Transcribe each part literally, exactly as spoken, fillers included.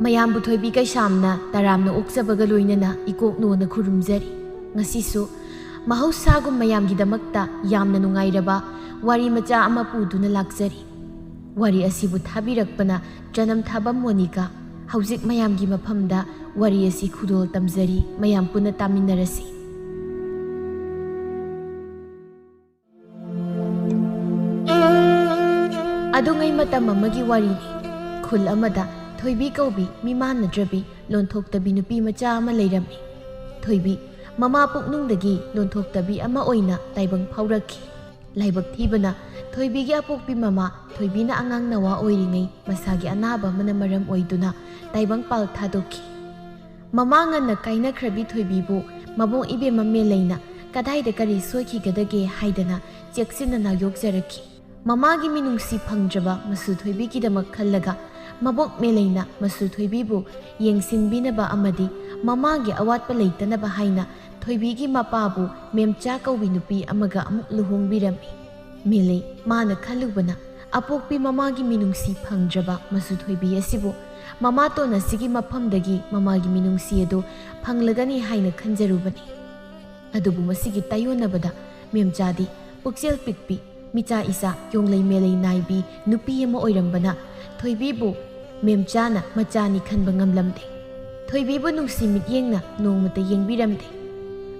ꯃꯌꯥꯝꯕꯨ ꯊꯣꯏꯕꯤ ꯀꯩꯁꯥꯝꯅ ꯇꯔꯥꯝꯅ ꯑꯣꯛꯆꯕꯒ ꯂꯣꯏꯅꯅ ꯏꯀꯣꯛꯅꯣꯅ ꯈꯨꯔꯨꯝꯖꯔꯤ꯫ ꯉꯁꯤꯁꯨ ꯃꯍꯧꯁꯥꯒꯨꯝ ꯃꯌꯥꯝꯒꯤꯗꯃꯛꯇ ꯌꯥꯝꯅ ꯅꯨꯡꯉꯥꯏꯔꯕ ꯋꯥꯔꯤ ꯃꯆꯥ ꯑꯃ ꯄꯨꯗꯨꯅ ꯂꯥꯛꯆꯔꯤ꯫ ꯋꯥꯔꯤ ꯑꯁꯤꯕꯨ ꯊꯥꯕꯤꯔꯛꯄꯅ ꯆꯅꯝ ꯊꯥꯕꯝ ꯃꯣꯅꯤꯀꯥ꯫ ꯍꯧꯖꯤꯛ ꯃꯌꯥꯝꯒꯤ ꯃꯐꯝꯗ ꯋꯥꯔꯤ ꯑꯁꯤ ꯈꯨꯗꯣꯜ ꯇꯝꯖꯔꯤ, ꯃꯌꯥꯝ ꯄꯨꯟꯅ ꯇꯥꯃꯤꯟꯅꯔꯁꯤ꯫ ꯑꯗꯨꯉꯩ ꯃꯇꯝ ꯑꯃꯒꯤ ꯋꯥꯔꯤꯅꯤ꯫ ꯈꯨꯜ ꯑꯃꯗ ꯊꯣꯏꯕꯤ ꯀꯧꯕꯤ ꯃꯤꯃꯥꯟꯅꯗ꯭ꯔꯕꯤ ꯂꯣꯟꯊꯣꯛꯇꯕꯤ ꯅꯨꯄꯤ ꯃꯆꯥ ꯑꯃ ꯂꯩꯔꯝꯃꯤ꯫ ꯊꯣꯏꯕꯤ ꯃꯃꯥ ꯄꯨꯛꯅꯨꯡꯗꯒꯤ ꯂꯣꯟꯊꯣꯛꯇꯕꯤ ꯑꯃ ꯑꯣꯏꯅ ꯇꯥꯏꯕꯪ ꯐꯥꯎꯔꯛꯈꯤ꯫ ꯂꯥꯏꯕꯛ ꯊꯤꯕꯅ ꯊꯣꯏꯕꯤꯒꯤ ꯑꯄꯣꯛꯄꯤ ꯃꯃꯥ ꯊꯣꯏꯕꯤꯅ ꯑꯉꯥꯡ ꯅꯋꯥ ꯑꯣꯏꯔꯤꯉꯩ ꯃꯁꯥꯒꯤ ꯑꯅꯥꯕ ꯑꯃꯅ ꯃꯔꯝ ꯑꯣꯏꯗꯨꯅ ꯇꯥꯏꯕꯪ ꯄꯥꯜ ꯊꯥꯗꯣꯛꯈꯤ꯫ ꯃꯃꯥ ꯉꯟꯅ ꯀꯥꯏꯅꯈ꯭ꯔꯕꯤ ꯊꯣꯏꯕꯤꯕꯨ ꯃꯕꯣꯛ ꯏꯕꯦꯝꯃ ꯃꯦꯂꯩꯅ ꯀꯗꯥꯏꯗ ꯀꯔꯤ ꯁꯣꯏꯈꯤꯒꯗꯒꯦ ꯍꯥꯏꯗꯅ ꯆꯦꯛꯁꯤꯟꯅ ꯌꯣꯛꯆꯔꯛꯈꯤ꯫ ꯃꯃꯥꯒꯤ ꯃꯤꯅꯨꯡꯁꯤ ꯐꯪꯗ꯭ꯔꯕ ꯃꯁꯨ ꯊꯣꯏꯕꯤꯒꯤꯗꯃꯛ ꯈꯜꯂꯒ ꯃꯕꯣꯛ ꯃꯦꯂꯩꯅ ꯃꯁꯨ ꯊꯣꯏꯕꯤꯕꯨ ꯌꯦꯡꯁꯤꯟꯕꯤꯅꯕ ꯑꯃꯗꯤ ꯃꯃꯥꯒꯤ ꯑꯋꯥꯠꯄ ꯂꯩꯇꯅꯕ ꯍꯥꯏꯅ ꯊꯣꯏꯕꯤꯒꯤ ꯃꯄꯥꯕꯨ ꯃꯦꯝꯆꯥ ꯀꯧꯕꯤ ꯅꯨꯄꯤ ꯑꯃꯒ ꯑꯃꯨꯛ ꯂꯨꯍꯣꯡꯕꯤꯔꯝꯃꯤ꯫ ꯃꯦꯂꯩ ꯃꯥꯅ ꯈꯜꯂꯨꯕꯅ ꯑꯄꯣꯛꯄꯤ ꯃꯃꯥꯒꯤ ꯃꯤꯅꯨꯡꯁꯤ ꯐꯪꯗ꯭ꯔꯕ ꯃꯁꯨ ꯊꯣꯏꯕꯤ ꯑꯁꯤꯕꯨ ꯃꯃꯥꯇꯣꯟ ꯑꯁꯤꯒꯤ ꯃꯐꯝꯗꯒꯤ ꯃꯃꯥꯒꯤ ꯃꯤꯅꯨꯡꯁꯤ ꯑꯗꯨ ꯐꯪꯂꯒꯅꯤ ꯍꯥꯏꯅ ꯈꯟꯖꯔꯨꯕꯅꯤ꯫ ꯑꯗꯨꯕꯨ ꯃꯁꯤꯒꯤ ꯇꯥꯏꯌꯣꯟꯅꯕꯗ ꯃꯦꯝꯆꯥꯗꯤ ꯄꯨꯛꯆꯦꯜ ꯄꯤꯛꯄꯤ, ꯃꯤꯆꯥ ꯏꯆꯥ ꯌꯣꯡꯂꯩ ꯃꯦꯂꯩ ꯅꯥꯏꯕꯤ ꯅꯨꯄꯤ ꯑꯃ ꯑꯣꯏꯔꯝꯕꯅ ꯊꯣꯏꯕꯤꯕꯨ ꯃꯦꯝꯆꯥꯅ ꯃꯆꯥꯅꯤ ꯈꯟꯕ ꯉꯝꯂꯝꯗꯦ꯫ ꯊꯣꯏꯕꯤꯕꯨ ꯅꯨꯡꯁꯤ ꯃꯤꯠꯌꯦꯡꯅ ꯅꯣꯡꯃꯇ ꯌꯦꯡꯕꯤꯔꯝꯗꯦ꯫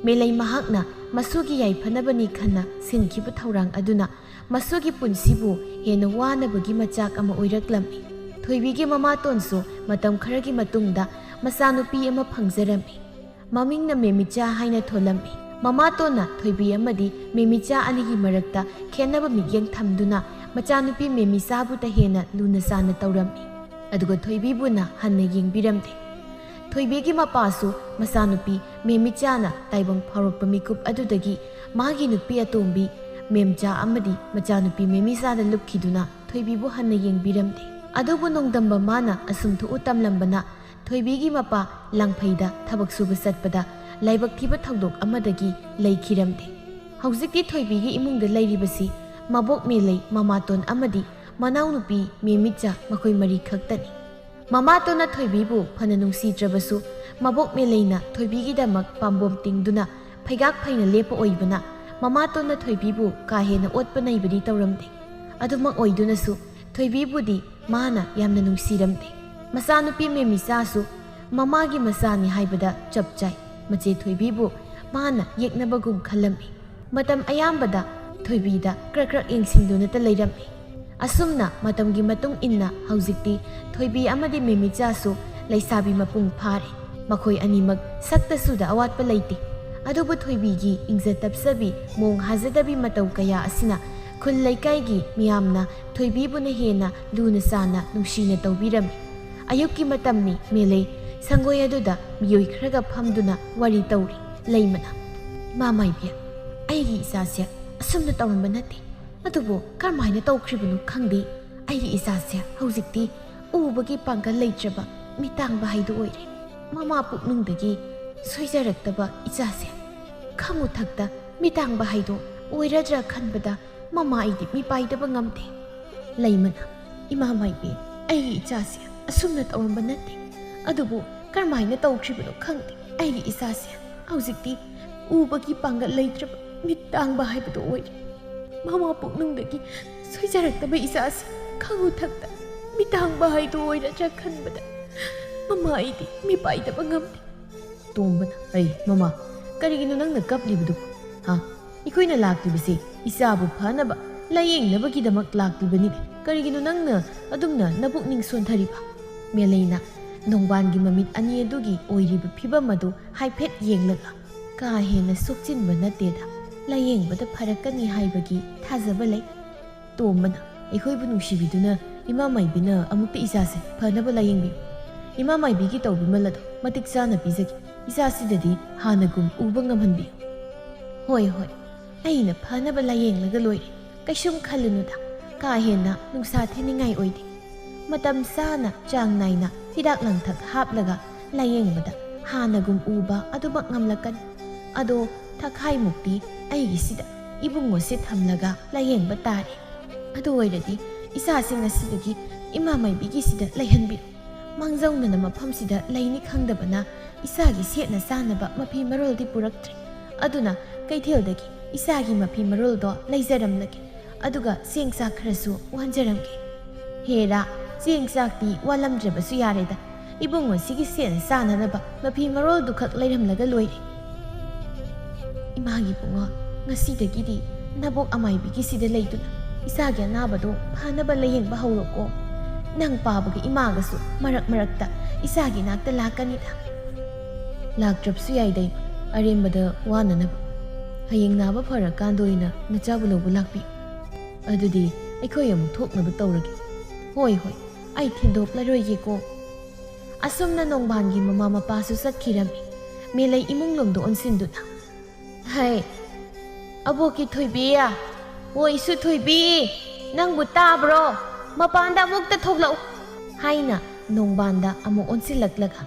ꯃꯦꯂꯩ ꯃꯍꯥꯛꯅ ꯃꯁꯨꯒꯤ ꯌꯥꯏꯐꯅꯕꯅꯤ ꯈꯟꯅ ꯁꯤꯟꯈꯤꯕ ꯊꯧꯔꯥꯡ ꯑꯗꯨꯅ ꯃꯁꯨꯒꯤ ꯄꯨꯟꯁꯤꯕꯨ ꯍꯦꯟꯅ ꯋꯥꯅꯕꯒꯤ ꯃꯆꯥꯛ ꯑꯃ ꯑꯣꯏꯔꯛꯂꯝꯃꯤ꯫ ꯊꯣꯏꯕꯤꯒꯤ ꯃꯃꯥꯇꯣꯟꯁꯨ ꯃꯇꯝ ꯈꯔꯒꯤ ꯃꯇꯨꯡꯗ ꯃꯆꯥꯅꯨꯄꯤ ꯑꯃ ꯐꯪꯖꯔꯝꯃꯤ꯫ ꯃꯃꯤꯡꯅ ꯃꯦꯃꯤꯆꯥ ꯍꯥꯏꯅ ꯊꯣꯜꯂꯝꯃꯤ꯫ ꯃꯃꯥꯇꯣꯟꯅ ꯊꯣꯏꯕꯤ ꯑꯃꯗꯤ ꯃꯦꯃꯤꯆꯥ ꯑꯅꯤꯒꯤ ꯃꯔꯛꯇ ꯈꯦꯠꯅꯕ ꯃꯤꯠꯌꯦꯡ ꯊꯝꯗꯨꯅ ꯃꯆꯥꯅꯨꯄꯤ ꯃꯦꯃꯤꯆꯥꯕꯨꯇ ꯍꯦꯟꯅ ꯂꯨꯅ ꯆꯥꯟꯅ ꯇꯧꯔꯝꯃꯤ꯫ ꯑꯗꯨꯒ ꯊꯣꯏꯕꯤꯕꯨꯅ ꯍꯟꯅ ꯌꯦꯡꯕꯤꯔꯝꯗꯦ꯫ ꯊꯣꯏꯕꯤꯒꯤ ꯃꯄꯥꯁꯨ ꯃꯆꯥꯅꯨꯄꯤ ꯃꯦꯃꯤꯆꯥꯅ ꯇꯥꯏꯕꯪ ꯐꯥꯎꯔꯛꯄ ꯃꯤꯀꯨꯞ ꯑꯗꯨꯗꯒꯤ ꯃꯥꯒꯤ ꯅꯨꯄꯤ ꯑꯇꯣꯝꯕꯤ ꯃꯦꯝꯆꯥ ꯑꯃꯗꯤ ꯃꯆꯥꯅꯨꯄꯤ ꯃꯦꯃꯤꯆꯥꯗ ꯂꯨꯞꯈꯤꯗꯨꯅ ꯊꯣꯏꯕꯤꯕꯨ ꯍꯟꯅ ꯌꯦꯡꯕꯤꯔꯝꯗꯦ꯫ ꯑꯗꯨꯕꯨ ꯅꯣꯡꯗꯝꯕ ꯃꯥꯅ ꯑꯁꯨꯝ ꯊꯣꯛꯎ ꯇꯝꯂꯝꯕꯅ ꯊꯣꯏꯕꯤꯒꯤ ꯃꯄꯥ ꯂꯥꯡꯐꯩꯗ ꯊꯕꯛ ꯁꯨꯕ ꯆꯠꯄꯗ ꯂꯥꯏꯕꯛ ꯊꯤꯕ ꯊꯧꯗꯣꯛ ꯑꯃꯗꯒꯤ ꯂꯩꯈꯤꯔꯝꯗꯦ꯫ ꯍꯧꯖꯤꯛꯇꯤ ꯊꯣꯏꯕꯤꯒꯤ ꯏꯃꯨꯡꯗ ꯂꯩꯔꯤꯕꯁꯤ ꯃꯕꯣꯛ ꯃꯦꯂꯩ, ꯃꯃꯥꯇꯣꯟ ꯑꯃꯗꯤ ꯃꯅꯥꯎꯅꯨꯄꯤ ꯃꯦꯃꯤꯠꯆꯥ, ꯃꯈꯣꯏ ꯃꯔꯤ ꯈꯛꯇꯅꯤ꯫ ꯃꯃꯥꯇꯣꯟꯅ ꯊꯣꯏꯕꯤꯕꯨ ꯐꯅ ꯅꯨꯡꯁꯤꯗ꯭ꯔꯕꯁꯨ, ꯃꯕꯣꯛ ꯃꯦꯂꯩꯅ ꯊꯣꯏꯕꯤꯒꯤꯗꯃꯛ ꯄꯥꯝꯕꯣꯝ ꯇꯤꯡꯗꯨꯅ ꯐꯩꯒꯥꯛ ꯐꯩꯅ ꯂꯦꯞꯄ ꯑꯣꯏꯕꯅ, ꯃꯃꯥꯇꯣꯟꯅ ꯊꯣꯏꯕꯤꯕꯨ ꯀꯥ ꯍꯦꯟꯅ ꯑꯣꯠꯄ ꯅꯩꯕꯗꯤ ꯇꯧꯔꯝꯗꯦ꯫ ꯑꯗꯨꯃꯛ ꯑꯣꯏꯗꯨꯅꯁꯨ ꯊꯣꯏꯕꯤꯕꯨꯗꯤ ꯃꯥꯅ ꯌꯥꯝꯅ ꯅꯨꯡꯁꯤꯔꯝꯗꯦ꯫ ꯃꯆꯥꯅꯨꯄꯤ ꯃꯦꯃꯤꯆꯥꯁꯨ ꯃꯃꯥꯒꯤ ꯃꯆꯥꯅꯤ ꯍꯥꯏꯕꯗ ꯆꯞ ꯆꯥꯏ꯫ ꯃꯆꯦ ꯊꯣꯏꯕꯤꯕꯨ ꯃꯥꯅ ꯌꯦꯛꯅꯕꯒꯨꯝ ꯈꯜꯂꯝꯃꯤ꯫ ꯃꯇꯝ ꯑꯌꯥꯝꯕꯗ ꯊꯣꯏꯕꯤꯗ ꯀ꯭ꯔꯛ ꯀ꯭ꯔꯛ ꯌꯦꯡꯁꯤꯟꯗꯨꯅꯇ ꯂꯩꯔꯝꯃꯤ꯫ ꯑꯁꯨꯝꯅ ꯃꯇꯝꯒꯤ ꯃꯇꯨꯡ ꯏꯟꯅ ꯍꯧꯖꯤꯛꯇꯤ ꯊꯣꯏꯕꯤ ꯑꯃꯗꯤ ꯃꯦꯃꯤꯆꯥꯁꯨ ꯂꯩꯁꯥꯕꯤ ꯃꯄꯨꯡ ꯐꯥꯔꯦ꯫ ꯃꯈꯣꯏ ꯑꯅꯤꯃꯛ ꯁꯛꯇ ꯁꯨꯗ ꯑꯋꯥꯠꯄ ꯂꯩꯇꯦ꯫ ꯑꯗꯨꯕꯨ ꯊꯣꯏꯕꯤꯒꯤ ꯏꯪꯖ ꯇꯞꯆꯕꯤ, ꯃꯣꯡ ꯍꯥꯖꯗꯕꯤ ꯃꯇꯧ ꯀꯌꯥ ꯑꯁꯤꯅ ꯈꯨꯜ ꯂꯩꯀꯥꯏꯒꯤ ꯃꯤꯌꯥꯝꯅ ꯊꯣꯏꯕꯤꯕꯨꯅ ꯍꯦꯟꯅ ꯂꯨꯅ ꯆꯥꯅ ꯅꯨꯡꯁꯤꯅ ꯇꯧꯕꯤꯔꯝꯃꯤ꯫ ꯑꯌꯨꯛꯀꯤ ꯃꯇꯝꯅꯤ꯫ ꯃꯦꯂꯩ ꯁꯪꯒꯣꯏ ꯑꯗꯨꯗ ꯃꯤꯑꯣꯏ ꯈꯔꯒ ꯐꯝꯗꯨꯅ ꯋꯥꯔꯤ ꯇꯧꯔꯤ꯫ ꯂꯩꯃꯅ, "ꯏꯃꯥ ꯃꯥꯏꯕꯤ, ꯑꯩꯒꯤ ꯏꯆꯥꯁꯦ ꯑꯁꯨꯝꯅ ꯇꯧꯔꯝꯕ ꯅꯠꯇꯦ꯫ ꯑꯗꯨꯕꯨ ꯀꯔꯝꯍꯥꯏꯅ ꯇꯧꯈ꯭ꯔꯤꯕꯅꯣ ꯈꯪꯗꯦ꯫ ꯑꯩꯒꯤ ꯏꯆꯥꯁꯦ ꯍꯧꯖꯤꯛꯇꯤ ꯎꯕꯒꯤ ꯄꯥꯡꯒꯜ ꯂꯩꯇ꯭ꯔꯕ ꯃꯤꯇꯥꯡꯕ ꯍꯥꯏꯗꯨ ꯑꯣꯏꯔꯦ꯫ ꯃꯃꯥ ꯄꯨꯛꯅꯨꯡꯗꯒꯤ ꯁꯣꯏꯖꯔꯛꯇꯕ ꯏꯆꯥꯁꯦ ꯈꯪꯉꯨ ꯊꯛꯇ ꯃꯤꯇꯥꯡꯕ ꯍꯥꯏꯗꯣ ꯑꯣꯏꯔꯗ꯭ꯔꯥ ꯈꯟꯕꯗ ꯃꯃꯥ ꯑꯩꯗꯤ ꯃꯤꯄꯥꯏꯗꯕ ꯉꯝꯗꯦ꯫" ꯂꯩꯃꯅ, "ꯏꯃꯥ ꯃꯥꯏꯕꯤ, ꯑꯩꯒꯤ ꯏꯆꯥꯁꯦ ꯑꯁꯨꯝꯅ ꯇꯧꯔꯝꯕ ꯅꯠꯇꯦ꯫ ꯑꯗꯨꯕꯨ ꯀꯔꯝꯍꯥꯏꯅ ꯇꯧꯈ꯭ꯔꯤꯕꯅꯣ ꯈꯪꯗꯦ꯫ ꯑꯩꯒꯤ ꯏꯆꯥꯁꯦ ꯍꯧꯖꯤꯛꯇꯤ ꯎꯕꯒꯤ ꯄꯥꯡꯒꯜ ꯂꯩꯇ꯭ꯔꯕ ꯃꯤꯠ ꯇꯥꯡꯕ ꯍꯥꯏꯕꯗꯨ ꯑꯣꯏꯔꯦ꯫ ꯃꯃꯥ ꯄꯨꯛꯅꯨꯡꯗꯒꯤ ꯁꯣꯏꯖꯔꯛꯇꯕ ꯏꯆꯥꯁꯦ ꯈꯪꯉꯨ ꯊꯛꯇ ꯃꯤꯇꯥꯡꯕ ꯍꯥꯏꯗꯨ ꯑꯣꯏꯔꯗ꯭ꯔꯥ ꯈꯟꯕꯗ ꯃꯃꯥ ꯑꯩꯗꯤ ꯃꯤꯄꯥꯏꯗꯕ ꯉꯝꯗꯦ꯫" ꯇꯣꯝꯕꯅ, "ꯑꯩ, ꯃꯃꯥ, ꯀꯔꯤꯒꯤꯅꯣ ꯅꯪꯅ ꯀꯞꯂꯤꯕꯗꯨꯕꯨ? ꯍꯥ? ꯑꯩꯈꯣꯏꯅ ꯂꯥꯛꯂꯤꯕꯁꯤ ꯏꯆꯥꯕꯨ ꯐꯅꯕ, ꯂꯥꯌꯦꯡꯅꯕꯒꯤꯗꯃꯛ ꯂꯥꯛꯂꯤꯕꯅꯤ꯫ ꯀꯔꯤꯒꯤꯅꯣ ꯅꯪꯅ ꯑꯗꯨꯝꯅ ꯅꯄꯨꯛꯅꯤꯡ ꯁꯣꯟꯊꯔꯤꯕ?" ꯃꯦꯂꯩꯅ ꯅꯣꯡꯕꯥꯟꯒꯤ ꯃꯃꯤꯠ ꯑꯅꯤ ꯑꯗꯨꯒꯤ ꯑꯣꯏꯔꯤꯕ ꯐꯤꯕꯝ ꯑꯗꯨ ꯍꯥꯏꯐꯦꯠ ꯌꯦꯡꯂꯒ, "ꯀꯥ ꯍꯦꯟꯅ ꯁꯣꯛꯆꯤꯟꯕ ꯅꯠꯇꯦꯗ, ꯂꯥꯌꯦꯡꯕꯗ ꯐꯔꯛꯀꯅꯤ ꯍꯥꯏꯕꯒꯤ ꯊꯥꯖꯕ ꯂꯩ꯫" ꯇꯣꯝꯕꯅ, "ꯑꯩꯈꯣꯏꯕꯨ ꯅꯨꯡꯁꯤꯕꯤꯗꯨꯅ ꯏꯃꯥ ꯃꯥꯏꯕꯤꯅ ꯑꯃꯨꯛꯇ ꯏꯆꯥꯁꯦ ꯐꯅꯕ ꯂꯥꯌꯦꯡꯕꯤꯌꯨ꯫ ꯏꯃꯥ ꯃꯥꯏꯕꯤꯒꯤ ꯇꯧꯕꯤꯃꯜ ꯑꯗꯣ ꯃꯇꯤꯛ ꯆꯥꯅ ꯄꯤꯖꯒꯦ꯫ ꯏꯆꯥꯁꯤꯗꯗꯤ ꯍꯥꯟꯅꯒꯨꯝ ꯎꯕ ꯉꯝꯍꯟꯕꯤꯌꯨ꯫" "ꯍꯣꯏ, ꯍꯣꯏ, ꯑꯩꯅ ꯐꯅꯕ ꯂꯥꯌꯦꯡꯂꯒ ꯂꯣꯏꯔꯦ꯫ ꯀꯩꯁꯨꯝ ꯈꯜꯂꯨꯅꯨꯗ, ꯀꯥ ꯍꯦꯟꯅ ꯅꯨꯡꯁꯥ ꯊꯤꯅꯤꯡꯉꯥꯏ ꯑꯣꯏꯗꯦ꯫" ꯃꯇꯝ ꯆꯥꯅ, ꯆꯥꯡ ꯅꯥꯏꯅ ꯍꯤꯗꯥꯛ ꯂꯥꯡꯊꯛ ꯍꯥꯞꯂꯒ ꯂꯥꯌꯦꯡꯕꯗ ꯍꯥꯟꯅꯒꯨꯝ ꯎꯕ ꯑꯗꯨꯃꯛ ꯉꯝꯂꯛꯀꯅꯤ꯫ ꯑꯗꯣ ꯊꯈꯥꯏꯃꯨꯛꯇꯤ ꯑꯩꯒꯤꯁꯤꯗ ꯏꯕꯨꯡꯉꯣꯁꯦ ꯊꯝꯂꯒ ꯂꯥꯌꯦꯡꯕ ꯇꯥꯔꯦ꯫ ꯑꯗꯨ ꯑꯣꯏꯔꯗꯤ ꯏꯆꯥꯁꯤꯡ ꯑꯁꯤꯗꯒꯤ ꯏꯃꯥ ꯃꯥꯏꯕꯤꯒꯤꯁꯤꯗ ꯂꯩꯍꯟꯕꯤꯔꯣ꯫ ꯃꯥꯡꯖꯧꯅꯅ ꯃꯐꯝꯁꯤꯗ ꯂꯩꯅꯤ ꯈꯪꯗꯕꯅ ꯏꯆꯥꯒꯤ ꯁꯦꯠꯅ ꯆꯥꯅꯕ ꯃꯐꯤ ꯃꯔꯣꯜꯗꯤ ꯄꯨꯔꯛꯇ꯭ꯔꯦ꯫ ꯑꯗꯨꯅ ꯀꯩꯊꯦꯜꯗꯒꯤ ꯏꯆꯥꯒꯤ ꯃꯐꯤ ꯃꯔꯣꯜꯗꯣ ꯂꯩꯖꯔꯝꯂꯒꯦ꯫ ꯑꯗꯨꯒ ꯆꯦꯡ ꯆꯥꯛ ꯈꯔꯁꯨ ꯋꯥꯟꯖꯔꯝꯒꯦ꯫ ꯍꯦꯔꯥ, ꯆꯦꯡ ꯆꯥꯛꯇꯤ ꯋꯥꯜꯂꯝꯗ꯭ꯔꯕꯁꯨ ꯌꯥꯔꯦꯗ꯫ ꯏꯕꯨꯡꯉꯣꯁꯤꯒꯤ ꯁꯦꯟ ꯆꯥꯅꯅꯕ ꯃꯐꯤ ꯃꯔꯣꯜꯗꯨꯈꯛ ꯂꯩꯔꯝꯂꯒ ꯂꯣꯏꯔꯦ꯫ ꯏꯃꯥꯒꯤ ꯏꯕꯨꯡꯉꯣ, ꯉꯁꯤꯗꯒꯤꯗꯤ ꯅꯕꯣꯛ ꯑꯃꯥꯏꯕꯤꯒꯤꯁꯤꯗ ꯂꯩꯗꯨꯅ ꯏꯆꯥꯒꯤ ꯑꯅꯥꯕꯗꯣ ꯐꯅꯕ ꯂꯥꯌꯦꯡꯕ ꯍꯧꯔꯣꯀꯣ꯫ ꯅꯪ ꯄꯥꯕꯒ ꯏꯃꯥꯒꯁꯨ ꯃꯔꯛ ꯃꯔꯛꯇ ꯏꯆꯥꯒꯤ ꯅꯥꯛꯇ ꯂꯥꯛꯀꯅꯤꯗ꯫ ꯂꯥꯛꯇ꯭ꯔꯕꯁꯨ ꯌꯥꯏꯗ, ꯑꯔꯦꯝꯕꯗ ꯋꯥꯅꯅꯕ꯫ ꯍꯌꯦꯡ ꯅꯥꯕ ꯐꯔꯀꯥꯟꯗ ꯑꯣꯏꯅ ꯅꯆꯥꯕꯨ ꯂꯧꯕ ꯂꯥꯛꯄꯤꯌꯨ꯫ ꯑꯗꯨꯗꯤ ꯑꯩꯈꯣꯏ ꯑꯃꯨꯛ ꯊꯣꯛꯅꯕ ꯇꯧꯔꯒꯦ꯫ ꯍꯣꯏ, ꯍꯣꯏ, ꯑꯩ ꯊꯤꯟꯗꯣꯛꯂꯔꯣꯏꯒꯦꯀꯣ꯫ ꯑꯁꯨꯝꯅ ꯅꯣꯡꯕꯥꯟꯒꯤ ꯃꯃꯥ ꯃꯄꯥꯁꯨ ꯆꯠꯈꯤꯔꯝꯃꯤ꯫ ꯃꯦꯂꯩ ꯏꯃꯨꯡ ꯂꯣꯝꯗ ꯑꯣꯟꯁꯤꯟꯗꯨꯅ, "ꯍꯩ, ꯑꯕꯣꯛꯀꯤ ꯊꯣꯏꯕꯤ, ꯍꯣꯏ, ꯏꯁꯨ ꯊꯣꯏꯕꯤ, ꯅꯪꯕꯨ ꯇꯥꯕ꯭ꯔꯣ? ꯃꯄꯥꯟꯗ ꯑꯃꯨꯛꯇ ꯊꯣꯛꯂꯛꯎ" ꯍꯥꯏꯅ ꯅꯣꯡꯕꯥꯟꯗ ꯑꯃꯨꯛ ꯑꯣꯟꯁꯤꯜꯂꯛꯂꯒ,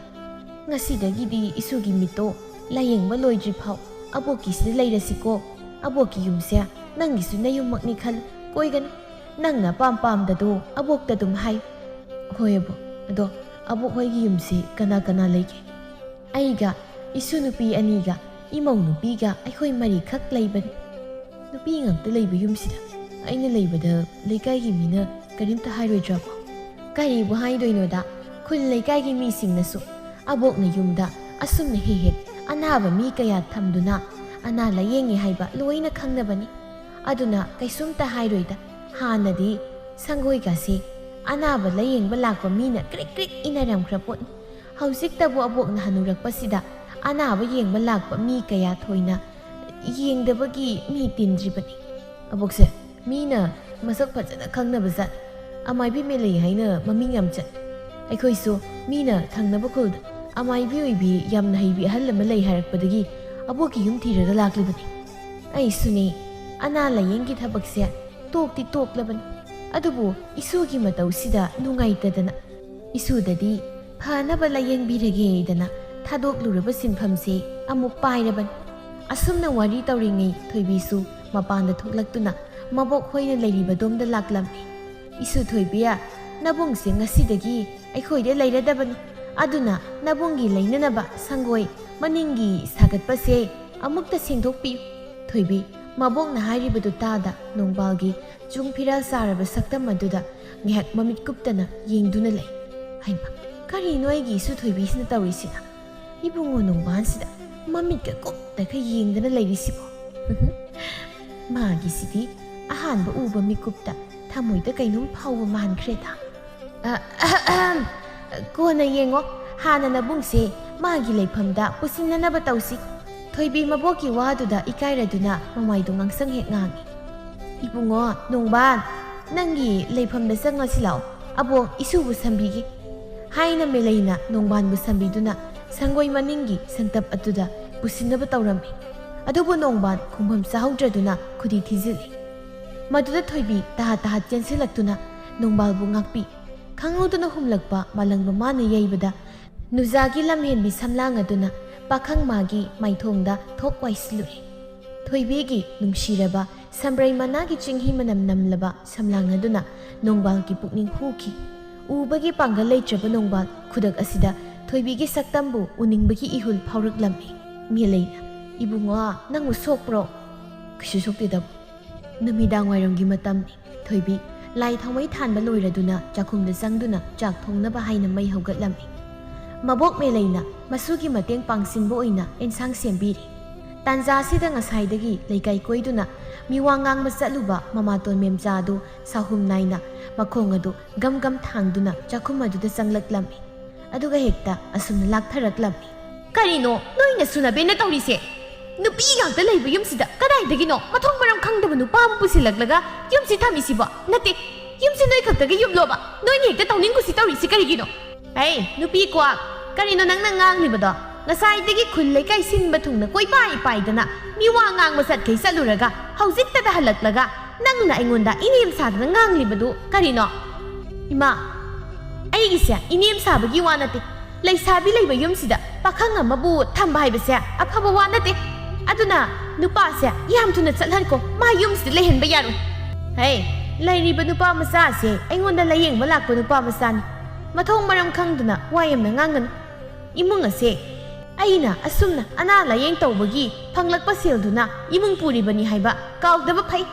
"ꯉꯁꯤꯗꯒꯤꯗꯤ ꯏꯁꯨꯒꯤ ꯃꯤꯠꯇꯣ ꯂꯥꯌꯦꯡꯕ ꯂꯣꯏꯗ꯭ꯔꯤ ꯐꯥꯎ ꯑꯕꯣꯛꯀꯤꯁꯤꯗ ꯂꯩꯔꯁꯤꯀꯣ꯫ ꯑꯕꯣꯛꯀꯤ ꯌꯨꯝꯁꯦ ꯅꯪꯒꯤꯁꯨ ꯅꯌꯨꯝꯃꯛꯅꯤ ꯈꯜꯂꯨ, ꯀꯣꯏꯒꯅꯨ꯫ ꯅꯪꯅ ꯑꯄꯥꯝ ꯄꯥꯝꯗꯗꯣ ꯑꯕꯣꯛꯇ ꯑꯗꯨꯝ ꯍꯥꯏꯌꯨ"꯫ "ꯍꯣꯏ ꯑꯕꯣꯛ, ꯑꯗꯣ ꯑꯕꯣꯛ ꯍꯣꯏꯒꯤ ꯌꯨꯝꯁꯤ ꯀꯅꯥ ꯀꯅꯥ ꯂꯩꯒꯦ?" "ꯑꯩꯒ, ꯏꯁꯨ ꯅꯨꯄꯤ ꯑꯅꯤꯒ, ꯏꯃꯧ ꯅꯨꯄꯤꯒ ꯑꯩꯈꯣꯏ ꯃꯔꯤꯈꯛ ꯂꯩꯕꯅꯤ"꯫ "ꯅꯨꯄꯤ ꯉꯥꯛꯇ ꯂꯩꯕ ꯌꯨꯝꯁꯤꯗ ꯑꯩꯅ ꯂꯩꯕꯗ ꯂꯩꯀꯥꯏꯒꯤ ꯃꯤꯅ ꯀꯔꯤꯝꯇ ꯍꯥꯏꯔꯣꯏꯗ꯭ꯔꯕꯣ?" "ꯀꯔꯤꯕꯨ ꯍꯥꯏꯗꯣꯏꯅꯣꯗ, ꯈꯨꯜ ꯂꯩꯀꯥꯏꯒꯤ ꯃꯤꯁꯤꯡꯅꯁꯨ ꯑꯕꯣꯛꯅ ꯌꯨꯝꯗ ꯑꯁꯨꯝꯅ ꯍꯦꯛ ꯍꯦꯛ ꯑꯅꯥꯕ ꯃꯤ ꯀꯌꯥ ꯊꯝꯗꯨꯅ ꯑꯅꯥ ꯂꯥꯌꯦꯡꯉꯤ ꯍꯥꯏꯕ ꯂꯣꯏꯅ ꯈꯪꯅꯕꯅꯤ꯫ ꯑꯗꯨꯅ ꯀꯩꯁꯨꯝꯇ ꯍꯥꯏꯔꯣꯏꯗ꯫ ꯍꯥꯟꯅꯗꯤ ꯁꯪꯒꯣꯏꯒꯁꯦ ꯑꯅꯥꯕ ꯂꯥꯌꯦꯡꯕ ꯂꯥꯛꯄ ꯃꯤꯅ ꯀ꯭ꯔꯤꯛ ꯀ꯭ꯔꯤꯛ ꯏꯟꯅꯔꯝꯈ꯭ꯔ ꯄꯣꯠꯅꯤ꯫ ꯍꯧꯖꯤꯛꯇꯕꯨ ꯑꯕꯣꯛꯅ ꯍꯟꯅꯨꯔꯛꯄꯁꯤꯗ ꯑꯅꯥꯕ ꯌꯦꯡꯕ ꯂꯥꯛꯄ ꯃꯤ ꯀꯌꯥ ꯊꯣꯏꯅ ꯌꯦꯡꯗꯕꯒꯤ ꯃꯤ ꯇꯤꯟꯗ꯭ꯔꯤꯕꯅꯤ"꯫ "ꯑꯕꯣꯛꯁꯦ, ꯃꯤꯅ ꯃꯁꯛ ꯐꯖꯅ ꯈꯪꯅꯕ ꯖꯥꯠ꯫ ꯑꯃꯥꯏꯕꯤ ꯃꯦꯂꯩ ꯍꯥꯏꯅ ꯃꯃꯤꯡ ꯌꯥꯝ ꯆꯠ꯫ ꯑꯩꯈꯣꯏꯁꯨ ꯃꯤꯅ ꯊꯪꯅꯕ ꯈꯨꯜꯗ ꯑꯃꯥꯏꯕꯤ ꯑꯣꯏꯕꯤ ꯌꯥꯝꯅ ꯍꯩꯕꯤ ꯑꯍꯜ ꯑꯃ ꯂꯩ ꯍꯥꯏꯔꯛꯄꯗꯒꯤ ꯑꯕꯣꯛꯀꯤ ꯌꯨꯝ ꯊꯤꯔꯒ ꯂꯥꯛꯂꯤꯕꯅꯤ"꯫ "ꯑꯩꯁꯨꯅꯦ, ꯑꯅꯥ ꯂꯥꯌꯦꯡꯒꯤ ꯊꯕꯛꯁꯦ ꯇꯣꯛꯇꯤ ꯇꯣꯛꯂꯕꯅꯤ꯫ ꯑꯗꯨꯕꯨ ꯏꯁꯨꯒꯤ ꯃꯇꯧꯁꯤꯗ ꯅꯨꯡꯉꯥꯏꯇꯗꯅ ꯏꯁꯨꯗꯗꯤ ꯐꯅꯕ ꯂꯥꯌꯦꯡꯕꯤꯔꯒꯦꯗꯅ ꯊꯥꯗꯣꯛꯂꯨꯔꯕ ꯁꯤꯟꯐꯝꯁꯦ ꯑꯃꯨꯛ ꯄꯥꯏꯔꯕꯅꯤ꯫ ꯑꯁꯨꯝꯅ ꯋꯥꯔꯤ ꯇꯧꯔꯤꯉꯩ ꯊꯣꯏꯕꯤꯁꯨ ꯃꯄꯥꯟꯗ ꯊꯣꯛꯂꯛꯇꯨꯅ ꯃꯕꯣꯛ ꯍꯣꯏꯅ ꯂꯩꯔꯤꯕꯗꯣꯝꯗ ꯂꯥꯛꯂꯝꯃꯤ꯫ "ꯏꯁꯨ ꯊꯣꯏꯕꯤ, ꯅꯕꯨꯡꯁꯦ ꯉꯁꯤꯗꯒꯤ ꯑꯩꯈꯣꯏꯗ ꯂꯩꯔꯗꯕꯅꯤ꯫ ꯑꯗꯨꯅ ꯅꯕꯨꯡꯒꯤ ꯂꯩꯅꯅꯕ ꯁꯪꯒꯣꯏ ꯃꯅꯤꯡꯒꯤ ꯁꯥꯒꯠꯄꯁꯦ ꯑꯃꯨꯛꯇ ꯁꯦꯡꯗꯣꯛꯄꯤꯌꯨ꯫" ꯊꯣꯏꯕꯤ ꯃꯕꯣꯛꯅ ꯍꯥꯏꯔꯤꯕꯗꯨ ꯇꯥꯗ ꯅꯣꯡꯕꯥꯜꯒꯤ ꯆꯨꯡ ꯐꯤꯔꯥꯜ ꯆꯥꯔꯕ ꯁꯛꯇꯝ ꯑꯗꯨꯗ ꯉꯥꯏꯍꯥꯛ ꯃꯃꯤꯠ ꯀꯨꯞꯇꯅ ꯌꯦꯡꯗꯨꯅ ꯂꯩ꯫ "ꯍꯩꯃꯥ, ꯀꯔꯤꯅꯣ ꯑꯩꯒꯤ ꯏꯁꯨ ꯊꯣꯏꯕꯤꯁꯤꯅ ꯇꯧꯔꯤꯁꯤꯅ? ꯏꯕꯨꯡꯉꯣ ꯅꯣꯡꯕꯥꯟꯁꯤꯗ ꯃꯃꯤꯠꯀ ꯀꯨꯞꯇꯒ ꯌꯦꯡꯗꯅ ꯂꯩꯔꯤꯁꯤꯕꯣ?" ꯃꯥꯒꯤꯁꯤꯗꯤ ꯑꯍꯥꯟꯕ ꯎꯕ ꯃꯤꯀꯨꯞꯇ ꯊꯃꯣꯏꯗ ꯀꯩꯅꯣꯝ ꯐꯥꯎꯕ ꯃꯥꯟꯈ꯭ꯔꯦꯗ꯫ "ꯑ, ꯑꯍꯝ, ꯀꯣꯟꯅ ꯌꯦꯡꯉꯣ, ꯍꯥꯟꯅ ꯅꯕꯨꯡꯁꯦ ꯃꯥꯒꯤ ꯂꯩꯐꯝꯗ ꯄꯨꯁꯤꯟꯅꯅꯕ ꯇꯧꯁꯤ꯫" ꯊꯣꯏꯕꯤ ꯃꯕꯣꯛꯀꯤ ꯋꯥꯗꯨꯗ ꯏꯀꯥꯏꯔꯗꯨꯅ ꯃꯃꯥꯏꯗꯣ ꯉꯥꯡꯁꯪ ꯍꯦꯛ ꯉꯥꯡꯉꯤ꯫ "ꯏꯕꯨꯡꯉꯣ ꯅꯣꯡꯕꯥꯟ, ꯅꯪꯒꯤ ꯂꯩꯐꯝꯗ ꯆꯪꯉꯁꯤ ꯂꯥꯛꯑꯣ, ꯑꯕꯣꯛ ꯏꯁꯨꯕꯨ ꯁꯝꯕꯤꯒꯦ" ꯍꯥꯏꯅ ꯃꯦꯂꯩꯅ ꯅꯣꯡꯕꯥꯟꯕꯨ ꯁꯝꯕꯤꯗꯨꯅ ꯁꯪꯒꯣꯏ ꯃꯅꯤꯡꯒꯤ ꯁꯪꯇꯞ ꯑꯗꯨꯗ ꯄꯨꯁꯤꯟꯅꯕ ꯇꯧꯔꯝꯃꯤ꯫ ꯑꯗꯨꯕꯨ ꯅꯣꯡꯕꯥꯟ ꯈꯨꯝꯐꯝ ꯆꯥꯍꯧꯗ꯭ꯔꯗꯨꯅ ꯈꯨꯗꯤ ꯊꯤꯖꯤꯜꯂꯤ꯫ ꯃꯗꯨꯗ ꯊꯣꯏꯕꯤ ꯇꯍꯥꯠ ꯇꯍꯥꯠ ꯆꯦꯟꯁꯤꯜꯂꯛꯇꯨꯅ ꯅꯣꯡꯕꯥꯜꯕꯨ ꯉꯥꯛꯄꯤ꯫ ꯈꯪꯍꯧꯗꯅ ꯍꯨꯝꯂꯛꯄ ꯃꯥꯂꯪꯕ ꯃꯥꯅ ꯌꯩꯕꯗ ꯅꯨꯖꯥꯒꯤ ꯂꯝꯍꯦꯟꯕꯤ ꯁꯝꯂꯥꯡ ꯑꯗꯨꯅ ꯄꯥꯈꯪ ꯃꯥꯒꯤ ꯃꯥꯏꯊꯣꯡꯗ ꯊꯣꯛ ꯋꯥꯏꯁꯤꯜꯂꯨꯔꯦ꯫ ꯊꯣꯏꯕꯤꯒꯤ ꯅꯨꯡꯁꯤꯔꯕ ꯁꯝꯕ꯭ꯔꯩ ꯃꯅꯥꯒꯤ ꯆꯤꯡꯍꯤ ꯃꯅꯝ ꯅꯝꯂꯕ ꯁꯝꯂꯥꯡ ꯑꯗꯨꯅ ꯅꯣꯡꯕꯥꯜꯒꯤ ꯄꯨꯛꯅꯤꯡ ꯍꯨꯈꯤ꯫ ꯎꯕꯒꯤ ꯄꯥꯡꯒꯜ ꯂꯩꯇ꯭ꯔꯕ ꯅꯣꯡꯕꯥꯜ ꯈꯨꯗꯛ ꯑꯁꯤꯗ ꯊꯣꯏꯕꯤꯒꯤ ꯁꯛꯇꯝꯕꯨ ꯎꯅꯤꯡꯕꯒꯤ ꯏꯍꯨꯜ ꯐꯥꯎꯔꯛꯂꯝꯃꯤ꯫ ꯃꯦꯂꯩꯅ, "ꯏꯕꯨꯡꯉꯣ, ꯅꯪꯕꯨ ꯁꯣꯛꯄ꯭ꯔꯣ?" "ꯀꯩꯁꯨ ꯁꯣꯛꯇꯦꯗ꯫ ꯅꯨꯃꯤꯗꯥꯡ ꯋꯥꯏꯔꯝꯒꯤ ꯃꯇꯝꯅꯤ ꯊꯣꯏꯕꯤ꯫ ꯂꯥꯏ ꯊꯥꯎꯃꯩ ꯊꯥꯟꯕ ꯂꯣꯏꯔꯗꯨꯅ ꯆꯥꯛꯈꯨꯝꯗ ꯆꯪꯗꯨꯅ ꯆꯥꯛ ꯊꯣꯡꯅꯕ ꯍꯥꯏꯅ ꯃꯩ ꯍꯧꯒꯠꯂꯝꯃꯤ꯫ ꯃꯕꯣꯛ ꯃꯦꯂꯩꯅ ꯃꯁꯨꯒꯤ ꯃꯇꯦꯡ ꯄꯥꯡꯁꯤꯟꯕ ꯑꯣꯏꯅ ꯑꯦꯟꯁꯥꯡ ꯁꯦꯝꯕꯤꯔꯤ꯫ ꯇꯥꯟꯖꯥ ꯑꯁꯤꯗ ꯉꯁꯥꯏꯗꯒꯤ ꯂꯩꯀꯥꯏ ꯀꯣꯏꯗꯨꯅ ꯃꯤꯋꯥ ꯉꯥꯡꯕ ꯆꯠꯂꯨꯕ ꯃꯃꯥꯇꯣꯟ ꯃꯦꯝꯆꯥ ꯑꯗꯨ ꯁꯥꯍꯨꯝ ꯅꯥꯏꯅ ꯃꯈꯣꯡ ꯑꯗꯨ ꯒꯝ ꯒꯝ ꯊꯥꯡꯗꯨꯅ ꯆꯥꯛꯈꯨꯝ ꯑꯗꯨꯗ ꯆꯪꯂꯛꯂꯝꯃꯤ꯫ ꯑꯗꯨꯒ ꯍꯦꯛꯇ ꯑꯁꯨꯝꯅ ꯂꯥꯛꯊꯔꯛꯂꯝꯃꯤ꯫ "ꯀꯔꯤꯅꯣ ꯅꯣꯏꯅ ꯁꯨꯅꯕꯦꯟꯅ ꯇꯧꯔꯤꯁꯦ? ꯅꯨꯄꯤ ꯉꯥꯛꯇ ꯂꯩꯕ ꯌꯨꯝꯁꯤꯗ ꯀꯗꯥꯏꯗꯒꯤꯅꯣ ꯃꯊꯣꯡ ꯃꯔꯝ ꯈꯪꯗꯕ ꯅꯨꯄꯥ ꯑꯃ ꯄꯨꯁꯤꯜꯂꯛꯂꯒ ꯌꯨꯝꯁꯤ ꯊꯝꯃꯤꯁꯤꯕꯣ? ꯅꯠꯇꯦ, ꯌꯨꯝꯁꯤ ꯅꯣꯏ ꯈꯛꯇꯒꯤ ꯌꯨꯝꯂꯣꯕ? ꯅꯣꯏꯅ ꯍꯦꯛꯇ ꯇꯧꯅꯤꯡ ꯀꯨꯁꯤ ꯇꯧꯔꯤꯁꯤ ꯀꯔꯤꯒꯤꯅꯣ?" "ꯍꯩ, ꯅꯨꯄꯤ ꯀ꯭ꯋꯥꯛ, ꯀꯔꯤꯅꯣ ꯅꯪꯅ ꯉꯥꯡꯂꯤꯕꯗꯣ? ꯉꯁꯥꯏꯗꯒꯤ ꯈꯨꯜ ꯂꯩꯀꯥꯏ ꯁꯤꯟꯕ ꯊꯨꯡꯅ ꯀꯣꯏꯄꯥꯏ ꯄꯥꯏꯗꯅ ꯃꯤꯋꯥ ꯉꯥꯡꯕ ꯆꯠꯈꯩ ꯆꯠꯂꯨꯔꯒ ꯍꯧꯖꯤꯛꯇꯗ ꯍꯜꯂꯛꯂꯒ ꯅꯪꯅ ꯑꯩꯉꯣꯟꯗ ꯏꯅꯦꯝ ꯁꯥꯗꯅ ꯉꯥꯡꯂꯤꯕꯗꯨ ꯀꯔꯤꯅꯣ?" "ꯏꯃꯥ, ꯑꯩꯒꯤꯁꯦ ꯏꯅꯦꯝ ꯁꯥꯕꯒꯤ ꯋꯥ ꯅꯠꯇꯦ꯫ ꯂꯩꯁꯥꯕꯤ ꯂꯩꯕ ꯌꯨꯝꯁꯤꯗ ꯄꯥꯈꯪ ꯑꯃꯕꯨ ꯊꯝꯕ ꯍꯥꯏꯕꯁꯦ ꯑꯐꯕ ꯋꯥ ꯅꯠꯇꯦ꯫ ꯑꯗꯨꯅ ꯅꯨꯄꯥꯁꯦ ꯌꯥꯝ ꯊꯨꯅ ꯆꯠꯍꯟꯀꯣ, ꯃꯥ ꯌꯨꯝꯁꯤꯗ ꯂꯩꯍꯟꯕ ꯌꯥꯔꯣꯏ꯫ ꯍꯩ, ꯂꯩꯔꯤꯕ ꯅꯨꯄꯥ ꯃꯆꯥꯁꯦ ꯑꯩꯉꯣꯟꯗ ꯂꯥꯌꯦꯡꯕ ꯂꯥꯛꯄ ꯅꯨꯄꯥ ꯃꯆꯥꯅꯤ꯫ ꯃꯊꯣꯡ ꯃꯔꯝ ꯈꯪꯗꯅ ꯋꯥ ꯌꯥꯝꯅ ꯉꯥꯡꯒꯅꯨ꯫ ꯏꯃꯨꯡ ꯑꯁꯦ ꯑꯩꯅ ꯑꯁꯨꯝꯅ ꯑꯅꯥ ꯂꯥꯌꯦꯡ ꯇꯧꯕꯒꯤ ꯐꯪꯂꯛꯄ ꯁꯦꯜꯗꯨꯅ ꯏꯃꯨꯡ ꯄꯨꯔꯤꯕꯅꯤ ꯍꯥꯏꯕ ꯀꯥꯎꯗꯕ ꯐꯩ꯫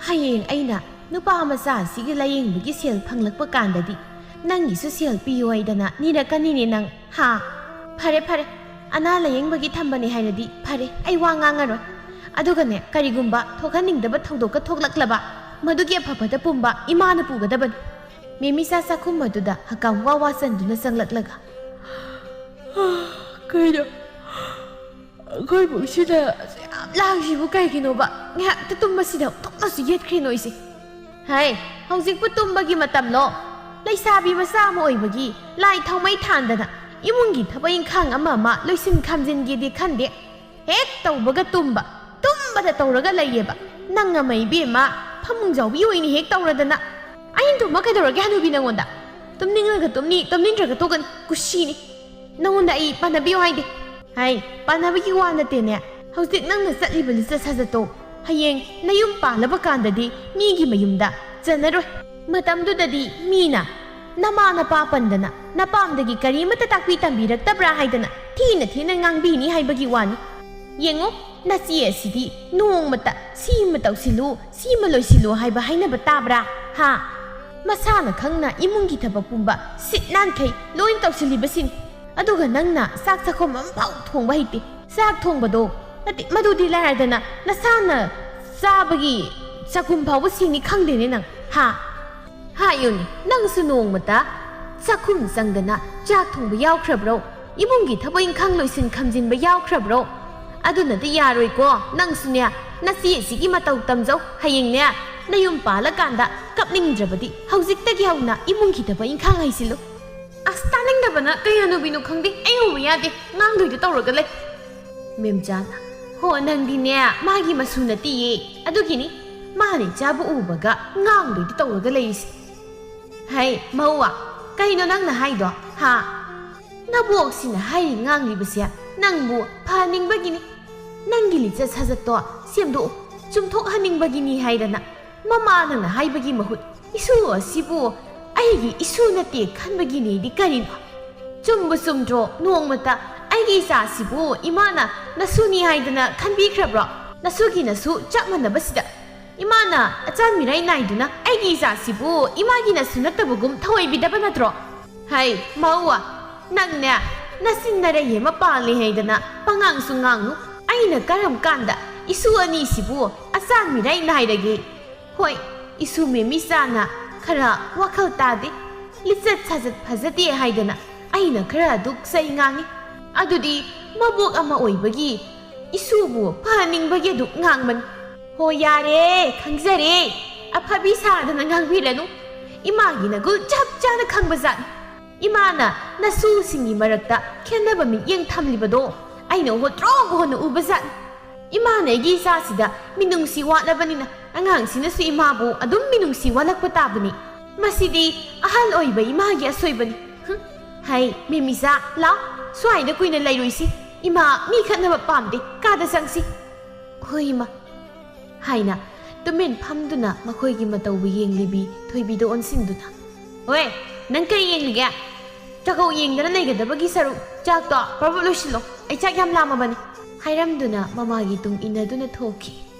ꯍꯌꯦꯡ ꯑꯩꯅ ꯅꯨꯄꯥ ꯃꯆꯥ ꯑꯁꯤꯒꯤ ꯂꯥꯌꯦꯡꯕꯒꯤ ꯁꯦꯜ ꯐꯪꯂꯛꯄ ꯀꯥꯟꯗꯗꯤ ꯅꯪꯒꯤꯁꯨ ꯁꯦꯜ ꯄꯤꯌꯨ ꯍꯥꯏꯗꯅ ꯅꯤꯔꯛꯀꯅꯤꯅꯦ ꯅꯪ, ꯍꯥ? ꯐꯔꯦ, ꯐꯔꯦ, ꯑꯅꯥ ꯂꯥꯌꯦꯡꯕꯒꯤ ꯊꯝꯕꯅꯦ ꯍꯥꯏꯔꯗꯤ ꯐꯔꯦ, ꯑꯩ ꯋꯥ ꯉꯥꯡꯉꯔꯣꯏ꯫ ꯑꯗꯨꯒꯅꯦ, ꯀꯔꯤꯒꯨꯝꯕ ꯊꯣꯛꯍꯟꯅꯤꯡꯗꯕ ꯊꯧꯗꯣꯛꯀ ꯊꯣꯛꯂꯛꯂꯕ, ꯃꯗꯨꯒꯤ ꯑꯐꯕꯗ ꯄꯨꯝꯕ ꯏꯃꯥꯅ ꯄꯨꯒꯗꯕꯅꯤ꯫ ꯃꯦꯃꯤꯁꯥ ꯆꯥꯛꯈꯨꯝ ꯑꯗꯨꯗ ꯍꯀꯥꯝ ꯋꯥ ꯋꯥ ꯆꯟꯗꯨꯅ ꯆꯪꯂꯛꯂꯒ, "ꯀꯩꯅꯣ? ꯑꯩꯈꯣꯏ ꯏꯃꯨꯡꯁꯤꯗ ꯌꯥꯝ ꯂꯥꯡꯁꯤꯕꯨ ꯀꯩꯒꯤꯅꯣꯕ? ꯉꯥꯏꯍꯥꯛꯇ ꯇꯨꯝꯕꯁꯤꯗ ꯑꯣꯟꯊꯣꯛꯅꯁꯨ ꯌꯦꯠꯈ꯭ꯔꯦ ꯅꯣꯏꯁꯦ꯫ ꯍꯩ, ꯍꯧꯖꯤꯛꯄꯨ ꯇꯨꯝꯕꯒꯤ ꯃꯇꯝꯂꯣ? ꯂꯩꯁꯥꯕꯤ ꯃꯆꯥ ꯑꯃ ꯑꯣꯏꯕꯒꯤ ꯂꯥꯏ ꯊꯥꯎꯃꯩ ꯊꯥꯟꯗꯅ ꯏꯃꯨꯡꯒꯤ ꯊꯕꯛ ꯏꯪꯈꯥꯡ ꯑꯃ ꯑꯃ ꯂꯣꯏꯁꯤꯟ ꯈꯥꯝꯖꯤꯟꯒꯦꯗꯤ ꯈꯟꯗꯦ꯫ ꯍꯦꯛ ꯇꯧꯕꯒ ꯇꯨꯝꯕ, ꯇꯨꯝꯕꯗ ꯇꯧꯔꯒ ꯂꯩꯌꯦꯕ꯫ ꯅꯪ ꯑꯃ ꯏꯕꯦꯝꯃ, ꯐꯃꯨꯡ ꯖꯥꯎꯕꯤ ꯑꯣꯏꯅ ꯍꯦꯛ ꯇꯧꯔꯗꯅ꯫ ꯑꯩꯅ ꯇꯨꯝꯕ ꯀꯩꯗꯧꯔꯒꯦ ꯍꯅꯨꯕꯤ ꯅꯪꯉꯣꯟꯗ? ꯇꯨꯝꯅꯤꯡꯉꯒ ꯇꯨꯝꯅꯤ, ꯇꯨꯝꯅꯤꯡꯗ꯭ꯔꯒ ꯇꯣꯛꯀꯅꯤ, ꯀꯨꯁꯤꯅꯤ꯫ ꯅꯪꯉꯣꯟꯗ ꯑꯩ ꯄꯥꯟꯅꯕꯤꯌꯨ ꯍꯥꯏꯗꯦ꯫ ꯍꯥꯏ, ꯄꯥꯟꯅꯕꯒꯤ ꯋꯥ ꯅꯠꯇꯦꯅꯦ꯫ ꯍꯧꯖꯤꯛ ꯅꯪꯅ ꯆꯠꯂꯤꯕ ꯂꯤꯆꯠ ꯁꯥꯖꯠꯇꯣ ꯍꯌꯦꯡ ꯅꯌꯨꯝ ꯄꯥꯜꯂꯕ ꯀꯥꯟꯗꯗꯤ ꯃꯤꯒꯤ ꯃꯌꯨꯝꯗ ꯆꯟꯅꯔꯣꯏ꯫ ꯃꯇꯝꯗꯨꯗꯗꯤ ꯃꯤꯅ ꯅꯃꯥ ꯅꯄꯥ ꯄꯟꯗꯅ ꯅꯄꯥꯝꯗꯒꯤ ꯀꯔꯤꯃꯠꯇ ꯇꯥꯛꯄꯤ ꯇꯝꯕꯤꯔꯛꯇꯕ꯭ꯔꯥ ꯍꯥꯏꯗꯅ ꯊꯤꯅ ꯊꯤꯅ ꯉꯥꯡꯕꯤꯅꯤ ꯍꯥꯏꯕꯒꯤ ꯋꯥꯅꯤ꯫ ꯌꯦꯡꯉꯨ, ꯅꯆꯦ ꯑꯁꯤꯗꯤ ꯅꯣꯡꯃꯇ ꯁꯤꯃ ꯇꯧꯁꯤꯜꯂꯨ, ꯁꯤꯃ ꯂꯣꯏꯁꯤꯜꯂꯨ ꯍꯥꯏꯕ ꯍꯥꯏꯅꯕ ꯇꯥꯕ꯭ꯔꯥ? ꯍꯥ? ꯃꯁꯥꯅ ꯈꯪꯅ ꯏꯃꯨꯡꯒꯤ ꯊꯕꯛ ꯄꯨꯝꯕ ꯁꯤꯠ ꯅꯥꯟꯈꯩ ꯂꯣꯏ ꯇꯧꯁꯤꯜꯂꯤꯕꯁꯤꯅꯤ꯫ ꯑꯗꯨꯒ ꯅꯪꯅ ꯆꯥꯛ ꯆꯥꯛꯈꯨꯝ ꯑꯃꯐꯥꯎ ꯊꯣꯡꯕ ꯍꯩꯇꯦ꯫ ꯆꯥꯛ ꯊꯣꯡꯕꯗꯣ, ꯅꯠꯇꯦ, ꯃꯗꯨꯗꯤ ꯂꯥꯏꯔꯗꯅ ꯅꯁꯥꯅ ꯆꯥꯕꯒꯤ ꯆꯥꯛꯈꯨꯝ ꯐꯥꯎꯕ ꯁꯦꯡꯉꯤ ꯈꯪꯗꯦꯅꯦ ꯅꯪ, ꯍꯥ? ꯍꯥꯏꯌꯨꯅꯦ, ꯅꯪꯁꯨ ꯅꯣꯡꯃꯇ ꯆꯥꯛꯈꯨꯝ ꯆꯪꯗꯅ ꯆꯥꯛ ꯊꯣꯡꯕ ꯌꯥꯎꯈ꯭ꯔꯕ꯭ꯔꯣ? ꯏꯃꯨꯡꯒꯤ ꯊꯕꯛ ꯏꯪꯈꯥꯡ ꯂꯣꯏꯁꯤꯟ ꯈꯝꯖꯤꯟꯕ ꯌꯥꯎꯈ꯭ꯔꯕ꯭ꯔꯣ? ꯑꯗꯨꯅꯗꯤ ꯌꯥꯔꯣꯏꯀꯣ, ꯅꯪꯁꯨꯅꯦ ꯅꯆꯦꯁꯤꯒꯤ ꯃꯇꯧ ꯇꯝꯖꯧ꯫ ꯍꯌꯦꯡꯅꯦ ꯅꯌꯨꯝ ꯄꯥꯜꯂꯀꯥꯟꯗ ꯀꯞꯅꯤꯡꯗ꯭ꯔꯕꯗꯤ ꯍꯧꯖꯤꯛꯇꯒꯤ ꯍꯧꯅ ꯏꯃꯨꯡꯒꯤ ꯊꯕꯛ ꯏꯪꯈꯥꯡ ꯍꯩꯁꯤꯜꯂꯨ꯫ ꯑꯁ, ꯇꯥꯅꯤꯡꯗꯕꯅ ꯀꯩ ꯍꯅꯨꯕꯤꯅꯣ ꯈꯪꯗꯦ, ꯑꯩ ꯎꯕ ꯌꯥꯗꯦ, ꯉꯥꯡꯗꯣꯏꯗ ꯇꯧꯔꯒ ꯂꯩ꯫ ꯃꯦꯝꯆꯥꯅ, "ꯍꯣ, ꯅꯪꯗꯤꯅꯦ ꯃꯥꯒꯤ ꯃꯁꯨ ꯅꯠꯇꯤꯌꯦ, ꯑꯗꯨꯒꯤꯅꯤ ꯃꯥꯅ ꯏꯆꯥꯕꯨ ꯎꯕꯒ ꯉꯥꯡꯗꯣꯏꯗ ꯇꯧꯔꯒ ꯂꯩꯔꯤꯁꯦ꯫" ꯍꯩ, ꯃꯧꯋꯥ, ꯀꯩꯅꯣ ꯅꯪꯅ ꯍꯥꯏꯗꯣ, ꯍꯥ? ꯅꯕꯣꯛꯁꯤꯅ ꯍꯥꯏꯔꯤ ꯉꯥꯡꯂꯤꯕꯁꯦ ꯅꯪꯕꯨ ꯐꯍꯟꯅꯤꯡꯕꯒꯤꯅꯤ꯫ ꯅꯪꯒꯤ ꯂꯤꯆꯠ ꯁꯥꯖꯠꯇꯣ ꯁꯦꯝꯗꯣꯛꯎ, ꯆꯨꯝꯊꯣꯛꯍꯟꯅꯤꯡꯕꯒꯤꯅꯤ ꯍꯥꯏꯗꯅ ꯃꯃꯥ ꯅꯪꯅ ꯍꯥꯏꯕꯒꯤ ꯃꯍꯨꯠ ꯏꯁꯨ ꯑꯁꯤꯕꯨ ꯑꯩꯒꯤ ꯏꯁꯨ ꯅꯠꯇꯦ ꯈꯟꯕꯒꯤꯅꯦꯗꯤ ꯀꯔꯤꯅꯣ? ꯆꯨꯝꯕꯨ ꯆꯨꯝꯗ꯭ꯔꯣ? ꯅꯣꯡꯃꯇ ꯑꯩꯒꯤ ꯏꯆꯥꯁꯤꯕꯨ ꯏꯃꯥꯅ ꯅꯁꯨꯅꯤ ꯍꯥꯏꯗꯅ ꯈꯟꯕꯤꯈ꯭ꯔꯕ꯭ꯔꯣ? ꯅꯁꯨꯒꯤ ꯅꯁꯨ ꯆꯞ ꯃꯥꯟꯅꯕꯁꯤꯗ ꯏꯃꯥꯅ ꯑꯆꯥꯟ ꯃꯤꯔꯥꯏ ꯅꯥꯏꯗꯨꯅ ꯑꯩꯒꯤ ꯏꯆꯥꯁꯤꯕꯨ ꯏꯃꯥꯒꯤ ꯅꯁꯨ ꯅꯠꯇꯕꯒꯨꯝ ꯊꯧꯑꯣꯏꯕꯤꯗꯕ ꯅꯠꯇ꯭ꯔꯣ? ꯍꯩ, ꯃꯧꯋꯥ, ꯅꯪꯅꯦ, ꯅꯆꯤꯟ ꯅꯔꯩ ꯑꯃ ꯄꯥꯜꯂꯦ ꯍꯥꯏꯗꯅ ꯄꯉꯥꯡꯁꯨ ꯉꯥꯡꯅꯨ꯫ ꯑꯩꯅ ꯀꯔꯝ ꯀꯥꯟꯗ ꯏꯁꯨ ꯑꯅꯤꯁꯤꯕꯨ ꯑꯆꯥꯟ ꯃꯤꯔꯥꯏ ꯅꯥꯏꯔꯒꯦ? ꯍꯣꯏ, ꯏꯁꯨ ꯃꯦꯃꯤꯆꯥꯅ ꯈꯔ ꯋꯥꯈꯜ ꯇꯥꯗꯦ, ꯂꯤꯆꯠ ꯁꯥꯖꯠ ꯐꯖꯗꯦ ꯍꯥꯏꯗꯅ ꯑꯩꯅ ꯈꯔ ꯑꯗꯨꯛ ꯆꯩ ꯉꯥꯡꯉꯤ꯫ ꯑꯗꯨꯗꯤ ꯃꯕꯣꯛ ꯑꯃ ꯑꯣꯏꯕꯒꯤ ꯏꯁꯨꯕꯨ ꯐꯍꯟꯅꯤꯡꯕꯒꯤ ꯑꯗꯨꯛ ꯉꯥꯡꯕꯅꯤ꯫ ꯍꯣ, ꯌꯥꯔꯦ, ꯈꯪꯖꯔꯦ꯫ ꯑꯐꯕꯤ ꯁꯥꯗꯅ ꯉꯥꯡꯕꯤꯔꯅꯨ꯫ ꯏꯃꯥꯒꯤ ꯅꯒꯨꯜ ꯆꯞ ꯆꯥꯅ ꯈꯪꯕꯖꯥꯠꯅꯤ꯫ ꯏꯃꯥꯅ ꯅꯁꯨꯁꯤꯡꯒꯤ ꯃꯔꯛꯇ ꯈꯦꯠꯅꯕ ꯃꯤꯠꯌꯦꯡ ꯊꯝꯂꯤꯕꯗꯣ ꯑꯩꯅ ꯍꯣꯇ꯭ꯔꯣ ꯍꯣꯟꯅ ꯎꯕꯖꯥꯠꯅꯤ꯫ ꯏꯃꯥꯅ ꯑꯩꯒꯤ ꯏꯆꯥꯁꯤꯗ ꯃꯤꯅꯨꯡꯁꯤ ꯋꯥꯠꯂꯕꯅꯤꯅ ꯑꯉꯥꯡꯁꯤꯅꯁꯨ ꯏꯃꯥꯕꯨ ꯑꯗꯨꯝ ꯃꯤꯅꯨꯡꯁꯤ ꯋꯥꯠꯂꯛꯄ ꯇꯥꯕꯅꯤ꯫ ꯃꯁꯤꯗꯤ ꯑꯍꯜ ꯑꯣꯏꯕ ꯏꯃꯥꯒꯤ ꯑꯁꯣꯏꯕꯅꯤ꯫ ꯍꯨꯝ, ꯍꯩ, ꯃꯦꯃꯤꯆꯥ, ꯂꯥꯎ, ꯁ꯭ꯋꯥꯏꯗ ꯀꯨꯏꯅ ꯂꯩꯔꯣꯏꯁꯤ꯫ ꯏꯃꯥ ꯃꯤ ꯈꯠꯅꯕ ꯄꯥꯝꯗꯦ, ꯀꯥꯗ ꯆꯪꯁꯤ꯫ ꯍꯣꯏ, ꯏꯃꯥ꯫ ꯍꯥꯏꯅ ꯇꯨꯃꯤꯟ ꯐꯝꯗꯨꯅ ꯃꯈꯣꯏꯒꯤ ꯃꯇꯧꯕꯨ ꯌꯦꯡꯂꯤꯕꯤ ꯊꯣꯏꯕꯤꯗ ꯑꯣꯟꯁꯤꯟꯗꯨꯅ, "ꯍꯣꯏ, ꯅꯪ ꯀꯔꯤ ꯌꯦꯡꯂꯤꯒꯦ? ꯆꯥꯛꯀꯧ ꯌꯦꯡꯗꯅ ꯂꯩꯒꯗꯕꯒꯤ ꯁꯔꯨꯛ ꯆꯥꯛꯇꯣ ꯄ꯭ꯔꯞ ꯄ꯭ꯔꯞ ꯂꯣꯏꯁꯤꯜꯂꯣ, ꯑꯩ ꯆꯥꯛ ꯌꯥꯝ ꯂꯥꯝꯃꯕꯅꯤ," ꯍꯥꯏꯔꯝꯗꯨꯅ ꯃꯃꯥꯒꯤ ꯇꯨꯡ ꯏꯟꯅꯗꯨꯅ ꯊꯣꯛꯈꯤ꯫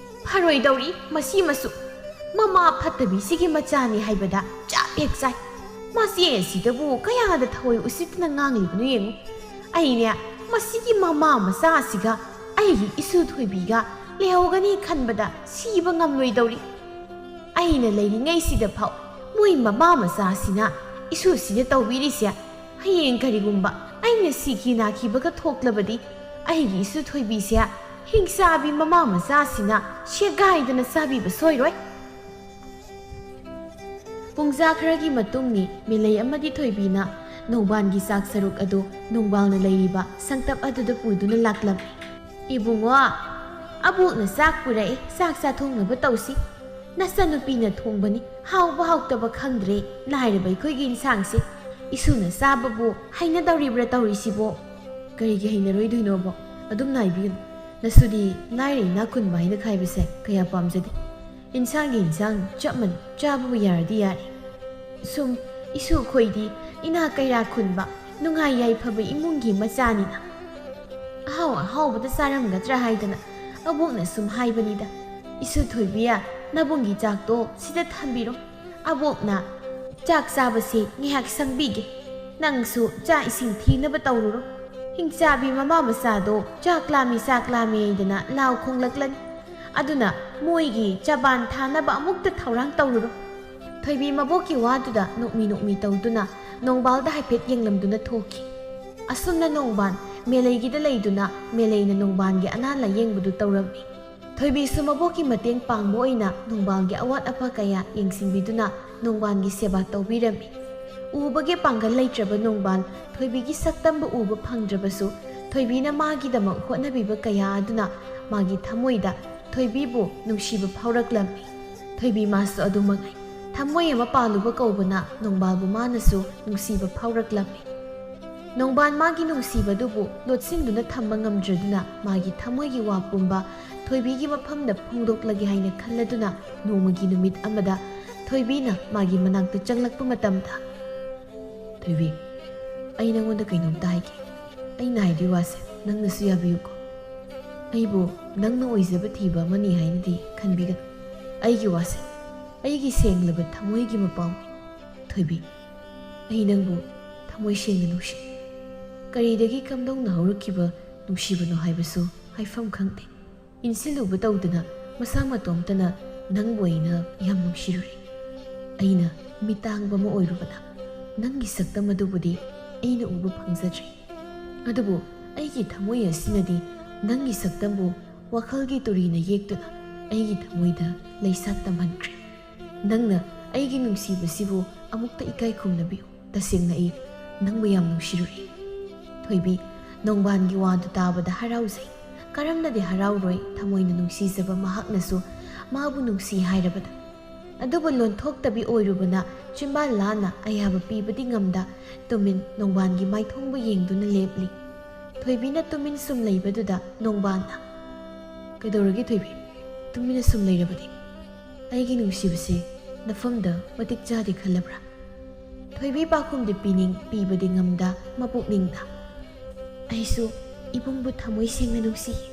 ꯐꯔꯣꯏꯗꯧꯔꯤ ꯃꯁꯤ ꯃꯁꯨ꯫ ꯃꯃꯥ ꯐꯠꯇꯕꯤꯁꯤꯒꯤ ꯃꯆꯥꯅꯤ ꯍꯥꯏꯕꯗ ꯆꯞ ꯍꯦꯛ ꯆꯥꯏ꯫ ꯃꯆꯦ ꯑꯁꯤꯗꯕꯨ ꯀꯌꯥꯗ ꯊꯑꯣꯏ ꯎꯁꯤꯠꯇꯅ ꯉꯥꯡꯂꯤꯕꯅꯣ ꯌꯦꯡꯉꯨ꯫ ꯑꯩꯅꯦ, ꯃꯁꯤꯒꯤ ꯃꯃꯥ ꯃꯆꯥ ꯑꯁꯤꯒ ꯑꯩꯒꯤ ꯏꯁꯨ ꯊꯣꯏꯕꯤꯒ ꯂꯩꯍꯧꯒꯅꯤ ꯈꯟꯕꯗ ꯁꯤꯕ ꯉꯝꯂꯣꯏꯗꯧꯔꯤ꯫ ꯑꯩꯅ ꯂꯩꯔꯤꯉꯩꯁꯤꯗ ꯐꯥꯎ ꯃꯣꯏ ꯃꯃꯥ ꯃꯆꯥꯁꯤꯅ ꯏꯁꯨꯁꯤꯗ ꯇꯧꯕꯤꯔꯤꯁꯦ꯫ ꯍꯌꯦꯡ ꯀꯔꯤꯒꯨꯝꯕ ꯑꯩꯅ ꯁꯤꯈꯤ ꯅꯥꯈꯤꯕꯒ ꯊꯣꯛꯂꯕꯗꯤ ꯑꯩꯒꯤ ꯏꯁꯨ ꯊꯣꯏꯕꯤꯁꯦ ꯍꯤꯡꯆꯥꯕꯤ ꯃꯃꯥ ꯃꯆꯥꯁꯤꯅ ꯁꯦꯒꯥꯏꯗꯅ ꯆꯥꯕꯤꯕ ꯁꯣꯏꯔꯣꯏ꯫ ꯄꯨꯡꯖꯥ ꯈꯔꯒꯤ ꯃꯇꯨꯡꯅꯤ ꯃꯤꯂꯩ ꯑꯃꯗꯤ ꯊꯣꯏꯕꯤꯅ ꯅꯣꯡꯕꯥꯜꯒꯤ ꯆꯥꯛ ꯁꯔꯨꯛ ꯑꯗꯨ ꯅꯣꯡꯕꯥꯜꯅ ꯂꯩꯔꯤꯕ ꯁꯪꯇꯞ ꯑꯗꯨꯗ ꯄꯨꯗꯨꯅ ꯂꯥꯛꯂꯝꯃꯤ꯫ "ꯏꯕꯨꯡꯉꯣ, ꯑꯕꯣꯛꯅ ꯆꯥꯛ ꯄꯨꯔꯛꯏ, ꯆꯥꯛ ꯆꯥꯊꯣꯛꯅꯕ ꯇꯧꯁꯤ꯫ ꯅꯆꯟꯅꯨꯄꯤꯅ ꯊꯣꯡꯕꯅꯤ, ꯍꯥꯎꯕ ꯍꯥꯎꯇꯕ ꯈꯪꯗ꯭ꯔꯦ ꯂꯥꯏꯔꯕ ꯑꯩꯈꯣꯏꯒꯤ ꯏꯟꯁꯥꯡꯁꯦ꯫ ꯏꯁꯨꯅ ꯆꯥꯕꯕꯨ ꯍꯩꯅꯗꯧꯔꯤꯕ꯭ꯔꯥ ꯇꯧꯔꯤꯁꯤꯕꯣ? ꯀꯔꯤꯒꯤ ꯍꯩꯅꯔꯣꯏꯗꯣꯏꯅꯣꯕꯣ? ꯑꯗꯨꯝ ꯅꯥꯏꯕꯤꯒꯅꯨ꯫ ꯅꯁꯨꯗꯤ ꯂꯥꯏꯔ ꯏꯅꯥꯛ ꯈꯨꯟꯕ ꯍꯥꯏꯅ ꯈꯥꯏꯕꯁꯦ ꯀꯌꯥ ꯄꯥꯝꯖꯗꯦ꯫ ꯏꯟꯁꯥꯡꯒꯤ ꯏꯟꯁꯥꯡ ꯆꯞ ꯃꯥꯟꯅꯩ, ꯆꯥꯕꯕꯨ ꯌꯥꯔꯗꯤ ꯌꯥꯔꯦ꯫ ꯁꯨꯝ ꯏꯁꯨ ꯑꯩꯈꯣꯏꯗꯤ ꯏꯅꯥꯛ ꯀꯩꯔꯥꯛ ꯈꯨꯟꯕ, ꯅꯨꯡꯉꯥꯏ ꯌꯥꯏꯐꯕ ꯏꯃꯨꯡꯒꯤ ꯃꯆꯥꯅꯤꯅ꯫ ꯑꯍꯥꯎ ꯑꯍꯥꯎꯕꯗ ꯆꯥꯔꯝꯒꯗ꯭ꯔꯥ ꯍꯥꯏꯗꯅ ꯑꯕꯣꯛꯅ ꯁꯨꯝ ꯍꯥꯏꯕꯅꯤꯗ꯫ ꯏꯁꯨ ꯊꯣꯏꯕꯤꯌꯥ, ꯅꯕꯨꯡꯒꯤ ꯆꯥꯛꯇꯣ ꯁꯤꯗ ꯊꯝꯕꯤꯔꯣ꯫ ꯑꯕꯣꯛꯅ ꯆꯥꯛ ꯆꯥꯕꯁꯦ ꯉꯥꯏꯍꯥꯛ ꯁꯪꯕꯤꯒꯦ꯫ ꯅꯪꯁꯨ ꯆꯥꯛ ꯏꯁꯤꯡ ꯊꯤꯅꯕ ꯇꯧꯔꯨꯔꯣ꯫ ꯍꯤꯡꯆꯥꯕꯤ ꯃꯃꯥ ꯃꯆꯥꯗꯣ ꯆꯥꯛ ꯂꯥꯝꯃꯤ, ꯆꯥꯛ ꯂꯥꯝꯃꯤ ꯍꯥꯏꯗꯅ ꯂꯥꯎ ꯈꯣꯡꯂꯛꯂꯅꯤ꯫ ꯑꯗꯨꯅ ꯃꯣꯏꯒꯤ ꯆꯕꯥꯟ ꯊꯥꯅꯕ ꯑꯃꯨꯛꯇ ꯊꯧꯔꯥꯡ ꯇꯧꯔꯨꯔꯣ꯫ ꯊꯣꯏꯕꯤ ꯃꯕꯣꯛꯀꯤ ꯋꯥꯗꯨꯗ ꯅꯣꯛꯃꯤ ꯅꯣꯛꯃꯤ ꯇꯧꯗꯨꯅ ꯅꯣꯡꯕꯥꯜꯗ ꯍꯥꯏꯐꯦꯠ ꯌꯦꯡꯂꯝꯗꯨꯅ ꯊꯣꯛꯈꯤ꯫ ꯑꯁꯨꯝꯅ ꯅꯣꯡꯕꯥꯜ ꯃꯦꯂꯩꯒꯤꯗ ꯂꯩꯗꯨꯅ ꯃꯦꯂꯩꯅ ꯅꯣꯡꯕꯥꯜꯒꯤ ꯑꯅꯥ ꯂꯥꯌꯦꯡꯕꯗꯨ ꯇꯧꯔꯝꯃꯤ꯫ ꯊꯣꯏꯕꯤꯁꯨ ꯃꯕꯣꯛꯀꯤ ꯃꯇꯦꯡ ꯄꯥꯡꯕ ꯑꯣꯏꯅ ꯅꯣꯡꯕꯥꯜꯒꯤ ꯑꯋꯥꯠ ꯑꯄꯥ ꯀꯌꯥ ꯌꯦꯡꯁꯤꯟꯕꯤꯗꯨꯅ ꯅꯣꯡꯕꯥꯜꯒꯤ ꯁꯦꯕꯥ ꯇꯧꯕꯤꯔꯝꯃꯤ꯫ ꯎꯕꯒꯤ ꯄꯥꯡꯒꯜ ꯂꯩꯇ꯭ꯔꯕ ꯅꯣꯡꯕꯥꯜ ꯊꯣꯏꯕꯤꯒꯤ ꯁꯛꯇꯝꯕꯨ ꯎꯕ ꯐꯪꯗ꯭ꯔꯕꯁꯨ, ꯊꯣꯏꯕꯤꯅ ꯃꯥꯒꯤꯗꯃꯛ ꯍꯣꯠꯅꯕꯤꯕ ꯀꯌꯥ ꯑꯗꯨꯅ ꯃꯥꯒꯤ ꯊꯃꯣꯏꯗ ꯊꯣꯏꯕꯤꯕꯨ ꯅꯨꯡꯁꯤꯕ ꯐꯥꯎꯔꯛꯂꯝꯃꯤ꯫ ꯊꯣꯏꯕꯤ ꯃꯥꯁꯨ ꯑꯗꯨꯃꯛꯅꯤ꯫ ꯊꯃꯣꯏ ꯑꯃ ꯄꯥꯜꯂꯨꯕ ꯀꯧꯕꯅ ꯅꯣꯡꯕꯥꯜꯕꯨ ꯃꯥꯅꯁꯨ ꯅꯨꯡꯁꯤꯕ ꯐꯥꯎꯔꯛꯂꯝꯃꯤ꯫ ꯅꯣꯡꯕꯥꯜ ꯃꯥꯒꯤ ꯅꯨꯡꯁꯤꯕꯗꯨꯕꯨ ꯂꯣꯠꯁꯤꯟꯗꯨꯅ ꯊꯝꯕ ꯉꯝꯗ꯭ꯔꯗꯨꯅ ꯃꯥꯒꯤ ꯊꯃꯣꯏꯒꯤ ꯋꯥ ꯄꯨꯝꯕ ꯊꯣꯏꯕꯤꯒꯤ ꯃꯐꯝꯗ ꯐꯣꯡꯗꯣꯛꯂꯒꯦ ꯍꯥꯏꯅ ꯈꯜꯂꯗꯨꯅ ꯅꯣꯡꯃꯒꯤ ꯅꯨꯃꯤꯠ ꯑꯃꯗ ꯊꯣꯏꯕꯤꯅ ꯃꯥꯒꯤ ꯃꯅꯥꯛꯇ ꯆꯪꯂꯛꯄ ꯃꯇꯝꯗ, "ꯊꯣꯏꯕꯤ, ꯑꯩ ꯅꯉꯣꯟꯗ ꯀꯩꯅꯣꯝꯇ ꯍꯥꯏꯒꯦ꯫ ꯑꯩꯅ ꯍꯥꯏꯗꯣꯏ ꯋꯥꯁꯦ ꯅꯪꯅꯁꯨ ꯌꯥꯕꯤꯌꯨꯀꯣ꯫ ꯑꯩꯕꯨ ꯅꯪꯅ ꯑꯣꯏꯖꯕ ꯊꯤꯕ ꯑꯃꯅꯤ ꯍꯥꯏꯅꯗꯤ ꯈꯟꯕꯤꯒꯅꯨ꯫ ꯑꯩꯒꯤ ꯋꯥꯁꯦ ꯑꯩꯒꯤ ꯁꯦꯡꯂꯕ ꯊꯃꯣꯏꯒꯤ ꯃꯄꯥꯎꯅꯤ꯫ ꯊꯣꯏꯕꯤ, ꯑꯩ ꯅꯪꯕꯨ ꯊꯃꯣꯏ ꯁꯦꯡꯅ ꯅꯨꯡꯁꯤ꯫ ꯀꯔꯤꯗꯒꯤ ꯀꯝꯗꯧꯅ ꯍꯧꯔꯛꯈꯤꯕ ꯅꯨꯡꯁꯤꯕꯅꯣ ꯍꯥꯏꯕꯁꯨ ꯍꯥꯏꯐꯝ ꯈꯪꯗꯦ꯫ ꯏꯟꯁꯤꯜꯂꯨꯕ ꯇꯧꯗꯅ ꯃꯁꯥ ꯃꯇꯣꯝꯇꯅ ꯅꯪꯕꯨ ꯑꯩꯅ ꯌꯥꯝ ꯅꯨꯡꯁꯤꯔꯨꯔꯦ꯫ ꯑꯩꯅ ꯃꯤꯇꯥꯡꯕ ꯑꯃ ꯑꯣꯏꯔꯨꯕꯅ ꯅꯪꯒꯤ ꯁꯛꯇꯝ ꯑꯗꯨꯕꯨꯗꯤ ꯑꯩꯅ ꯎꯕ ꯐꯪꯖꯗ꯭ꯔꯦ꯫ ꯑꯗꯨꯕꯨ ꯑꯩꯒꯤ ꯊꯃꯣꯏ ꯑꯁꯤꯅꯗꯤ ꯅꯪꯒꯤ ꯁꯛꯇꯝꯕꯨ ꯋꯥꯈꯜꯒꯤ ꯇꯨꯔꯤꯅ ꯌꯦꯛꯇꯨꯅ ꯑꯩꯒꯤ ꯊꯃꯣꯏꯗ ꯂꯩꯁꯥꯠ ꯇꯝꯍꯟꯈ꯭ꯔꯦ꯫ ꯅꯪꯅ ꯑꯩꯒꯤ ꯅꯨꯡꯁꯤꯕꯁꯤꯕꯨ ꯑꯃꯨꯛꯇ ꯏꯀꯥꯏ ꯈꯨꯝꯅꯕꯤꯌꯨ꯫ ꯇꯁꯦꯡꯅ ꯑꯩ ꯅꯪꯕꯨ ꯌꯥꯝ ꯅꯨꯡꯁꯤꯔꯨꯔꯦ꯫ ꯊꯣꯏꯕꯤ, ꯅꯣꯡꯕꯥꯟꯒꯤ ꯋꯥꯗꯨ ꯇꯥꯕꯗ ꯍꯔꯥꯎꯖꯩ꯫ ꯀꯔꯝꯅꯗꯤ ꯍꯔꯥꯎꯔꯣꯏ, ꯊꯃꯣꯏꯅ ꯅꯨꯡꯁꯤꯖꯕ ꯃꯍꯥꯛꯅꯁꯨ ꯃꯥꯕꯨ ꯅꯨꯡꯁꯤ ꯍꯥꯏꯔꯕꯗ꯫ ꯑꯗꯨꯕꯨ ꯂꯣꯟꯊꯣꯛꯇꯕꯤ ꯑꯣꯏꯔꯨꯕꯅ ꯆꯤꯝꯕꯥꯜ ꯂꯥꯅ ꯑꯌꯥꯕ ꯄꯤꯕꯗꯤ ꯉꯝꯗ ꯇꯨꯃꯤꯟ ꯅꯣꯡꯕꯥꯟꯒꯤ ꯃꯥꯏꯊꯣꯡꯕꯨ ꯌꯦꯡꯗꯨꯅ ꯂꯦꯞꯂꯤ꯫ ꯊꯣꯏꯕꯤꯅ ꯇꯨꯃꯤꯟ ꯁꯨꯝ ꯂꯩꯕꯗꯨꯗ ꯅꯣꯡꯕꯥꯟꯅ, "ꯀꯩꯗꯧꯔꯒꯦ ꯊꯣꯏꯕꯤ? ꯇꯨꯃꯤꯟꯅ ꯁꯨꯝ ꯂꯩꯔꯕꯗꯤ? ꯑꯩꯒꯤ ꯅꯨꯡꯁꯤꯕꯁꯦ ꯅꯐꯝꯗ ꯃꯇꯤꯛ ꯆꯥꯗꯦ ꯈꯜꯂꯕ꯭ꯔꯥ?" ꯊꯣꯏꯕꯤ ꯄꯥꯎꯈꯨꯝꯗꯤ ꯄꯤꯅꯤꯡ ꯄꯤꯕꯗꯤ ꯉꯝꯗ ꯃꯄꯨꯛꯅꯤꯡꯗ, "ꯑꯩꯁꯨ ꯏꯕꯨꯡꯕꯨ ꯊꯃꯣꯏ ꯁꯦꯡꯅ ꯅꯨꯡꯁꯤꯌꯦ,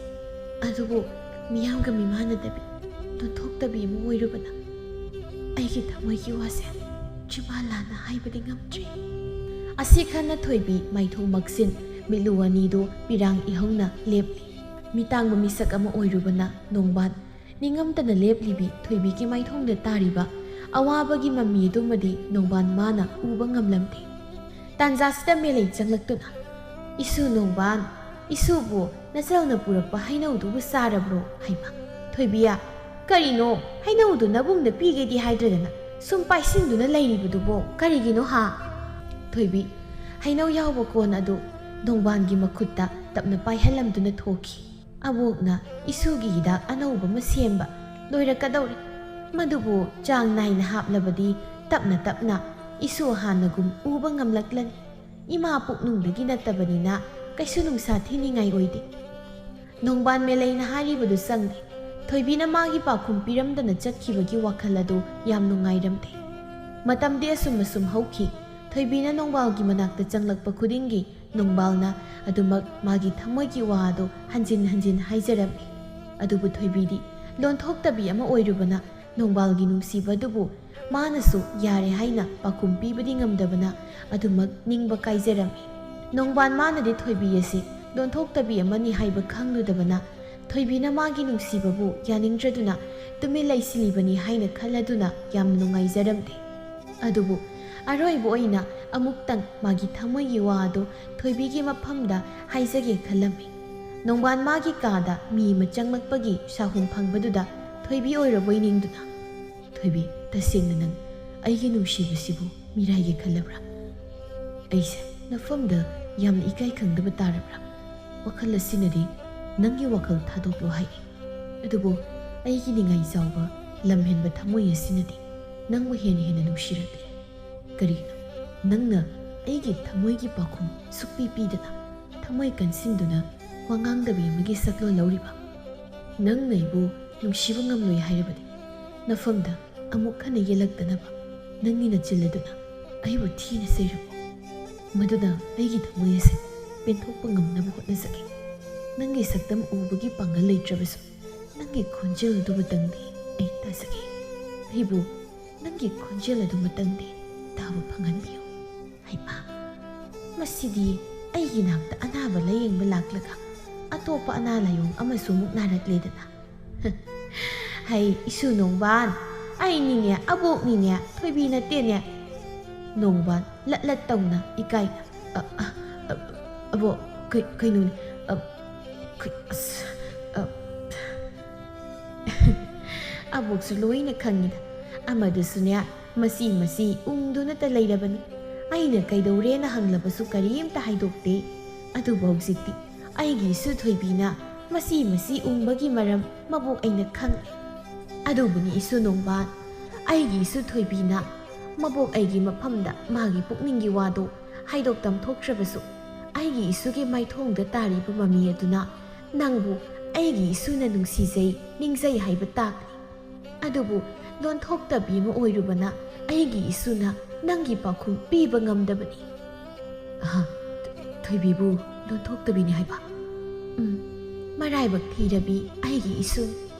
ꯑꯗꯨꯕꯨ ꯃꯤꯌꯥꯝꯒ ꯃꯤꯃꯥꯟꯅꯗꯕꯤ, ꯂꯣꯟꯊꯣꯛꯇꯕꯤ ꯑꯃ ꯑꯣꯏꯔꯨꯕꯅ ꯑꯩꯒꯤ ꯊꯃꯣꯏꯒꯤ ꯋꯥꯁꯦ ꯆꯤꯝꯕꯥꯜ ꯂꯥꯅ ꯍꯥꯏꯕꯗꯤ ꯉꯝꯗ꯭ꯔꯦ"꯫ ꯑꯁꯤ ꯈꯟꯅ ꯊꯣꯏꯕꯤ ꯃꯥꯏꯊꯣꯡ ꯃꯛꯁꯤꯟ ꯃꯤꯠꯂꯨ ꯑꯅꯤꯗꯨ ꯄꯤꯔꯥꯡ ꯏꯍꯧꯅ ꯂꯦꯞꯂꯤ꯫ ꯃꯤꯇꯥꯡꯕ ꯃꯤꯁꯛ ꯑꯃ ꯑꯣꯏꯔꯨꯕꯅ ꯅꯣꯡꯕꯥꯟ ꯅꯤꯡꯉꯝꯗꯅ ꯂꯦꯞꯂꯤꯕꯤ ꯊꯣꯏꯕꯤꯒꯤ ꯃꯥꯏꯊꯣꯡꯗ ꯇꯥꯔꯤꯕ ꯑꯋꯥꯕꯒꯤ ꯃꯃꯤ ꯑꯗꯨꯃꯗꯤ ꯅꯣꯡꯕꯥꯟ ꯃꯥꯅ ꯎꯕ ꯉꯝꯂꯝꯗꯦ꯫ ꯇꯥꯟꯖꯥꯁꯤꯗ ꯃꯦꯂꯩ ꯆꯪꯂꯛꯇꯨꯅ, "ꯏꯁꯨ ꯅꯣꯡꯕꯥꯟ, ꯏꯁꯨꯕꯨ ꯅꯆꯜꯅ ꯄꯨꯔꯛꯄ ꯍꯩꯅꯧꯗꯨꯕꯨ ꯆꯥꯔꯕ꯭ꯔꯣ?" ꯍꯥꯏꯕ꯫ ꯊꯣꯏꯕꯤꯌꯥ, "ꯀꯔꯤꯅꯣ? ꯍꯩꯅꯧꯗꯨ ꯅꯕꯨꯡꯗ ꯄꯤꯒꯦꯗꯤ ꯍꯥꯏꯗ꯭ꯔꯗꯅ ꯁꯨꯝ ꯄꯥꯏꯁꯤꯟꯗꯨꯅ ꯂꯩꯔꯤꯕꯗꯨꯕꯣ ꯀꯔꯤꯒꯤꯅꯣ ꯍꯥ?" ꯊꯣꯏꯕꯤ ꯍꯩꯅꯧ ꯌꯥꯎꯕ ꯀꯣꯟ ꯑꯗꯨ ꯅꯣꯡꯕꯥꯟꯒꯤ ꯃꯈꯨꯠꯇ ꯇꯞꯅ ꯄꯥꯏꯍꯜꯂꯝꯗꯨꯅ ꯊꯣꯛꯈꯤ꯫ ꯑꯕꯣꯛꯅ ꯏꯁꯨꯒꯤ ꯍꯤꯗꯥꯛ ꯑꯅꯧꯕ ꯑꯃ ꯁꯦꯝꯕ ꯂꯣꯏꯔꯛꯀꯗꯧꯔꯦ꯫ ꯃꯗꯨꯕꯨ ꯆꯥꯡ ꯅꯥꯏꯅ ꯍꯥꯞꯂꯕꯗꯤ ꯇꯞꯅ ꯇꯞꯅ ꯏꯁꯨ ꯍꯥꯟꯅꯒꯨꯝ ꯎꯕ ꯉꯝꯂꯛꯂꯅꯤ꯫ ꯏꯃꯥ ꯄꯨꯛꯅꯨꯡꯗꯒꯤ ꯅꯠꯇꯕꯅꯤꯅ ꯀꯩꯁꯨ ꯅꯨꯡꯁꯥ ꯊꯤꯅꯤꯡꯉꯥꯏ ꯑꯣꯏꯗꯦ꯫ ꯅꯣꯡꯕꯥꯟ ꯃꯦꯂꯩꯅ ꯍꯥꯏꯔꯤꯕꯗꯨ ꯆꯪꯗꯦ꯫ ꯊꯣꯏꯕꯤꯅ ꯃꯥꯒꯤ ꯄꯥꯎꯈꯨꯝ ꯄꯤꯔꯝꯗꯅ ꯆꯠꯈꯤꯕꯒꯤ ꯋꯥꯈꯜ ꯑꯗꯨ ꯌꯥꯝ ꯅꯨꯡꯉꯥꯏꯔꯝꯗꯦ꯫ ꯃꯇꯝꯗꯤ ꯑꯁꯨꯝ ꯑꯁꯨꯝ ꯍꯧꯈꯤ꯫ ꯊꯣꯏꯕꯤꯅ ꯅꯣꯡꯕꯥꯜꯒꯤ ꯃꯅꯥꯛꯇ ꯆꯪꯂꯛꯄ ꯈꯨꯗꯤꯡꯒꯤ ꯅꯣꯡꯕꯥꯜꯅ ꯑꯗꯨꯃꯛ ꯃꯥꯒꯤ ꯊꯃꯣꯏꯒꯤ ꯋꯥ ꯑꯗꯨ ꯍꯟꯖꯤꯟ ꯍꯟꯖꯤꯟ ꯍꯥꯏꯖꯔꯝꯃꯤ꯫ ꯑꯗꯨꯕꯨ ꯊꯣꯏꯕꯤꯗꯤ ꯂꯣꯟꯊꯣꯛꯇꯕꯤ ꯑꯃ ꯑꯣꯏꯔꯨꯕꯅ ꯅꯣꯡꯕꯥꯜꯒꯤ ꯅꯨꯡꯁꯤꯕ ꯑꯗꯨꯕꯨ ꯃꯥꯅꯁꯨ ꯌꯥꯔꯦ ꯍꯥꯏꯅ ꯄꯥꯎꯈꯨꯝ ꯄꯤꯕꯗꯤ ꯉꯝꯗꯕꯅ ꯑꯗꯨꯃꯛ ꯅꯤꯡꯕ ꯀꯥꯏꯖꯔꯝꯃꯤ꯫ ꯅꯣꯡꯕꯥꯟ ꯃꯥꯅꯗꯤ ꯊꯣꯏꯕꯤ ꯑꯁꯤ ꯂꯣꯟꯊꯣꯛꯇꯕꯤ ꯑꯃꯅꯤ ꯍꯥꯏꯕ ꯈꯪꯂꯨꯗꯕꯅ ꯊꯣꯏꯕꯤꯅ ꯃꯥꯒꯤ ꯅꯨꯡꯁꯤꯕꯕꯨ ꯌꯥꯅꯤꯡꯗ꯭ꯔꯗꯨꯅ ꯇꯨꯃꯤꯟ ꯂꯩꯁꯤꯜꯂꯤꯕꯅꯤ ꯍꯥꯏꯅ ꯈꯜꯂꯗꯨꯅ ꯌꯥꯝ ꯅꯨꯡꯉꯥꯏꯖꯔꯝꯗꯦ꯫ ꯑꯗꯨꯕꯨ ꯑꯔꯣꯏꯕ ꯑꯣꯏꯅ ꯑꯃꯨꯛꯇꯪ ꯃꯥꯒꯤ ꯊꯃꯣꯏꯒꯤ ꯋꯥ ꯑꯗꯨ ꯊꯣꯏꯕꯤꯒꯤ ꯃꯐꯝꯗ ꯍꯥꯏꯖꯒꯦ ꯈꯜꯂꯝꯃꯤ꯫ ꯅꯣꯡꯕꯥꯟ ꯃꯥꯒꯤ ꯀꯥꯗ ꯃꯤ ꯑꯃ ꯆꯪꯂꯛꯄꯒꯤ ꯁꯥꯍꯨꯝ ꯐꯪꯕꯗꯨꯗ ꯊꯣꯏꯕꯤ ꯑꯣꯏꯔꯕꯣꯏ ꯅꯤꯡꯗꯨꯅ, "ꯊꯣꯏꯕꯤ, ꯇꯁꯦꯡꯅ ꯅꯪ ꯑꯩꯒꯤ ꯅꯨꯡꯁꯤꯕꯁꯤꯕꯨ ꯃꯤꯔꯥꯏꯒꯦ ꯈꯜꯂꯕ꯭ꯔꯥ? ꯑꯩꯁꯦ ꯅꯐꯝꯗ ꯌꯥꯝꯅ ꯏꯀꯥꯏ ꯈꯪꯗꯕ ꯇꯥꯔꯕ꯭ꯔꯥ? ꯋꯥꯈꯜ ꯑꯁꯤꯅꯗꯤ ꯅꯪꯒꯤ ꯋꯥꯈꯜ ꯊꯥꯗꯣꯛꯂꯣ ꯍꯥꯏ꯫ ꯑꯗꯨꯕꯨ ꯑꯩꯒꯤ ꯅꯤꯡꯉꯥꯏ ꯆꯥꯎꯕ ꯂꯝꯍꯦꯟꯕ ꯊꯃꯣꯏ ꯑꯁꯤꯅꯗꯤ ꯅꯪꯕꯨ ꯍꯦꯟꯅ ꯍꯦꯟꯅ ꯅꯨꯡꯁꯤꯔꯛꯂꯦ꯫ ꯀꯔꯤꯅꯣ ꯅꯪꯅ ꯑꯩꯒꯤ ꯊꯃꯣꯏꯒꯤ ꯄꯥꯎꯈꯨꯝ ꯁꯨꯛꯄꯤ ꯄꯤꯗꯅ, ꯊꯃꯣꯏ ꯀꯟꯁꯤꯟꯗꯨꯅ ꯋꯥ ꯉꯥꯡꯗꯕꯤ ꯑꯃꯒꯤ ꯁꯛꯂꯣꯟ ꯂꯧꯔꯤꯕ? ꯅꯪꯅ ꯑꯩꯕꯨ ꯅꯨꯡꯁꯤꯕ ꯉꯝꯂꯣꯏ ꯍꯥꯏꯔꯕꯗꯤ, ꯅꯐꯝꯗ ꯑꯃꯨꯛ ꯍꯟꯅ ꯌꯦꯜꯂꯛꯇꯅꯕ ꯅꯪꯒꯤ ꯅꯆꯤꯜ ꯑꯗꯨꯅ ꯑꯩꯕꯨ ꯊꯤꯅ ꯆꯩꯔꯝꯃꯨ꯫ ꯃꯗꯨꯅ ꯑꯩꯒꯤ ꯊꯃꯣꯏ ꯑꯁꯤ ꯄꯦꯟꯊꯣꯛꯄ ꯉꯝꯅꯕ ꯍꯣꯠꯅꯖꯒꯦ꯫ ꯅꯪꯒꯤ ꯁꯛꯇꯝ ꯎꯕꯒꯤ ꯄꯥꯡꯒꯜ ꯂꯩꯇ꯭ꯔꯕꯁꯨ, ꯅꯪꯒꯤ ꯈꯣꯟꯖꯦꯜ ꯑꯗꯨꯃꯇꯪꯗꯤ ꯑꯩ ꯇꯥꯖꯒꯦ꯫ ꯑꯩꯕꯨ ꯅꯪꯒꯤ ꯈꯣꯟꯖꯦꯜ ꯑꯗꯨꯃꯇꯪꯗꯤ ꯇꯥꯕ ꯐꯪꯍꯟꯕꯤꯌꯨ꯫ ꯍꯩꯃꯥ, ꯃꯁꯤꯗꯤ ꯑꯩꯒꯤ ꯅꯥꯛꯇ ꯑꯅꯥꯕ ꯂꯥꯌꯦꯡꯕ ꯂꯥꯛꯂꯒ ꯑꯇꯣꯞꯄ ꯑꯅꯥ ꯂꯥꯏꯑꯣꯡ ꯑꯃꯁꯨ ꯑꯃꯨꯛ ꯅꯥꯔꯛꯂꯦꯗꯅ꯫ ꯍꯩ, ꯏꯁꯨ ꯅꯣꯡꯕꯥꯟ, ꯑꯩꯅꯤꯅꯦ, ꯑꯕꯣꯛꯅꯤꯅꯦ, ꯊꯣꯏꯕꯤ ꯅꯠꯇꯦꯅꯦ꯫ ꯅꯣꯡꯕꯥꯟ ꯂꯠ ꯂꯠ ꯇꯧꯅ ꯏꯀꯥꯏꯅ, "ꯑ, ꯑ, ꯑ, ꯑꯕꯣꯛ, ꯀꯩ-, ꯀꯩꯅꯣꯅꯦ, ꯑ, ꯀꯩ-, ꯑꯁ, ꯑ," ꯑꯕꯣꯛꯁꯨ ꯂꯣꯏꯅ ꯈꯪꯉꯤꯗ꯫ ꯑꯃꯗꯨꯁꯨꯅꯦ, ꯃꯁꯤ, ꯃꯁꯤ ꯎꯪꯗꯨꯅꯇ ꯂꯩꯔꯕꯅꯤ꯫ ꯑꯩꯅ ꯀꯩꯗꯧꯔꯦꯅ ꯍꯪꯂꯕꯁꯨ ꯀꯔꯤꯝꯇ ꯍꯥꯏꯗꯣꯛꯇꯦ꯫ ꯑꯗꯨꯕꯨ ꯍꯧꯖꯤꯛꯇꯤ ꯑꯩꯒꯤ ꯏꯁꯨ ꯊꯣꯏꯕꯤꯅ ꯃꯁꯤ, ꯃꯁꯤ ꯎꯪꯕꯒꯤ ꯃꯔꯝ ꯃꯕꯣꯛ ꯑꯩꯅ ꯈꯪꯉꯤ꯫ ꯑꯗꯨꯕꯨꯅꯤ ꯏꯁꯨ ꯅꯣꯡꯕꯥꯟ, ꯑꯩꯒꯤ ꯏꯁꯨ ꯊꯣꯏꯕꯤꯅ ꯃꯕꯣꯛ ꯑꯩꯒꯤ ꯃꯐꯝꯗ ꯃꯥꯒꯤ ꯄꯨꯛꯅꯤꯡꯒꯤ ꯋꯥꯗꯨ ꯍꯥꯏꯗꯣꯛ ꯇꯝꯊꯣꯛꯇ꯭ꯔꯕꯁꯨ, ꯑꯩꯒꯤ ꯏꯁꯨꯒꯤ ꯃꯥꯏꯊꯣꯡꯗ ꯇꯥꯔꯤꯕ ꯃꯃꯤ ꯑꯗꯨꯅ ꯅꯪꯕꯨ ꯑꯩꯒꯤ ꯏꯁꯨꯅ ꯅꯨꯡꯁꯤꯖꯩ, ꯅꯤꯡꯖꯩ ꯍꯥꯏꯕ ꯇꯥꯛꯂꯤ꯫ ꯑꯗꯨꯕꯨ ꯂꯣꯟꯊꯣꯛꯇꯕꯤ ꯑꯃ ꯑꯣꯏꯔꯨꯕꯅ ꯑꯩꯒꯤ ꯏꯁꯨꯅ ꯅꯪꯒꯤ ꯄꯥꯎꯈꯨꯝ ꯄꯤꯕ ꯉꯝꯗꯕꯅꯤ꯫ ꯑꯍ, ꯊꯣꯏꯕꯤꯕꯨ ꯂꯣꯟꯊꯣꯛꯇꯕꯤꯅꯤ ꯍꯥꯏꯕ? ꯎꯝ, ꯃꯔꯥꯏꯕꯛ ꯊꯤꯔꯕꯤ ꯑꯩꯒꯤ ꯏꯁꯨ꯫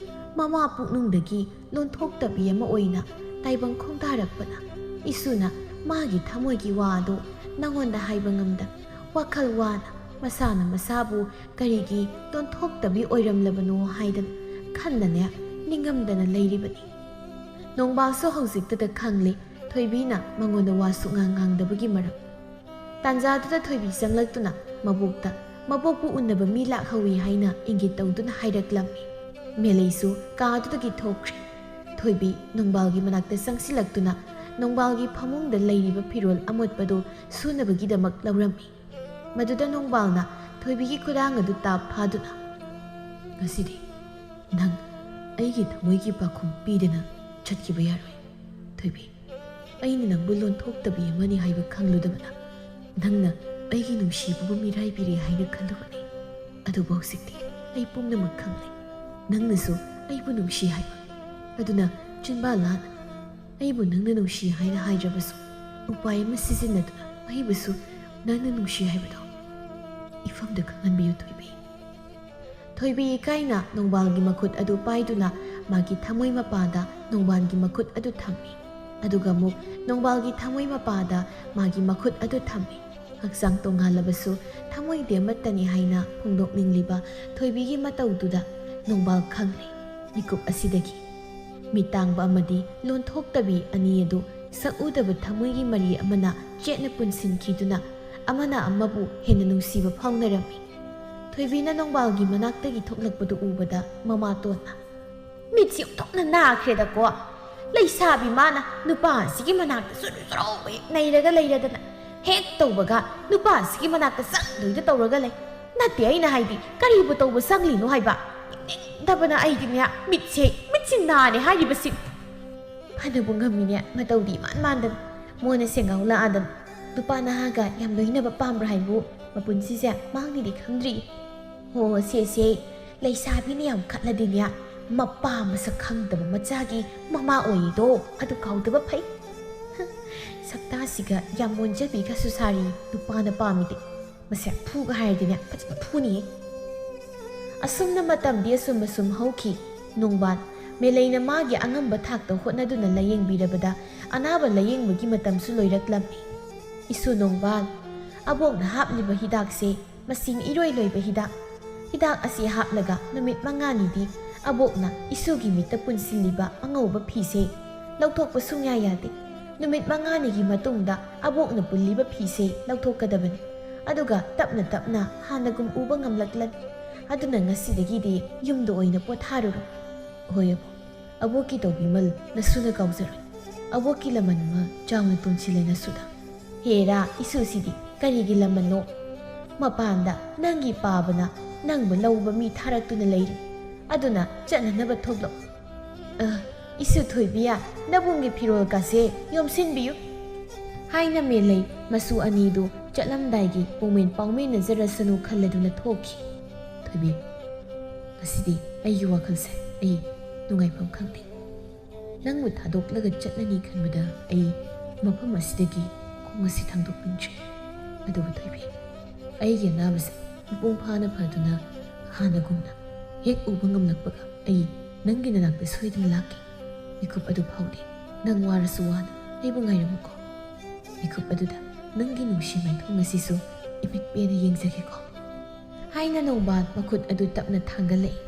ꯃꯃꯥ ꯄꯨꯛꯅꯨꯡꯗꯒꯤ ꯂꯣꯟꯊꯣꯛꯇꯕꯤ ꯑꯃ ꯑꯣꯏꯅ ꯇꯥꯏꯕꯪ ꯈꯣꯡꯗꯥꯔꯛꯄꯅ ꯏꯁꯨꯅ ꯃꯥꯒꯤ ꯊꯃꯣꯏꯒꯤ ꯋꯥ ꯑꯗꯨ ꯅꯉꯣꯟꯗ ꯍꯥꯏꯕ ꯉꯝꯗ ꯋꯥꯈꯜ ꯋꯥꯅ ꯃꯁꯥꯅ ꯃꯁꯥꯕꯨ ꯀꯔꯤꯒꯤ ꯂꯣꯟꯊꯣꯛꯇꯕꯤ ꯑꯣꯏꯔꯝꯂꯕꯅꯣ ꯍꯥꯏꯗꯅ ꯈꯟꯅꯅꯦ ꯅꯤꯡꯉꯝꯗꯅ ꯂꯩꯔꯤꯕꯅꯤ꯫ ꯅꯣꯡꯕꯥꯜꯁꯨ ꯍꯧꯖꯤꯛꯇꯗ ꯈꯪꯂꯦ ꯊꯣꯏꯕꯤꯅ ꯃꯉꯣꯟꯗ ꯋꯥ ꯁꯨꯛꯉꯥꯡ ꯉꯥꯡꯗꯕꯒꯤ ꯃꯔꯝ꯫ ꯇꯥꯟꯖꯥꯗꯨꯗ ꯊꯣꯏꯕꯤ ꯆꯪꯂꯛꯇꯨꯅ ꯃꯕꯣꯛꯇ, "ꯃꯕꯣꯛꯄꯨ ꯎꯅꯕ ꯃꯤ ꯂꯥꯛꯍꯧꯏ" ꯍꯥꯏꯅ ꯏꯪꯒꯤꯠ ꯇꯧꯗꯨꯅ ꯍꯥꯏꯔꯛꯂꯝꯃꯤ꯫ ꯃꯦꯂꯩꯁꯨ ꯀꯥꯗꯨꯗꯒꯤ ꯊꯣꯛꯈ꯭ꯔꯦ꯫ ꯊꯣꯏꯕꯤ ꯅꯣꯡꯕꯥꯜꯒꯤ ꯃꯅꯥꯛꯇ ꯆꯪꯁꯤꯜꯂꯛꯇꯨꯅ ꯅꯣꯡꯕꯥꯜꯒꯤ ꯐꯃꯨꯡꯗ ꯂꯩꯔꯤꯕ ꯐꯤꯔꯣꯜ ꯑꯃꯣꯠꯄꯗꯨ ꯁꯨꯅꯕꯒꯤꯗꯃꯛ ꯂꯧꯔꯝꯃꯤ꯫ ꯃꯗꯨꯗ ꯅꯣꯡꯕꯥꯜꯅ ꯊꯣꯏꯕꯤꯒꯤ ꯈꯨꯗꯥꯡ ꯑꯗꯨ ꯇꯥꯞ ꯐꯥꯗꯨꯅ, "ꯉꯁꯤꯗꯤ ꯅꯪ ꯑꯩꯒꯤ ꯊꯃꯣꯏꯒꯤ ꯄꯥꯎꯈꯨꯝ ꯄꯤꯗꯅ ꯆꯠꯈꯤꯕ ꯌꯥꯔꯣꯏ꯫ ꯊꯣꯏꯕꯤ, ꯑꯩꯅ ꯅꯪꯕꯨ ꯂꯣꯟꯊꯣꯛꯇꯕꯤ ꯑꯃꯅꯤ ꯍꯥꯏꯕ ꯈꯪꯂꯨꯗꯕꯅ ꯅꯪꯅ ꯑꯩꯒꯤ ꯅꯨꯡꯁꯤꯕꯕꯨ ꯃꯤꯔꯥꯏꯕꯤꯔꯦ ꯍꯥꯏꯅ ꯈꯜꯂꯨꯕꯅꯤ꯫ ꯑꯗꯨꯕꯨ ꯍꯧꯖꯤꯛꯇꯤ ꯑꯩ ꯄꯨꯝꯅꯃꯛ ꯈꯪꯂꯦ꯫ ꯅꯪꯅꯁꯨ ꯑꯩꯕꯨ ꯅꯨꯡꯁꯤ ꯍꯥꯏꯕ꯫ ꯑꯗꯨꯅ ꯆꯤꯟꯕꯥ ꯂꯥꯟ ꯑꯩꯕꯨ ꯅꯪꯅ ꯅꯨꯡꯁꯤ ꯍꯥꯏꯅ ꯍꯥꯏꯗ꯭ꯔꯕꯁꯨ, ꯎꯄꯥꯏ ꯑꯃ ꯁꯤꯖꯤꯟꯅꯗꯨꯅ ꯑꯩꯕꯨꯁꯨ ꯅꯪꯅ ꯅꯨꯡꯁꯤ ꯍꯥꯏꯕꯗꯣ ꯏꯐꯝꯗ ꯈꯪꯍꯟꯕꯤꯌꯨ, ꯊꯣꯏꯕꯤ꯫ ꯊꯣꯏꯕꯤ ꯏꯀꯥꯏꯅ ꯅꯣꯡꯕꯥꯜꯒꯤ ꯃꯈꯨꯠ ꯑꯗꯨ ꯄꯥꯏꯗꯨꯅ ꯃꯥꯒꯤ ꯊꯃꯣꯏ ꯃꯄꯥꯗ ꯅꯣꯡꯕꯥꯜꯒꯤ ꯃꯈꯨꯠ ꯑꯗꯨ ꯊꯝꯃꯤ꯫ ꯑꯗꯨꯒ ꯑꯃꯨꯛ ꯅꯣꯡꯕꯥꯜꯒꯤ ꯊꯃꯣꯏ ꯃꯄꯥꯗ ꯃꯥꯒꯤ ꯃꯈꯨꯠ ꯑꯗꯨ ꯊꯝꯃꯤ꯫ ꯍꯛꯆꯥꯡ ꯇꯣꯉꯥꯜꯂꯕꯁꯨ ꯊꯃꯣꯏꯗꯤ ꯑꯃꯠꯇꯅꯤ ꯍꯥꯏꯅ ꯐꯣꯡꯗꯣꯛꯅꯤꯡꯂꯤꯕ ꯊꯣꯏꯕꯤꯒꯤ ꯃꯇꯧꯗꯨꯗ ꯅꯣꯡꯕꯥꯜ ꯈꯪꯂꯦ꯫ ꯃꯤꯀꯨꯞ ꯑꯁꯤꯗꯒꯤ ꯃꯤꯠ ꯇꯥꯡꯕ ꯑꯃꯗꯤ ꯂꯣꯟꯊꯣꯛꯇꯕꯤ ꯑꯅꯤ ꯑꯗꯨ ꯁꯛꯎꯗꯕ ꯊꯃꯣꯏꯒꯤ ꯃꯔꯤ ꯑꯃꯅ ꯆꯦꯠꯅ ꯄꯨꯟꯁꯤꯟꯈꯤꯗꯨꯅ ꯑꯃꯅ ꯑꯃꯕꯨ ꯍꯦꯟꯅ ꯅꯨꯡꯁꯤꯕ ꯐꯥꯎꯅꯔꯝꯃꯤ꯫ ꯊꯣꯏꯕꯤꯅ ꯅꯣꯡꯕꯥꯜꯒꯤ ꯃꯅꯥꯛꯇꯒꯤ ꯊꯣꯛꯂꯛꯄꯗꯨ ꯎꯕꯗ ꯃꯃꯥꯇꯣꯟꯅ, "ꯃꯤꯠꯁꯤ ꯑꯣꯟꯊꯣꯛꯅ ꯅꯥꯈ꯭ꯔꯦꯗꯀꯣ꯫ ꯂꯩꯁꯥꯕꯤ ꯃꯥꯅ ꯅꯨꯄꯥ ꯑꯁꯤꯒꯤ ꯃꯅꯥꯛꯇ ꯆꯨꯔꯨ ꯆꯨꯔꯨ ꯍꯦꯛ ꯅꯩꯔꯒ ꯂꯩꯔꯗꯅ, ꯍꯦꯛ ꯇꯧꯕꯒ ꯅꯨꯄꯥ ꯑꯁꯤꯒꯤ ꯃꯅꯥꯛꯇ ꯆꯪꯗꯣꯏꯗ ꯇꯧꯔꯒ ꯂꯩ꯫ ꯅꯠꯇꯦ, ꯑꯩꯅ ꯍꯥꯏꯗꯤ, ꯀꯔꯤꯕꯨ ꯇꯧꯕ ꯆꯪꯂꯤꯅꯣ ꯍꯥꯏꯕ? ꯌꯦꯡꯅꯤꯡꯗꯕꯅ ꯑꯩꯗꯤꯅꯦ, ꯃꯤꯠꯁꯦ, ꯃꯤꯠꯁꯤ ꯅꯥꯔꯦ ꯍꯥꯏꯔꯤꯕꯁꯤ꯫ ꯐꯅꯕꯨ ꯉꯝꯃꯤꯅꯦ, ꯃꯇꯧꯗꯤ ꯏꯃꯥꯟ ꯃꯥꯟꯗꯅ꯫ ꯃꯣꯟꯅ ꯁꯦꯡꯒꯥꯎ ꯂꯥꯛꯑꯗꯅ꯫ ꯅꯨꯄꯥ ꯅꯍꯥꯒ ꯌꯥꯝ ꯂꯣꯏꯅꯕ ꯄꯥꯝꯕ꯭ꯔꯥ ꯍꯥꯏꯕꯨ ꯃꯄꯨꯟꯁꯤꯁꯦ ꯃꯥꯡꯅꯤꯗꯤ ꯈꯪꯗ꯭ꯔꯤ꯫ ꯍꯣ, ꯁꯦ, ꯁꯦ, ꯂꯩꯁꯥꯕꯤꯅ ꯌꯥꯝ ꯈꯠꯂꯗꯤꯅꯦ, ꯃꯄꯥ ꯃꯁꯛ ꯈꯪꯗꯕ ꯃꯆꯥꯒꯤ ꯃꯃꯥ ꯑꯣꯏꯌꯦꯗꯣ, ꯑꯗꯨ ꯀꯥꯎꯗꯕ ꯐꯩ꯫ ꯁꯛꯇꯥꯁꯤꯒ ꯌꯥꯝ ꯑꯣꯟꯖꯕꯤꯒꯁꯨ ꯁꯥꯔꯤ, ꯅꯨꯄꯥꯅ ꯄꯥꯝꯃꯤꯗꯤ꯫ ꯃꯁꯦ ꯐꯨꯒ ꯍꯥꯏꯔꯗꯤꯅꯦ, ꯐꯖꯅ ꯐꯨꯅꯤꯌꯦ꯫ ꯑꯁꯨꯝꯅ ꯃꯇꯝꯗꯤ ꯑꯁꯨꯝ ꯑꯁꯨꯝ ꯍꯧꯈꯤ꯫ ꯅꯣꯡꯕꯥꯟ ꯃꯦꯂꯩꯅ ꯃꯥꯒꯤ ꯑꯉꯝꯕ ꯊꯥꯛꯇ ꯍꯣꯠꯅꯗꯨꯅ ꯂꯥꯌꯦꯡꯕꯤꯔꯕꯗ ꯑꯅꯥꯕ ꯂꯥꯌꯦꯡꯕꯒꯤ ꯃꯇꯝꯁꯨ ꯂꯣꯏꯔꯛꯂꯝꯃꯤ꯫ ꯏꯁꯨ ꯅꯣꯡꯕꯥꯟ, ꯑꯕꯣꯛꯅ ꯍꯥꯞꯂꯤꯕ ꯍꯤꯗꯥꯛꯁꯦ ꯃꯁꯤꯡ ꯏꯔꯣꯏ ꯂꯣꯏꯕ ꯍꯤꯗꯥꯛ꯫ ꯍꯤꯗꯥꯛ ꯑꯁꯤ ꯍꯥꯞꯂꯒ ꯅꯨꯃꯤꯠ ꯃꯉꯥꯅꯤꯗꯤ ꯑꯕꯣꯛꯅ ꯏꯁꯨꯒꯤ ꯃꯤꯠꯇ ꯄꯨꯟꯁꯤꯜꯂꯤꯕ ꯑꯉꯧꯕ ꯐꯤꯁꯦ ꯂꯧꯊꯣꯛꯄ ꯁꯨꯡꯌꯥ ꯌꯥꯗꯦ꯫ ꯅꯨꯃꯤꯠ ꯃꯉꯥꯅꯤꯒꯤ ꯃꯇꯨꯡꯗ ꯑꯕꯣꯛꯅ ꯄꯨꯜꯂꯤꯕ ꯐꯤꯁꯦ ꯂꯧꯊꯣꯛꯀꯗꯕꯅꯤ꯫ ꯑꯗꯨꯒ ꯇꯞꯅ ꯇꯞꯅ ꯍꯥꯟꯅꯒꯨꯝ ꯎꯕ ꯉꯝꯂꯛꯂꯅꯤ꯫ ꯑꯗꯨꯅ ꯉꯁꯤꯗꯒꯤꯗꯤ ꯌꯨꯝꯗ ꯑꯣꯏꯅ ꯄꯣꯊꯥꯔꯨꯔꯣ꯫ ꯍꯣꯏ ꯑꯕꯣꯛ, ꯑꯕꯣꯛꯀꯤ ꯇꯧꯕꯤꯃꯜ ꯅꯁꯨꯅ ꯀꯥꯎꯖꯔꯣꯏ꯫ ꯑꯕꯣꯛꯀꯤ ꯂꯃꯟ ꯑꯃ ꯆꯥꯎꯅ ꯇꯣꯟꯁꯤꯜꯂꯦ ꯅꯁꯨꯗ꯫ ꯍꯦꯔꯥ, ꯏꯁꯨꯁꯤꯗꯤ ꯀꯔꯤꯒꯤ ꯂꯃꯟꯅꯣ? ꯃꯄꯥꯟꯗ ꯅꯪꯒꯤ ꯄꯥꯕꯅ ꯅꯪꯕꯨ ꯂꯧꯕ ꯃꯤ ꯊꯥꯔꯛꯇꯨꯅ ꯂꯩꯔꯤ꯫ ꯑꯗꯨꯅ ꯆꯠꯅꯅꯕ ꯊꯣꯛꯂꯣ꯫ ꯑ, ꯏꯁꯨ ꯊꯣꯏꯕꯤꯌꯥ, ꯅꯕꯨꯡꯒꯤ ꯐꯤꯔꯣꯜ ꯀꯥꯁꯦ ꯌꯣꯝꯁꯤꯟꯕꯤꯌꯨ꯫ ꯍꯥꯏꯅ ꯃꯦꯂꯩ ꯃꯁꯨ ꯑꯅꯤꯗꯨ ꯆꯠꯂꯝꯗꯥꯏꯒꯤ ꯄꯨꯡꯃꯦꯟ ꯄꯥꯎꯃꯦꯟꯅꯖꯔꯁꯅꯨ ꯈꯜꯂꯗꯨꯅ ꯊꯣꯛꯈꯤ꯫ ꯊꯣꯏꯕꯤ, ꯉꯁꯤꯗꯤ ꯑꯩꯒꯤ ꯋꯥꯈꯜꯁꯦ ꯑꯩ ꯅꯨꯡꯉꯥꯏꯐꯝ ꯈꯪꯗꯦ꯫ ꯅꯪꯕꯨ ꯊꯥꯗꯣꯛꯂꯒ ꯆꯠꯂꯅꯤ ꯈꯟꯕꯗ ꯑꯩ ꯃꯐꯝ ꯑꯁꯤꯗꯒꯤ ꯈꯣꯡ ꯑꯁꯤ ꯊꯥꯡꯗꯣꯛꯅꯤꯡꯗ꯭ꯔꯦ꯫ ꯑꯗꯨꯕꯨ ꯊꯣꯏꯕꯤ, ꯑꯩꯒꯤ ꯑꯅꯥꯕꯁꯦ ꯃꯄꯨꯡ ꯐꯥꯅ ꯐꯗꯨꯅ ꯍꯥꯟꯅꯒꯨꯝꯅ ꯍꯦꯛ ꯎꯕ ꯉꯝꯂꯛꯄꯒ ꯑꯩ ꯅꯪꯒꯤ ꯅꯅꯥꯛꯇ ꯁꯣꯏꯗꯅ ꯂꯥꯛꯀꯦ꯫ ꯃꯤꯀꯨꯞ ꯑꯗꯨ ꯐꯥꯎꯗꯤ ꯅꯪ ꯋꯥꯔꯁꯨ ꯋꯥꯅ ꯑꯩꯕꯨ ꯉꯥꯏꯔꯝꯃꯨꯀꯣ꯫ ꯃꯤꯀꯨꯞ ꯑꯗꯨꯗ ꯅꯪꯒꯤ ꯅꯨꯡꯁꯤ ꯃꯥꯏꯊꯣꯡ ꯑꯁꯤꯁꯨ ꯏꯄꯤꯛ ꯄꯦꯅ ꯌꯦꯡꯖꯒꯦꯀꯣ꯫ ꯍꯥꯏꯅ ꯅꯣꯡꯕꯥꯜ ꯃꯈꯨꯠ ꯑꯗꯨ ꯇꯞꯅ ꯊꯥꯡꯒꯠꯂꯛꯏ꯫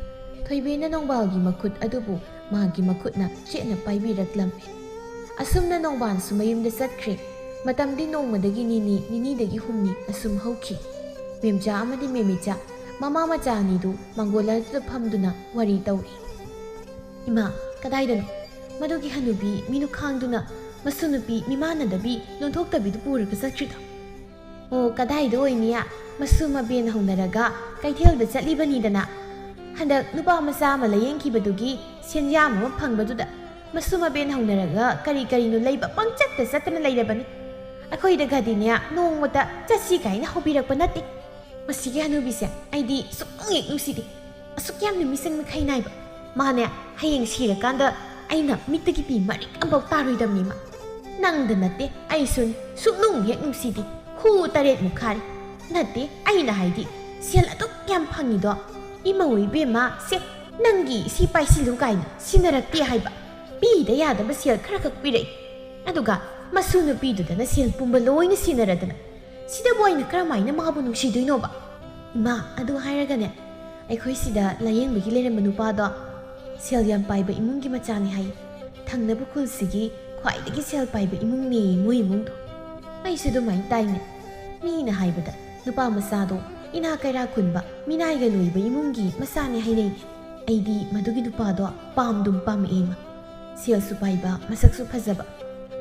ꯊꯣꯏꯕꯤꯅ ꯅꯣꯡꯕꯥꯜꯒꯤ ꯃꯈꯨꯠ ꯑꯗꯨꯕꯨ ꯃꯥꯒꯤ ꯃꯈꯨꯠꯅ ꯆꯦꯠꯅ ꯄꯥꯏꯕꯤꯔꯛꯂꯝꯃꯤ꯫ ꯑꯁꯨꯝꯅ ꯅꯣꯡꯕꯥꯜꯁꯨ ꯃꯌꯨꯝꯗ ꯆꯠꯈ꯭ꯔꯦ꯫ ꯃꯇꯝꯗꯤ ꯅꯣꯡꯃꯗꯒꯤ ꯅꯤꯅꯤ, ꯅꯤꯅꯤꯗꯒꯤ ꯍꯨꯝꯅꯤ ꯑꯁꯨꯝ ꯍꯧꯈꯤ꯫ ꯃꯦꯝꯆꯥ ꯑꯃꯗꯤ ꯃꯦꯝꯃꯤꯆꯥ ꯃꯃꯥ ꯃꯆꯥ ꯑꯅꯤꯗꯨ ꯃꯥꯡꯒꯣꯜ ꯑꯗꯨꯗ ꯐꯝꯗꯨꯅ ꯋꯥꯔꯤ ꯇꯧꯔꯤ꯫ "ꯏꯃꯥ, ꯀꯗꯥꯏꯗꯅꯣ ꯃꯗꯨꯒꯤ ꯍꯅꯨꯕꯤ ꯃꯤꯅꯨꯈꯥꯡꯗꯨꯅ ꯃꯁꯨ ꯅꯨꯄꯤ ꯃꯤꯃꯥꯟꯅꯗꯕꯤ ꯂꯣꯟꯊꯣꯛꯇꯕꯤꯗꯨ ꯄꯨꯔꯒ ꯆꯠꯈ꯭ꯔꯤꯗꯣ?" "ꯑꯣ, ꯀꯗꯥꯏꯗ ꯑꯣꯏꯅꯤ? ꯃꯁꯨ ꯃꯕꯦꯟ ꯍꯧꯅꯔꯒ ꯀꯩꯊꯦꯜꯗ ꯆꯠꯂꯤꯕꯅꯤꯗꯅ꯫ ꯍꯟꯗꯛ ꯅꯨꯄꯥ ꯃꯆꯥ ꯑꯃ ꯂꯥꯌꯦꯡꯈꯤꯕꯗꯨꯒꯤ ꯁꯦꯟꯌꯥꯝ ꯑꯃ ꯐꯪꯕꯗꯨꯗ ꯃꯁꯨ ꯃꯕꯦꯟ ꯍꯧꯅꯔꯒ ꯀꯔꯤ ꯀꯔꯤꯅꯣ ꯂꯩꯕ ꯄꯪꯆꯠꯇ ꯆꯠꯇꯅ ꯂꯩꯔꯕꯅꯤ꯫ ꯑꯩꯈꯣꯏꯗꯒꯗꯤꯅꯦ ꯅꯣꯡꯃꯇ ꯆꯠꯁꯤ ꯀꯥꯏꯅ ꯍꯧꯕꯤꯔꯛꯄ ꯅꯠꯇꯦ꯫ ꯃꯁꯤꯒꯤ ꯍꯅꯨꯕꯤꯁꯦ ꯑꯩꯗꯤ ꯁꯨꯛꯅꯨꯡ ꯍꯦꯛ ꯅꯨꯡꯁꯤꯗꯦ꯫ ꯑꯁꯨꯛ ꯌꯥꯝꯅ ꯃꯤꯆꯪ ꯃꯤꯈꯥꯏ ꯅꯥꯏꯕ꯫ ꯃꯥꯅꯦ, ꯍꯌꯦꯡ ꯁꯤꯔꯀꯥꯟꯗ ꯑꯩꯅ ꯃꯤꯠꯇꯒꯤ ꯄꯤ ꯃꯔꯤꯛ ꯑꯝꯐꯥꯎ ꯇꯥꯔꯣꯏꯗꯕꯅꯤ ꯃꯥ꯫ ꯅꯪꯗ ꯅꯠꯇꯦ, ꯑꯩꯁꯨꯅꯤ꯫ ꯁꯨꯛꯅꯨꯡ ꯍꯦꯛ ꯅꯨꯡꯁꯤꯗꯦ꯫ ꯈꯨ ꯇꯔꯦꯠꯃꯨꯛ ꯈꯥꯔꯦ꯫ ꯅꯠꯇꯦ, ꯑꯩꯅ ꯍꯥꯏꯗꯤ, ꯁꯦꯜ ꯑꯗꯨꯛ ꯌꯥꯝ ꯐꯪꯉꯤꯗꯣ, ꯏꯃꯧ ꯏꯕꯦꯝꯃ, ꯁꯦ, ꯅꯪꯒꯤ ꯁꯤ ꯄꯥꯏꯁꯤꯜꯂꯨ ꯀꯥꯏꯅ ꯁꯤꯟꯅꯔꯛꯇꯦ ꯍꯥꯏꯕ꯫ ꯄꯤꯗ ꯌꯥꯗꯕ ꯁꯦꯜ ꯈꯔ ꯈꯛ ꯄꯤꯔꯛꯏ꯫ ꯑꯗꯨꯒ ꯃꯁꯨ ꯅꯨꯄꯤꯗꯨꯗꯅ ꯁꯦꯜ ꯄꯨꯝꯕ ꯂꯣꯏꯅ ꯁꯤꯟꯅꯔꯗꯅ꯫ ꯁꯤꯗꯕꯨ ꯑꯩꯅ ꯀꯔꯝꯍꯥꯏꯅ ꯃꯥꯕꯨ ꯅꯨꯡꯁꯤꯗꯣꯏꯅꯣꯕ? ꯏꯃꯥ, ꯑꯗꯨ ꯍꯥꯏꯔꯒꯅꯦ, ꯑꯩꯈꯣꯏ ꯁꯤꯗ ꯂꯥꯌꯦꯡꯕꯒꯤ ꯂꯩꯔꯝꯕ ꯅꯨꯄꯥꯗꯣ ꯁꯦꯜ ꯌꯥꯝ ꯄꯥꯏꯕ ꯏꯃꯨꯡꯒꯤ ꯃꯆꯥꯅꯤ ꯍꯥꯏ꯫ ꯊꯪꯅꯕ ꯈꯨꯜꯁꯤꯒꯤ ꯈ꯭ꯋꯥꯏꯗꯒꯤ ꯁꯦꯜ ꯄꯥꯏꯕ ꯏꯃꯨꯡꯅꯤ ꯃꯣꯏ ꯏꯃꯨꯡꯗꯣ꯫ ꯑꯩꯁꯨ ꯑꯗꯨꯃꯥꯏꯅ ꯇꯥꯏꯅꯦ꯫ ꯃꯤꯅ ꯍꯥꯏꯕꯗ ꯅꯨꯄꯥ ꯃꯆꯥꯗꯣ ꯏꯅꯥ ꯀꯩꯔꯥ ꯈꯨꯟꯕ, ꯃꯤꯅꯥꯏꯒ ꯂꯣꯏꯕ ꯏꯃꯨꯡꯒꯤ ꯃꯆꯥꯅꯤ ꯍꯥꯏꯅꯩꯅꯦ꯫ ꯑꯩꯗꯤ ꯃꯗꯨꯒꯤ ꯅꯨꯄꯥꯗꯣ ꯄꯥꯝꯗꯨꯝ ꯄꯥꯝꯃꯛꯑꯦ ꯏꯃꯥ꯫ ꯁꯦꯜꯁꯨ ꯄꯥꯏꯕ, ꯃꯁꯛꯁꯨ ꯐꯖꯕ꯫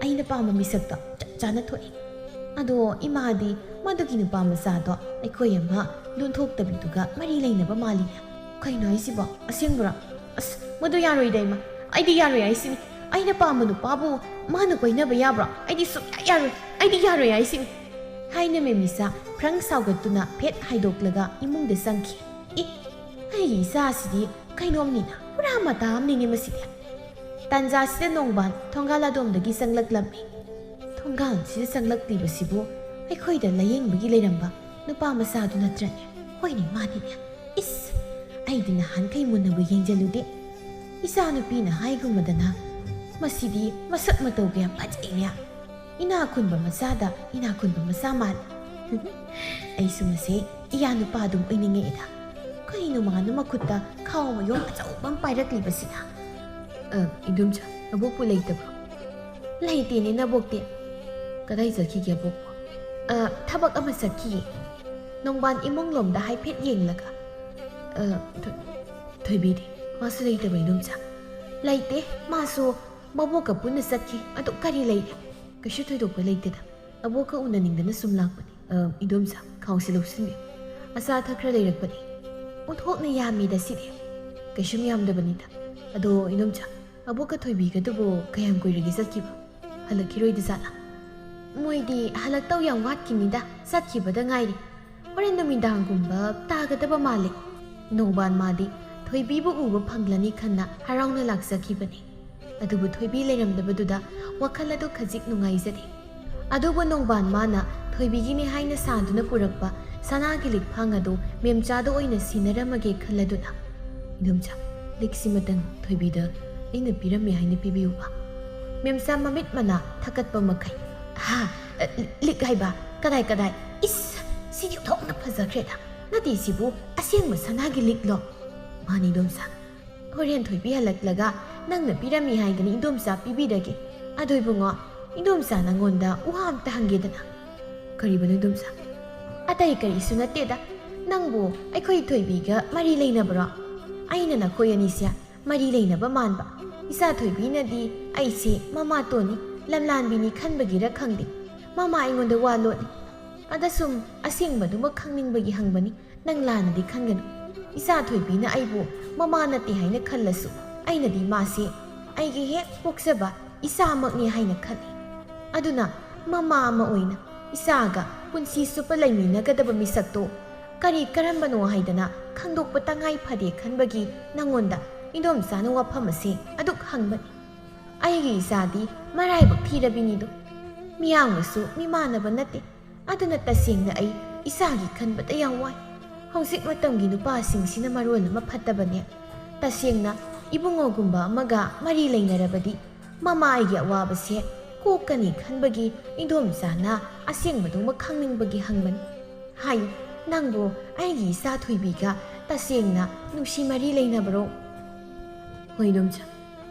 ꯑꯩꯅ ꯄꯥꯝꯕ ꯃꯤꯁꯛꯇꯣ ꯆꯞ ꯆꯥꯅ ꯊꯣꯛꯑꯦ꯫ ꯑꯗꯣ ꯏꯃꯥꯗꯤ ꯃꯗꯨꯒꯤ ꯅꯨꯄꯥ ꯃꯆꯥꯗꯣ ꯑꯩꯈꯣꯏ ꯑꯃ ꯂꯣꯟꯊꯣꯛꯇꯕꯤꯗꯨꯒ ꯃꯔꯤ ꯂꯩꯅꯕ ꯃꯥꯜꯂꯤꯅꯦ꯫ "ꯀꯩꯅꯣ ꯍꯥꯏꯁꯤꯕꯣ? ꯑꯁꯦꯡꯕ꯭ꯔꯣ? ꯑꯁ, ꯃꯗꯨ ꯌꯥꯔꯣꯏꯗ, ꯏꯃꯥ꯫ ꯑꯩꯗꯤ ꯌꯥꯔꯣꯏ ꯍꯥꯏꯁꯤꯅꯤ꯫ ꯑꯩꯅ ꯄꯥꯝꯕ ꯅꯨꯄꯥꯕꯨ ꯃꯥꯅ ꯀꯣꯏꯅꯕ ꯌꯥꯕ꯭ꯔꯣ? ꯑꯩꯗꯤ ꯁꯨꯡꯌꯥ ꯌꯥꯔꯣꯏ꯫ ꯑꯩꯗꯤ ꯌꯥꯔꯣꯏ ꯍꯥꯏꯁꯤꯅꯤ," ꯍꯥꯏꯅ ꯃꯦꯃꯤꯁꯥ ꯐ꯭ꯔꯪ ꯁꯥꯎꯒꯠꯇꯨꯅ ꯐꯦꯠ ꯍꯥꯏꯗꯣꯛꯂꯒ ꯏꯃꯨꯡꯗ ꯆꯪꯈꯤ꯫ "ꯏ, ꯑꯩꯒꯤ ꯏꯆꯥꯁꯤꯗꯤ ꯀꯩꯅꯣꯝꯅꯤꯅ, ꯄꯨꯔꯥ ꯃꯇꯥ ꯑꯃꯅꯤꯅꯦ ꯃꯁꯤꯗꯤ꯫" ꯇꯥꯟꯖꯥꯁꯤꯗ ꯅꯣꯡꯕꯥꯟ ꯊꯣꯡꯒꯥꯜ ꯑꯗꯣꯝꯗꯒꯤ ꯆꯪꯂꯛꯂꯝꯃꯤ꯫ ꯊꯣꯡꯒꯥꯜꯁꯤꯗ ꯆꯪꯂꯛꯂꯤꯕꯁꯤꯕꯨ ꯑꯩꯈꯣꯏꯗ ꯂꯥꯌꯦꯡꯕꯒꯤ ꯂꯩꯔꯝꯕ ꯅꯨꯄꯥ ꯃꯆꯥꯗꯨ ꯅꯠꯇ꯭ꯔꯅꯦ? ꯍꯣꯏꯅꯦ, ꯃꯥꯅꯤꯅꯦ꯫ ꯏꯁ! ꯑꯩꯗꯤ ꯅꯍꯥꯟꯈꯩ ꯃꯨꯟꯅꯕꯨ ꯌꯦꯡꯖꯜꯂꯨꯗꯦ꯫ ꯏꯆꯥꯅꯨꯄꯤꯅ ꯍꯥꯏꯒꯨꯝꯕꯗꯅ, "ꯃꯁꯤꯗꯤ ꯃꯁꯛ ꯃꯇꯧꯒ ꯌꯥꯝ ꯐꯖꯩꯅꯦ꯫ ꯏꯅꯥꯛ ꯈꯨꯟꯕ ꯃꯆꯥꯗ ꯏꯅꯥꯛ ꯈꯨꯟꯕ ꯃꯆꯥ ꯃꯥꯜꯂꯤ꯫" ꯑꯩꯁꯨ ꯃꯁꯦ ꯏꯌꯥ ꯅꯨꯄꯥꯗꯨꯝ ꯑꯣꯏꯅꯤꯡꯉꯛꯑꯦꯗ꯫ ꯀꯩꯅꯣ ꯃꯥꯅ ꯃꯈꯨꯠꯇ ꯈꯥꯎ ꯃꯌꯣꯝ ꯑꯆꯧꯕ ꯑꯃ ꯄꯥꯏꯔꯛꯂꯤꯕꯁꯤꯅ? "ꯑ, ꯏꯗꯣꯝꯆꯥ, ꯑꯕꯣꯛꯄꯨ ꯂꯩꯇꯕ꯭ꯔꯣ?" "ꯂꯩꯇꯦꯅꯦ ꯅꯕꯣꯛꯇꯤ꯫" "ꯀꯗꯥꯏ ꯆꯠꯈꯤꯒꯦ ꯑꯕꯣꯛꯄꯨ?" "ꯑ, ꯊꯕꯛ ꯑꯃ ꯆꯠꯈꯤꯌꯦ꯫" ꯅꯣꯡꯕꯥꯟ ꯏꯃꯨꯡꯂꯣꯝꯗ ꯍꯥꯏꯐꯦꯠ ꯌꯦꯡꯂꯒ, "ꯑ, ꯊꯣ-, ꯊꯣꯏꯕꯤꯗꯤ?" "ꯃꯥꯁꯨ ꯂꯩꯇꯕ꯭ꯔꯣ ꯏꯗꯣꯝꯆꯥ?" "ꯂꯩꯇꯦ, ꯃꯥꯁꯨ ꯃꯕꯣꯛꯀ ꯄꯨꯟꯅ ꯆꯠꯈꯤ꯫ ꯑꯗꯨ ꯀꯔꯤ ꯂꯩꯔꯦ?" "ꯀꯩꯁꯨ ꯊꯣꯏꯗꯣꯛꯄ ꯂꯩꯇꯦꯗ꯫ ꯑꯕꯣꯛꯀ ꯎꯅꯅꯤꯡꯗꯅ ꯁꯨꯝ ꯂꯥꯛꯄꯅꯤ꯫" "ꯑ, ꯏꯗꯣꯝꯆꯥ, ꯈꯥꯎꯁꯤ ꯂꯧꯁꯤꯟꯕꯤꯌꯨ꯫ ꯑꯆꯥ ꯑꯊꯛ ꯈꯔ ꯂꯩꯔꯛꯄꯅꯤ꯫ ꯑꯣꯟꯊꯣꯛꯅ ꯌꯥꯝꯃꯤꯗ ꯁꯤꯗꯤ꯫" "ꯀꯩꯁꯨꯝ ꯌꯥꯝꯗꯕꯅꯤꯗ꯫ ꯑꯗꯣ ꯏꯗꯣꯝꯆꯥ, ꯑꯕꯣꯛꯀ ꯊꯣꯏꯕꯤꯒꯗꯨꯕꯨ ꯀꯌꯥꯝ ꯀꯨꯏꯔꯒꯦ ꯆꯠꯈꯤꯕ? ꯍꯜꯂꯛꯈꯤꯔꯣꯏꯗ ꯖꯥꯠꯂꯥ?" "ꯃꯣꯏꯗꯤ ꯍꯜꯂꯛꯇꯧ ꯌꯥꯝ ꯋꯥꯠꯈꯤꯅꯤꯗ, ꯆꯠꯈꯤꯕꯗ ꯉꯥꯏꯔꯤ꯫ ꯍꯣꯔꯦꯟ ꯅꯨꯃꯤꯗꯥꯡꯒꯨꯝꯕ ꯇꯥꯒꯗꯕ ꯃꯥꯜꯂꯦ꯫" ꯅꯣꯡꯕꯥꯟ ꯃꯥꯗꯤ ꯊꯣꯏꯕꯤꯕꯨ ꯎꯕ ꯐꯪꯂꯅꯤ ꯈꯟꯅ ꯍꯔꯥꯎꯅ ꯂꯥꯛꯆꯈꯤꯕꯅꯤ꯫ ꯑꯗꯨꯕꯨ ꯊꯣꯏꯕꯤ ꯂꯩꯔꯝꯗꯕꯗꯨꯗ ꯋꯥꯈꯜ ꯑꯗꯨ ꯈꯖꯤꯛ ꯅꯨꯡꯉꯥꯏꯖꯗꯦ꯫ ꯑꯗꯨꯕꯨ ꯅꯣꯡꯕꯥꯟ ꯃꯥꯅ ꯊꯣꯏꯕꯤꯒꯤꯅꯤ ꯍꯥꯏꯅ ꯁꯥꯗꯨꯅ ꯄꯨꯔꯛꯄ ꯁꯅꯥꯒꯤ ꯂꯤꯛꯐꯥꯡ ꯑꯗꯨ ꯃꯦꯝꯆꯥꯗ ꯑꯣꯏꯅ ꯁꯤꯟꯅꯔꯝꯃꯒꯦ ꯈꯜꯂꯗꯨꯅ, "ꯏꯗꯣꯝꯆꯥ, ꯂꯤꯛꯁꯤꯃꯇꯪ ꯊꯣꯏꯕꯤꯗ ꯑꯩꯅ ꯄꯤꯔꯝꯃꯦ ꯍꯥꯏꯅ ꯄꯤꯕꯤꯌꯨꯕ꯫" ꯃꯦꯝꯆꯥ ꯃꯃꯤꯠ ꯃꯅꯥ ꯊꯛꯀꯠꯄ ꯃꯈꯩ, "ꯍꯥ? ꯑ, ꯂꯤꯛ ꯍꯥꯏꯕ? ꯀꯗꯥꯏ, ꯀꯗꯥꯏ? ꯏꯁ, ꯁꯤꯗꯤ ꯑꯣꯟꯊꯣꯛꯅ ꯐꯖꯈ꯭ꯔꯦꯗ꯫ ꯅꯠꯇꯦ, ꯁꯤꯕꯨ ꯑꯁꯦꯡꯕ ꯁꯅꯥꯒꯤ ꯂꯤꯛꯂꯣ?" "ꯃꯥꯅꯤ ꯏꯗꯣꯝꯆꯥ꯫ ꯍꯣꯔꯦꯟ ꯊꯣꯏꯕꯤ ꯍꯜꯂꯛꯂꯒ ꯅꯪꯅ ꯄꯤꯔꯝꯃꯤ ꯍꯥꯏꯗꯅ ꯏꯗꯣꯝꯆꯥ ꯄꯤꯕꯤꯔꯒꯦ꯫ ꯑꯗꯣ ꯏꯕꯨꯡꯉꯣ, ꯏꯗꯣꯝꯆꯥ ꯅꯪꯉꯣꯟꯗ ꯋꯥ ꯑꯝꯇ ꯍꯪꯒꯦꯗꯅ꯫" "ꯀꯔꯤꯕꯅꯣ ꯏꯗꯣꯝꯆꯥ?" "ꯑꯇꯩ ꯀꯔꯤꯁꯨ ꯅꯠꯇꯦꯗ꯫ ꯅꯪꯕꯨ ꯑꯩꯈꯣꯏ ꯊꯣꯏꯕꯤꯒ ꯃꯔꯤ ꯂꯩꯅꯕ꯭ꯔꯣ? ꯑꯩꯅ ꯅꯈꯣꯏ ꯑꯅꯤꯁꯦ ꯃꯔꯤ ꯂꯩꯅꯕ ꯃꯥꯟꯕ꯫ ꯏꯆꯥ ꯊꯣꯏꯕꯤꯅꯗꯤ ꯑꯩꯁꯦ ꯃꯃꯥꯇꯣꯟꯅꯤ, ꯂꯝꯂꯥꯟꯕꯤꯅꯤ ꯈꯟꯕꯒꯤꯔ ꯈꯪꯗꯦ, ꯃꯃꯥ ꯑꯩꯉꯣꯟꯗ ꯋꯥ ꯂꯣꯠꯂꯤ꯫ ꯑꯗ ꯁꯨꯝ ꯑꯁꯦꯡꯕꯗꯨꯃꯛ ꯈꯪꯅꯤꯡꯕꯒꯤ ꯍꯪꯕꯅꯤ, ꯅꯪ ꯂꯥꯟꯅꯗꯤ ꯈꯟꯒꯅꯨ꯫" ꯏꯆꯥ ꯊꯣꯏꯕꯤꯅ ꯑꯩꯕꯨ ꯃꯃꯥ ꯅꯠꯇꯦ ꯍꯥꯏꯅ ꯈꯜꯂꯁꯨ, ꯑꯩꯅꯗꯤ ꯃꯥꯁꯦ ꯑꯩꯒꯤ ꯍꯦꯛ ꯄꯣꯛꯆꯕ ꯏꯆꯥꯃꯛꯅꯤ ꯍꯥꯏꯅ ꯈꯜꯂꯤ꯫ ꯑꯗꯨꯅ ꯃꯃꯥ ꯑꯃ ꯑꯣꯏꯅ ꯏꯆꯥꯒ ꯄꯨꯟꯁꯤ ꯆꯨꯞꯄ ꯂꯩꯃꯤꯟꯅꯒꯗꯕ ꯃꯤꯁꯛꯇꯣ ꯀꯔꯤ ꯀꯔꯝꯕꯅꯣ ꯍꯥꯏꯗꯅ ꯈꯪꯗꯣꯛꯄ ꯇꯉꯥꯏ ꯐꯗꯦ ꯈꯟꯕꯒꯤ ꯅꯉꯣꯟꯗ ꯏꯟꯗꯣꯝꯆꯥꯅ ꯋꯥꯐꯝ ꯑꯁꯦ ꯑꯗꯨꯛ ꯍꯪꯕꯅꯤ꯫ ꯑꯩꯒꯤ ꯏꯆꯥꯗꯤ ꯃꯔꯥꯏꯕꯛ ꯊꯤꯔꯕꯤꯅꯤꯗꯣ꯫ ꯃꯤꯌꯥꯝꯒꯁꯨ ꯃꯤꯃꯥꯟꯅꯕ ꯅꯠꯇꯦ꯫ ꯑꯗꯨꯅ ꯇꯁꯦꯡꯅ ꯑꯩ ꯏꯆꯥꯒꯤ ꯈꯟꯕꯗ ꯌꯥꯝ ꯋꯥꯏ꯫ ꯍꯧꯖꯤꯛ ꯃꯇꯝꯒꯤ ꯅꯨꯄꯥꯁꯤꯡꯁꯤꯅ ꯃꯔꯣꯜ ꯑꯃ ꯐꯠꯇꯕꯅꯦ꯫ ꯇꯁꯦꯡꯅ ꯏꯕꯨꯡꯉꯣꯒꯨꯝꯕ ꯑꯃꯒ ꯃꯔꯤ ꯂꯩꯅꯔꯕꯗꯤ ꯃꯃꯥ ꯑꯩꯒꯤ ꯑꯋꯥꯕꯁꯦ ꯀꯣꯛꯀꯅꯤ ꯈꯟꯕꯒꯤ ꯏꯟꯗꯣꯝꯆꯥꯅ ꯑꯁꯦꯡꯕꯗꯨꯃꯛ ꯈꯪꯅꯤꯡꯕꯒꯤ ꯍꯪꯕꯅꯤ꯫ ꯍꯥꯏꯌꯨ, ꯅꯪꯕꯨ ꯑꯩꯒꯤ ꯏꯆꯥ ꯊꯣꯏꯕꯤꯒ ꯇꯁꯦꯡꯅ ꯅꯨꯡꯁꯤ ꯃꯔꯤ ꯂꯩꯅꯕꯔꯣ? ꯍꯣꯏ, ꯏꯟꯗꯣꯝꯆꯥ꯫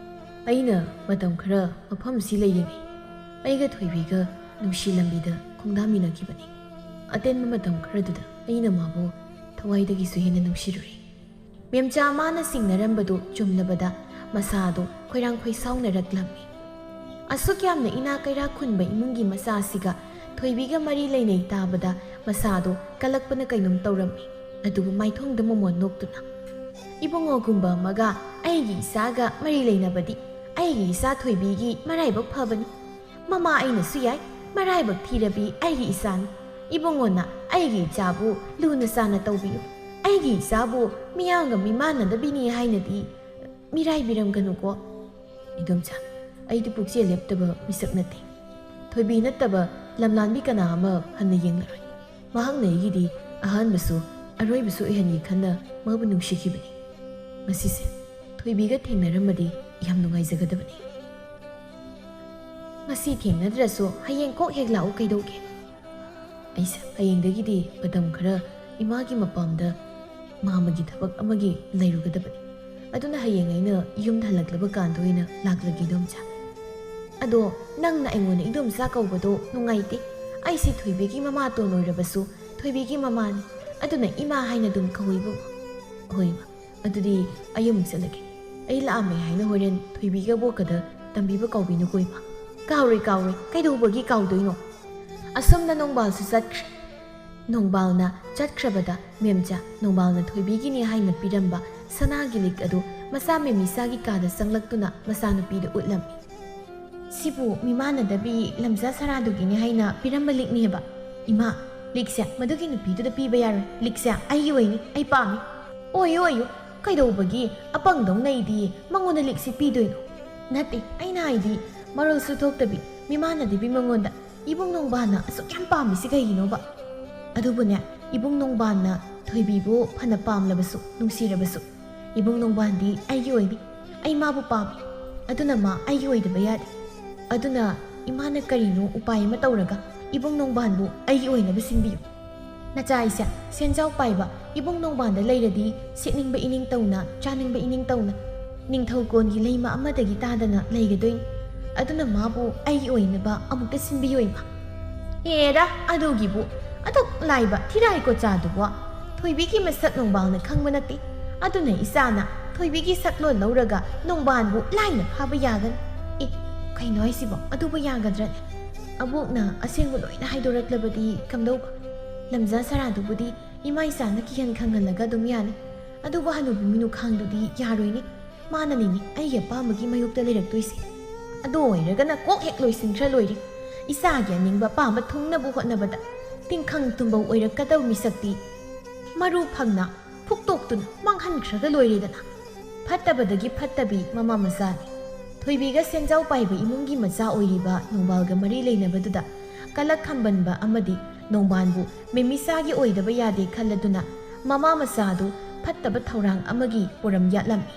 ꯑꯩꯅ ꯃꯇꯝ ꯈꯔ ꯃꯐꯝꯁꯤ ꯂꯩꯔꯤꯉꯩ ꯑꯩꯒ ꯊꯣꯏꯕꯤꯒ ꯅꯨꯡꯁꯤ ꯂꯝꯕꯤꯗ ꯈꯣꯡꯗꯥꯃꯤꯟꯅꯈꯤꯕꯅꯤ꯫ ꯑꯇꯦꯟꯕ ꯃꯇꯝ ꯈꯔꯗꯨꯗ ꯑꯩꯅ ꯃꯥꯕꯨ ꯊꯋꯥꯏꯗꯒꯤꯁꯨ ꯍꯦꯟꯅ ꯅꯨꯡꯁꯤꯔꯨꯔꯦ꯫ ꯃꯦꯝꯆꯥ ꯃꯥꯅ ꯆꯤꯡꯅꯔꯝꯕꯗꯨ ꯆꯨꯝꯂꯕꯗ ꯃꯁꯥꯗꯨ ꯈꯣꯏꯔꯥꯡ ꯈꯣꯏꯁꯥꯎꯅꯔꯛꯂꯝꯃꯤ꯫ ꯑꯁꯨꯛ ꯌꯥꯝꯅ ꯏꯅꯥ ꯀꯩꯔꯥ ꯈꯨꯟꯕ ꯏꯃꯨꯡꯒꯤ ꯃꯆꯥꯁꯤꯒ ꯊꯣꯏꯕꯤꯒ ꯃꯔꯤ ꯂꯩꯅꯩ ꯇꯥꯕꯗ ꯃꯁꯥꯗꯨ ꯀꯜꯂꯛꯄꯅ ꯀꯩꯅꯣꯝ ꯇꯧꯔꯝꯃꯤ꯫ ꯑꯗꯨꯕꯨ ꯃꯥꯏꯊꯣꯡꯗ ꯃꯣꯃꯣꯟ ꯅꯣꯛꯇꯨꯅ, "ꯏꯕꯨꯡꯉꯣꯒꯨꯝꯕ ꯑꯃꯒ ꯑꯩꯒꯤ ꯏꯆꯥꯒ ꯃꯔꯤ ꯂꯩꯅꯕꯗꯤ ꯑꯩꯒꯤ ꯏꯆꯥ ꯊꯣꯏꯕꯤꯒꯤ ꯃꯔꯥꯏꯕꯛ ꯐꯕꯅꯤ꯫ ꯃꯃꯥ ꯑꯩꯅꯁꯨ ꯌꯥꯏ, ꯃꯔꯥꯏꯕꯛ ꯊꯤꯔꯕꯤ ꯑꯩꯒꯤ ꯏꯆꯥꯅꯤ꯫ ꯏꯕꯨꯡꯉꯣꯅ ꯑꯩꯒꯤ ꯏꯆꯥꯕꯨ ꯂꯨꯅ ꯆꯥꯅ ꯇꯧꯕꯤꯌꯨ꯫ ꯑꯩꯒꯤ ꯏꯆꯥꯕꯨ ꯃꯤꯌꯥꯝꯒ ꯃꯤꯃꯥꯟꯅꯗꯕꯤꯅꯤ ꯍꯥꯏꯅꯗꯤ ꯃꯤꯔꯥꯏꯕꯤꯔꯝꯒꯅꯨꯀꯣ꯫" "ꯏꯗꯣꯝꯆꯥ, ꯑꯩꯗꯤ ꯄꯨꯛꯆꯦꯜ ꯂꯦꯞꯇꯕ ꯃꯤꯁꯛ ꯅꯠꯇꯦ꯫ ꯊꯣꯏꯕꯤ ꯅꯠꯇꯕ ꯂꯝꯂꯥꯟꯕꯤ ꯀꯅꯥ ꯑꯃ ꯍꯟꯅ ꯌꯦꯡꯂꯔꯣꯏ꯫ ꯃꯍꯥꯛꯅ ꯑꯩꯒꯤꯗꯤ ꯑꯍꯥꯟꯕꯁꯨ ꯑꯔꯣꯏꯕꯁꯨ ꯑꯣꯏꯍꯟꯒꯦ ꯈꯟꯅ ꯃꯥꯕꯨ ꯅꯨꯡꯁꯤꯈꯤꯕꯅꯤ꯫ ꯉꯁꯤꯁꯦ ꯊꯣꯏꯕꯤꯒ ꯊꯦꯡꯅꯔꯝꯃꯗꯤ ꯌꯥꯝ ꯅꯨꯡꯉꯥꯏꯖꯒꯗꯕꯅꯤ꯫ ꯉꯁꯤ ꯊꯦꯡꯅꯗ꯭ꯔꯁꯨ ꯍꯌꯦꯡ ꯀꯣꯛ ꯍꯦꯛ ꯂꯥꯛꯎ ꯀꯩꯗꯧꯒꯦ?" ꯑꯩꯁꯦ ꯍꯌꯦꯡꯗꯒꯤꯗꯤ ꯃꯇꯝ ꯈꯔ ꯏꯃꯥꯒꯤ ꯃꯄꯥꯝꯗ ꯃꯥꯃꯒꯤ ꯊꯕꯛ ꯑꯃꯒꯤ ꯂꯩꯔꯨꯒꯗꯕꯅꯤ꯫ ꯑꯗꯨꯅ ꯍꯌꯦꯡ ꯑꯩꯅ ꯌꯨꯝꯗ ꯍꯜꯂꯛꯂꯕ ꯀꯥꯟꯗ ꯑꯣꯏꯅ ꯂꯥꯛꯂꯒꯦ, ꯏꯗꯣꯝꯆꯥ꯫ ꯑꯗꯣ ꯅꯪꯅ ꯑꯩꯉꯣꯟꯗ ꯏꯗꯣꯝꯆꯥ ꯀꯧꯕꯗꯣ ꯅꯨꯡꯉꯥꯏꯇꯦ꯫ ꯑꯩꯁꯦ ꯊꯣꯏꯕꯤꯒꯤ ꯃꯃꯥꯇꯣꯟ ꯑꯣꯏꯔꯕꯁꯨ ꯊꯣꯏꯕꯤꯒꯤ ꯃꯃꯥꯅꯤ꯫ ꯑꯗꯨꯅ ꯏꯃꯥ ꯍꯥꯏꯅ ꯑꯗꯨꯝ ꯀꯧꯏ, ꯏꯕꯨꯡꯉꯣ꯫ ꯍꯣꯏ, ꯏꯃꯥ꯫ ꯑꯗꯨꯗꯤ ꯑꯩ ꯑꯃꯨꯛ ꯆꯠꯂꯒꯦ꯫ ꯑꯩ ꯂꯥꯛꯑꯝꯃꯦ ꯍꯥꯏꯅ ꯍꯣꯔꯦꯟ ꯊꯣꯏꯕꯤꯒ ꯕꯣꯛꯀꯗ ꯇꯝꯕꯤꯕ ꯀꯥꯎꯕꯤꯅꯨꯀꯣ, ꯏꯃꯥ꯫ ꯀꯥꯎꯔꯣꯏ, ꯀꯥꯎꯔꯣꯏ꯫ ꯀꯩꯗꯧꯕꯒꯤ ꯀꯥꯎꯗꯣꯏꯅꯣ? ꯑꯁꯨꯝꯅ ꯅꯣꯡꯕꯥꯜꯁꯨ ꯆꯠꯈ꯭ꯔꯦ꯫ ꯅꯣꯡꯕꯥꯜꯅ ꯆꯠꯈ꯭ꯔꯕꯗ ꯃꯦꯝꯆꯥ ꯅꯣꯡꯕꯥꯜꯅ ꯊꯣꯏꯕꯤꯒꯤꯅꯤ ꯍꯥꯏꯅ ꯄꯤꯔꯝꯕ ꯁꯅꯥꯒꯤ ꯂꯤꯛ ꯑꯗꯨ ꯃꯆꯥ ꯃꯦꯃꯤꯁꯥꯒꯤ ꯀꯥꯗ ꯆꯪꯂꯛꯇꯨꯅ ꯃꯆꯥꯅꯨꯄꯤꯗ ꯎꯠꯂꯝꯃꯤ꯫ "ꯁꯤꯕꯨ ꯃꯤꯃꯥꯟꯅꯗꯕꯤ ꯂꯝꯖꯥ ꯁꯔꯥꯗꯨꯒꯤꯅꯤ ꯍꯥꯏꯅ ꯄꯤꯔꯝꯕ ꯂꯤꯛꯅꯦꯕ꯫ ꯏꯃꯥ, ꯂꯤꯛꯁꯦ ꯃꯗꯨꯒꯤ ꯅꯨꯄꯤꯗꯨꯗ ꯄꯤꯕ ꯌꯥꯔꯣꯏ꯫ ꯂꯤꯛꯁꯦ ꯑꯩꯒꯤ ꯑꯣꯏꯅꯤ, ꯑꯩ ꯄꯥꯝꯃꯤ꯫" "ꯑꯣꯏꯌꯨ, ꯑꯣꯏꯌꯨ, ꯀꯩꯗꯧꯕꯒꯤ ꯑꯄꯪꯗꯧꯅ ꯑꯩꯗꯤ ꯃꯉꯣꯟꯗ ꯂꯤꯛꯁꯤ ꯄꯤꯗꯣꯏꯅꯣ?" "ꯅꯠꯇꯦ, ꯑꯩꯅ ꯍꯥꯏꯗꯤ ꯃꯔꯣꯜꯁꯨ ꯊꯣꯛꯇꯕꯤ ꯃꯤꯃꯥꯟꯅꯗꯕꯤ ꯃꯉꯣꯟꯗ ꯏꯕꯨꯡ ꯅꯣꯡꯕꯥꯟꯅ ꯑꯁꯨꯛ ꯌꯥꯝ ꯄꯥꯝꯃꯤꯁꯤ ꯀꯩꯒꯤꯅꯣꯕ?" "ꯑꯗꯨꯕꯨꯅꯦ, ꯏꯕꯨꯡ ꯅꯣꯡꯕꯥꯟꯅ ꯊꯣꯏꯕꯤꯕꯨ ꯐꯅ ꯄꯥꯝꯂꯕꯁꯨ, ꯅꯨꯡꯁꯤꯔꯕꯁꯨ, ꯏꯕꯨꯡ ꯅꯣꯡꯕꯥꯟꯗꯤ ꯑꯩꯒꯤ ꯑꯣꯏꯅꯤ꯫ ꯑꯩ ꯃꯥꯕꯨ ꯄꯥꯝꯃꯤ꯫ ꯑꯗꯨꯅ ꯃꯥ ꯑꯩꯒꯤ ꯑꯣꯏꯗꯕ ꯌꯥꯗꯦ꯫ ꯑꯗꯨꯅ ꯏꯃꯥꯅ ꯀꯔꯤꯅꯣ ꯎꯄꯥꯏ ꯑꯃ ꯇꯧꯔꯒ ꯏꯕꯨꯡ ꯅꯣꯡꯕꯥꯟꯕꯨ ꯑꯩꯒꯤ ꯑꯣꯏꯅꯕ ꯁꯤꯟꯕꯤꯌꯨ꯫ ꯅꯆꯥ ꯑꯩꯁꯦ ꯁꯦꯟꯖꯥꯎ ꯄꯥꯏꯕ ꯏꯕꯨꯡ ꯅꯣꯡꯕꯥꯟꯗ ꯂꯩꯔꯗꯤ ꯁꯦꯠꯅꯤꯡꯕ ꯏꯅꯤꯡꯇꯧꯅ, ꯆꯥꯅꯤꯡꯕ ꯏꯅꯤꯡꯇꯧꯅ, ꯅꯤꯡꯊꯧꯀꯣꯟꯒꯤ ꯂꯩꯃ ꯑꯃꯗꯒꯤ ꯇꯥꯗꯅ ꯂꯩꯒꯗꯣꯏꯅꯤ꯫ ꯑꯗꯨꯅ ꯃꯥꯕꯨ ꯑꯩꯒꯤ ꯑꯣꯏꯅꯕ ꯑꯃꯨꯛꯇ ꯁꯤꯟꯕꯤꯌꯨ ꯏꯃꯥ꯫" "ꯑꯦꯔꯥ, ꯑꯗꯨꯒꯤꯕꯨ ꯑꯗꯨꯛ ꯂꯥꯏꯕ ꯊꯤꯔꯥꯏ ꯀꯣꯆꯥꯗꯨꯕꯨ? ꯊꯣꯏꯕꯤꯒꯤ ꯃꯁꯛ ꯅꯣꯡꯕꯥꯜꯅ ꯈꯪꯕ ꯅꯠꯇꯦ꯫ ꯑꯗꯨꯅ ꯏꯆꯥꯅ ꯊꯣꯏꯕꯤꯒꯤ ꯁꯛꯂꯣꯟ ꯂꯧꯔꯒ ꯅꯣꯡꯕꯥꯜꯕꯨ ꯂꯥꯏꯅ ꯐꯥꯕ ꯌꯥꯒꯅꯤ꯫ ꯑꯦ, ꯀꯩꯅꯣ ꯍꯥꯏꯁꯤꯕꯣ? ꯑꯗꯨꯕꯨ ꯌꯥꯒꯗ꯭ꯔꯅꯦ? ꯑꯕꯣꯛꯅ ꯑꯁꯦꯡꯕ ꯂꯣꯏꯅ ꯍꯥꯏꯗꯣꯔꯛꯂꯕꯗꯤ ꯀꯝꯗꯧꯕ? ꯂꯝꯖꯥ ꯁꯔꯥꯗꯨꯕꯨꯗꯤ ꯏꯃꯥ ꯏꯆꯥꯅ ꯀꯤꯍꯟ ꯈꯪꯍꯜꯂꯒ ꯑꯗꯨꯝ ꯌꯥꯅꯤ꯫ ꯑꯗꯨꯕꯨ ꯍꯅꯨꯕꯤ ꯃꯤꯅꯨꯈꯥꯡꯗꯨꯗꯤ ꯌꯥꯔꯣꯏꯅꯦ꯫ ꯃꯥꯅꯅꯤꯅꯦ ꯑꯩꯒꯤ ꯑꯄꯥꯝꯕꯒꯤ ꯃꯥꯌꯣꯛꯇ ꯂꯩꯔꯛꯇꯣꯏꯁꯦ꯫ ꯑꯗꯨ ꯑꯣꯏꯔꯒꯅ ꯀꯣꯛ ꯍꯦꯛ ꯂꯣꯏꯁꯤꯟꯈ꯭ꯔ ꯂꯣꯏꯔꯦ꯫ ꯏꯆꯥꯒꯤ ꯑꯅꯤꯡꯕ ꯑꯄꯥꯝꯕ ꯊꯨꯡꯅꯕ ꯍꯣꯠꯅꯕꯗ ꯇꯤꯡꯈꯪ ꯇꯨꯝꯕ ꯑꯣꯏꯔꯛꯀꯗꯕ ꯃꯤꯁꯛꯇꯤ ꯃꯔꯨ ꯐꯪꯅ ꯐꯨꯛꯇꯣꯛꯇꯨꯅ ꯃꯥꯡꯍꯟꯈ꯭ꯔꯒ ꯂꯣꯏꯔꯦꯗꯅ꯫" ꯐꯠꯇꯕꯗꯒꯤ ꯐꯠꯇꯕꯤ ꯃꯃꯥ ꯃꯆꯥꯅꯤ꯫ ꯊꯣꯏꯕꯤꯒ ꯁꯦꯟꯖꯥꯎ ꯄꯥꯏꯕ ꯏꯃꯨꯡꯒꯤ ꯃꯆꯥ ꯑꯣꯏꯔꯤꯕ ꯅꯣꯡꯕꯥꯜꯒ ꯃꯔꯤ ꯂꯩꯅꯕꯗꯨꯗ ꯀꯂꯛ ꯈꯝꯕꯟꯕ ꯑꯃꯗꯤ ꯅꯣꯡꯕꯥꯜꯕꯨ ꯃꯦꯃꯤꯁꯥꯒꯤ ꯑꯣꯏꯗꯕ ꯌꯥꯗꯦ ꯈꯜꯂꯗꯨꯅ ꯃꯃꯥ ꯃꯆꯥ ꯑꯗꯨ ꯐꯠꯇꯕ ꯊꯧꯔꯥꯡ ꯑꯃꯒꯤ ꯄꯣꯔꯝ ꯌꯥꯠꯂꯝꯃꯤ꯫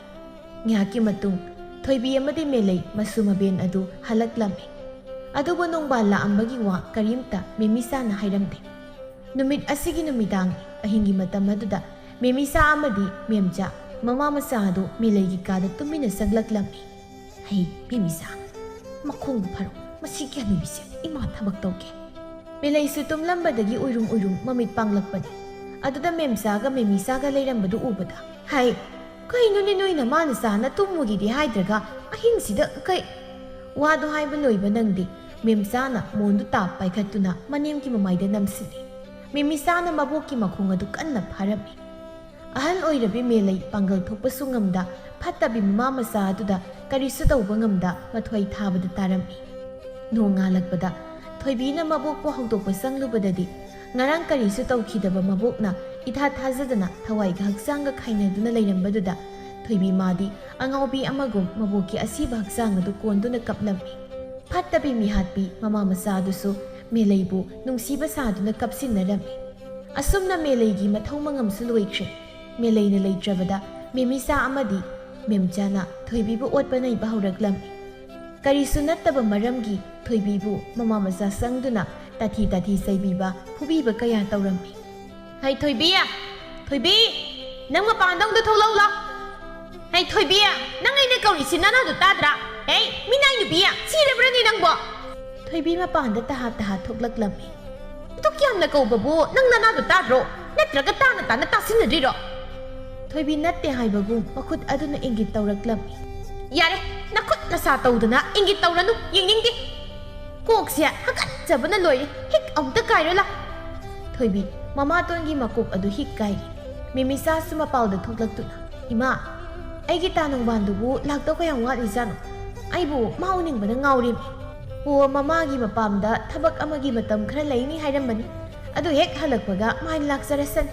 ꯉꯥꯏꯍꯥꯛꯀꯤ ꯃꯇꯨꯡ ꯊꯣꯏꯕꯤ ꯑꯃꯗꯤ ꯃꯦꯂꯩ ꯃꯁꯨ ꯃꯕꯦꯟ ꯑꯗꯨ ꯍꯜꯂꯛꯂꯝꯃꯤ꯫ ꯑꯗꯨꯕꯨ ꯅꯣꯡꯕꯥꯜ ꯂꯥꯛꯑꯝꯕꯒꯤ ꯋꯥ ꯀꯔꯤꯝꯇ ꯃꯦꯃꯤꯁꯥꯅ ꯍꯥꯏꯔꯝꯗꯦ꯫ ꯅꯨꯃꯤꯠ ꯑꯁꯤꯒꯤ ꯅꯨꯃꯤꯗꯥꯡ ꯑꯍꯤꯡꯒꯤ ꯃꯇꯝ ꯑꯗꯨꯗ ꯃꯦꯃꯤꯁꯥ ꯑꯃꯗꯤ ꯃꯦꯝꯆꯥ ꯃꯃꯥ ꯃꯆꯥ ꯑꯗꯨ ꯃꯦꯂꯩꯒꯤ ꯀꯥꯗ ꯇꯨꯃꯤꯟꯅ ꯆꯪꯂꯛꯂꯝꯃꯤ꯫ "ꯍꯩ, ꯃꯦꯃꯤꯁꯥ, ꯃꯈꯣꯡꯗꯨ ꯐꯔꯣ, ꯃꯁꯤꯒꯤ ꯍꯅꯨꯕꯤꯁꯦ, ꯏꯃꯥ ꯊꯕꯛ ꯇꯧꯒꯦ꯫" ꯃꯦꯂꯩꯁꯨ ꯇꯨꯝꯂꯝꯕꯗꯒꯤ ꯎꯏꯔꯨꯝ ꯎꯏꯔꯨꯝ ꯃꯃꯤꯠ ꯄꯥꯡꯂꯛꯄꯅꯤ꯫ ꯑꯗꯨꯗ ꯃꯦꯝꯆꯥꯒ ꯃꯦꯃꯤꯁꯥꯒ ꯂꯩꯔꯝꯕꯗꯨ ꯎꯕꯗ, "ꯍꯩ, ꯀꯩꯅꯣꯅꯦ, ꯅꯣꯏ ꯅꯃꯥ ꯅꯆꯥꯅ ꯇꯨꯝꯃꯨꯒꯦꯗꯤ ꯍꯥꯏꯗ꯭ꯔꯒ ꯑꯍꯤꯡꯁꯤꯗ ꯀꯩ?" ꯋꯥꯗꯨ ꯍꯥꯏꯕ ꯂꯣꯏꯕ ꯅꯪꯗꯦ꯫ ꯃꯦꯝꯆꯥꯅ ꯃꯣꯟꯗꯨ ꯇꯥꯞ ꯄꯥꯏꯈꯠꯇꯨꯅ ꯃꯅꯦꯝꯒꯤ ꯃꯃꯥꯏꯗ ꯅꯝꯁꯤꯜꯂꯤ꯫ ꯃꯦꯃꯤꯁꯥꯅ ꯃꯕꯣꯛꯀꯤ ꯃꯈꯣꯡ ꯑꯗꯨ ꯀꯟꯅ ꯐꯥꯔꯝꯃꯤ꯫ ꯑꯍꯜ ꯑꯣꯏꯔꯕꯤ ꯃꯦꯂꯩ ꯄꯥꯡꯒꯜ ꯊꯣꯛꯄꯁꯨ ꯉꯝꯗ, ꯐꯠꯇꯕꯤ ꯃꯃꯥ ꯃꯆꯥ ꯑꯗꯨꯗ ꯀꯔꯤꯁꯨ ꯇꯧꯕ ꯉꯝꯗ ꯃꯊ꯭ꯋꯥꯏ ꯊꯥꯕꯗ ꯇꯥꯔꯝꯃꯤ꯫ ꯅꯣꯡꯉꯥꯜꯂꯛꯄꯗ ꯊꯣꯏꯕꯤꯅ ꯃꯕꯣꯛꯄꯨ ꯍꯧꯗꯣꯛꯄ ꯆꯪꯂꯨꯕꯗꯗꯤ, ꯉꯔꯥꯡ ꯀꯔꯤꯁꯨ ꯇꯧꯈꯤꯗꯕ ꯃꯕꯣꯛꯅ ꯏꯊꯥ ꯊꯥꯖꯗꯅ ꯊꯋꯥꯏꯒ ꯍꯛꯆꯥꯡꯒ ꯈꯥꯏꯅꯗꯨꯅ ꯂꯩꯔꯝꯕꯗꯨꯗ, ꯊꯣꯏꯕꯤ ꯃꯥꯗꯤ ꯑꯉꯥꯎꯕꯤ ꯑꯃꯒꯨꯝ ꯃꯕꯣꯛꯀꯤ ꯑꯁꯤꯕ ꯍꯛꯆꯥꯡ ꯑꯗꯨ ꯀꯣꯟꯗꯨꯅ ꯀꯞꯂꯝꯃꯤ꯫ ꯐꯠꯇꯕꯤ ꯃꯤꯍꯥꯠꯄꯤ ꯃꯃꯥ ꯃꯆꯥ ꯑꯗꯨꯁꯨ ꯃꯦꯂꯩꯕꯨ ꯅꯨꯡꯁꯤꯕ ꯁꯥꯗꯨꯅ ꯀꯞꯁꯤꯟꯅꯔꯝꯃꯤ꯫ ꯑꯁꯨꯝꯅ ꯃꯦꯂꯩꯒꯤ ꯃꯊꯧ ꯃꯉꯝꯁꯨ ꯂꯣꯏꯈ꯭ꯔꯦ꯫ ꯃꯦꯂꯩꯅ ꯂꯩꯇ꯭ꯔꯕꯗ ꯃꯦꯃꯤꯆꯥ ꯑꯃꯗꯤ ꯃꯦꯝꯆꯥꯅ ꯊꯣꯏꯕꯤꯕꯨ ꯑꯣꯠꯄ ꯅꯩꯕ ꯍꯧꯔꯛꯂꯝꯃꯤ꯫ ꯀꯔꯤꯁꯨ ꯅꯠꯇꯕ ꯃꯔꯝꯒꯤ ꯊꯣꯏꯕꯤꯕꯨ ꯃꯃꯥ ꯃꯆꯥ ꯆꯪꯗꯨꯅ ꯇꯥꯊꯤ ꯇꯥꯊꯤ ꯆꯩꯕꯤꯕ, ꯐꯨꯕꯤꯕ ꯀꯌꯥ ꯇꯧꯔꯝꯃꯤ꯫ "ꯍꯩ ꯊꯣꯏꯕꯤ! ꯊꯣꯏꯕꯤ! ꯅꯪ ꯃꯄꯥꯟꯗ ꯑꯃꯨꯛꯇ ꯊꯣꯛꯂꯛꯎ ꯂꯥꯎ꯫ ꯍꯩ ꯊꯣꯏꯕꯤ! ꯅꯪ ꯑꯩꯅ ꯀꯧꯔꯤꯁꯤ ꯅꯅꯥꯗꯣ ꯇꯥꯗ꯭ꯔꯥ? ꯍꯩ ꯃꯤꯅꯥꯏ ꯅꯨꯄꯤ! ꯁꯤꯔꯕ꯭ꯔꯅꯦ ꯅꯪꯕꯣ?" ꯊꯣꯏꯕꯤ ꯃꯄꯥꯟꯗ ꯇꯍꯥ ꯇꯍꯥ ꯊꯣꯛꯂꯛꯂꯝꯃꯤ꯫ "ꯑꯗꯨꯛ ꯌꯥꯝꯅ ꯀꯧꯕꯕꯨ ꯅꯪ ꯅꯅꯥꯗꯣ ꯇꯥꯗ꯭ꯔꯣ? ꯅꯠꯇ꯭ꯔꯒ ꯇꯥꯅ ꯇꯥꯅ ꯇꯥꯁꯤꯟꯅꯗ꯭ꯔꯤꯔꯣ?" ꯊꯣꯏꯕꯤ ꯅꯠꯇꯦ ꯍꯥꯏꯕꯒꯨꯝ ꯃꯈꯨꯠ ꯑꯗꯨꯅ ꯏꯪꯒꯤꯠ ꯇꯧꯔꯛꯂꯝꯃꯤ꯫ "ꯌꯥꯔꯦ, ꯅꯈꯨꯠ ꯅꯁꯥ ꯇꯧꯗꯅ ꯏꯪꯒꯤꯠ ꯇꯧꯔꯅꯨ, ꯌꯦꯡꯅꯤꯡꯗꯦ꯫ ꯀꯣꯛꯁꯦ ꯍꯥꯀꯠꯆꯕꯅ ꯂꯣꯏꯔꯦ, ꯍꯤꯛ ꯑꯃꯨꯛꯇ ꯀꯥꯏꯔꯣ ꯂꯥꯎ꯫" ꯊꯣꯏꯕꯤ ꯃꯃꯥꯇꯣꯟꯒꯤ ꯃꯀꯣꯛ ꯑꯗꯨ ꯍꯤꯛ ꯀꯥꯏꯔꯤ꯫ ꯃꯦꯃꯤꯆꯥꯁꯨ ꯃꯄꯥꯜꯗ ꯊꯣꯛꯂꯛꯇꯨꯅ, "ꯏꯃꯥ, ꯑꯩꯒꯤ ꯇꯥ ꯅꯣꯡꯕꯥꯟꯗꯨꯕꯨ ꯂꯥꯛꯇꯧ ꯀꯌꯥꯝ ꯋꯥꯠꯂꯤꯖꯥꯠꯅꯣ? ꯑꯩꯕꯨ ꯃꯥ ꯎꯅꯤꯡꯕꯅ ꯉꯥꯎꯔꯦꯃꯤ꯫ ꯑꯣ, ꯃꯃꯥꯒꯤ ꯃꯄꯥꯝꯗ ꯊꯕꯛ ꯑꯃꯒꯤ ꯃꯇꯝ ꯈꯔ ꯂꯩꯅꯤ ꯍꯥꯏꯔꯝꯕꯅꯤ꯫ ꯑꯗꯨ ꯍꯦꯛ ꯍꯜꯂꯛꯄꯒ ꯃꯥꯏ ꯂꯥꯛꯆꯔꯁꯅꯤ꯫"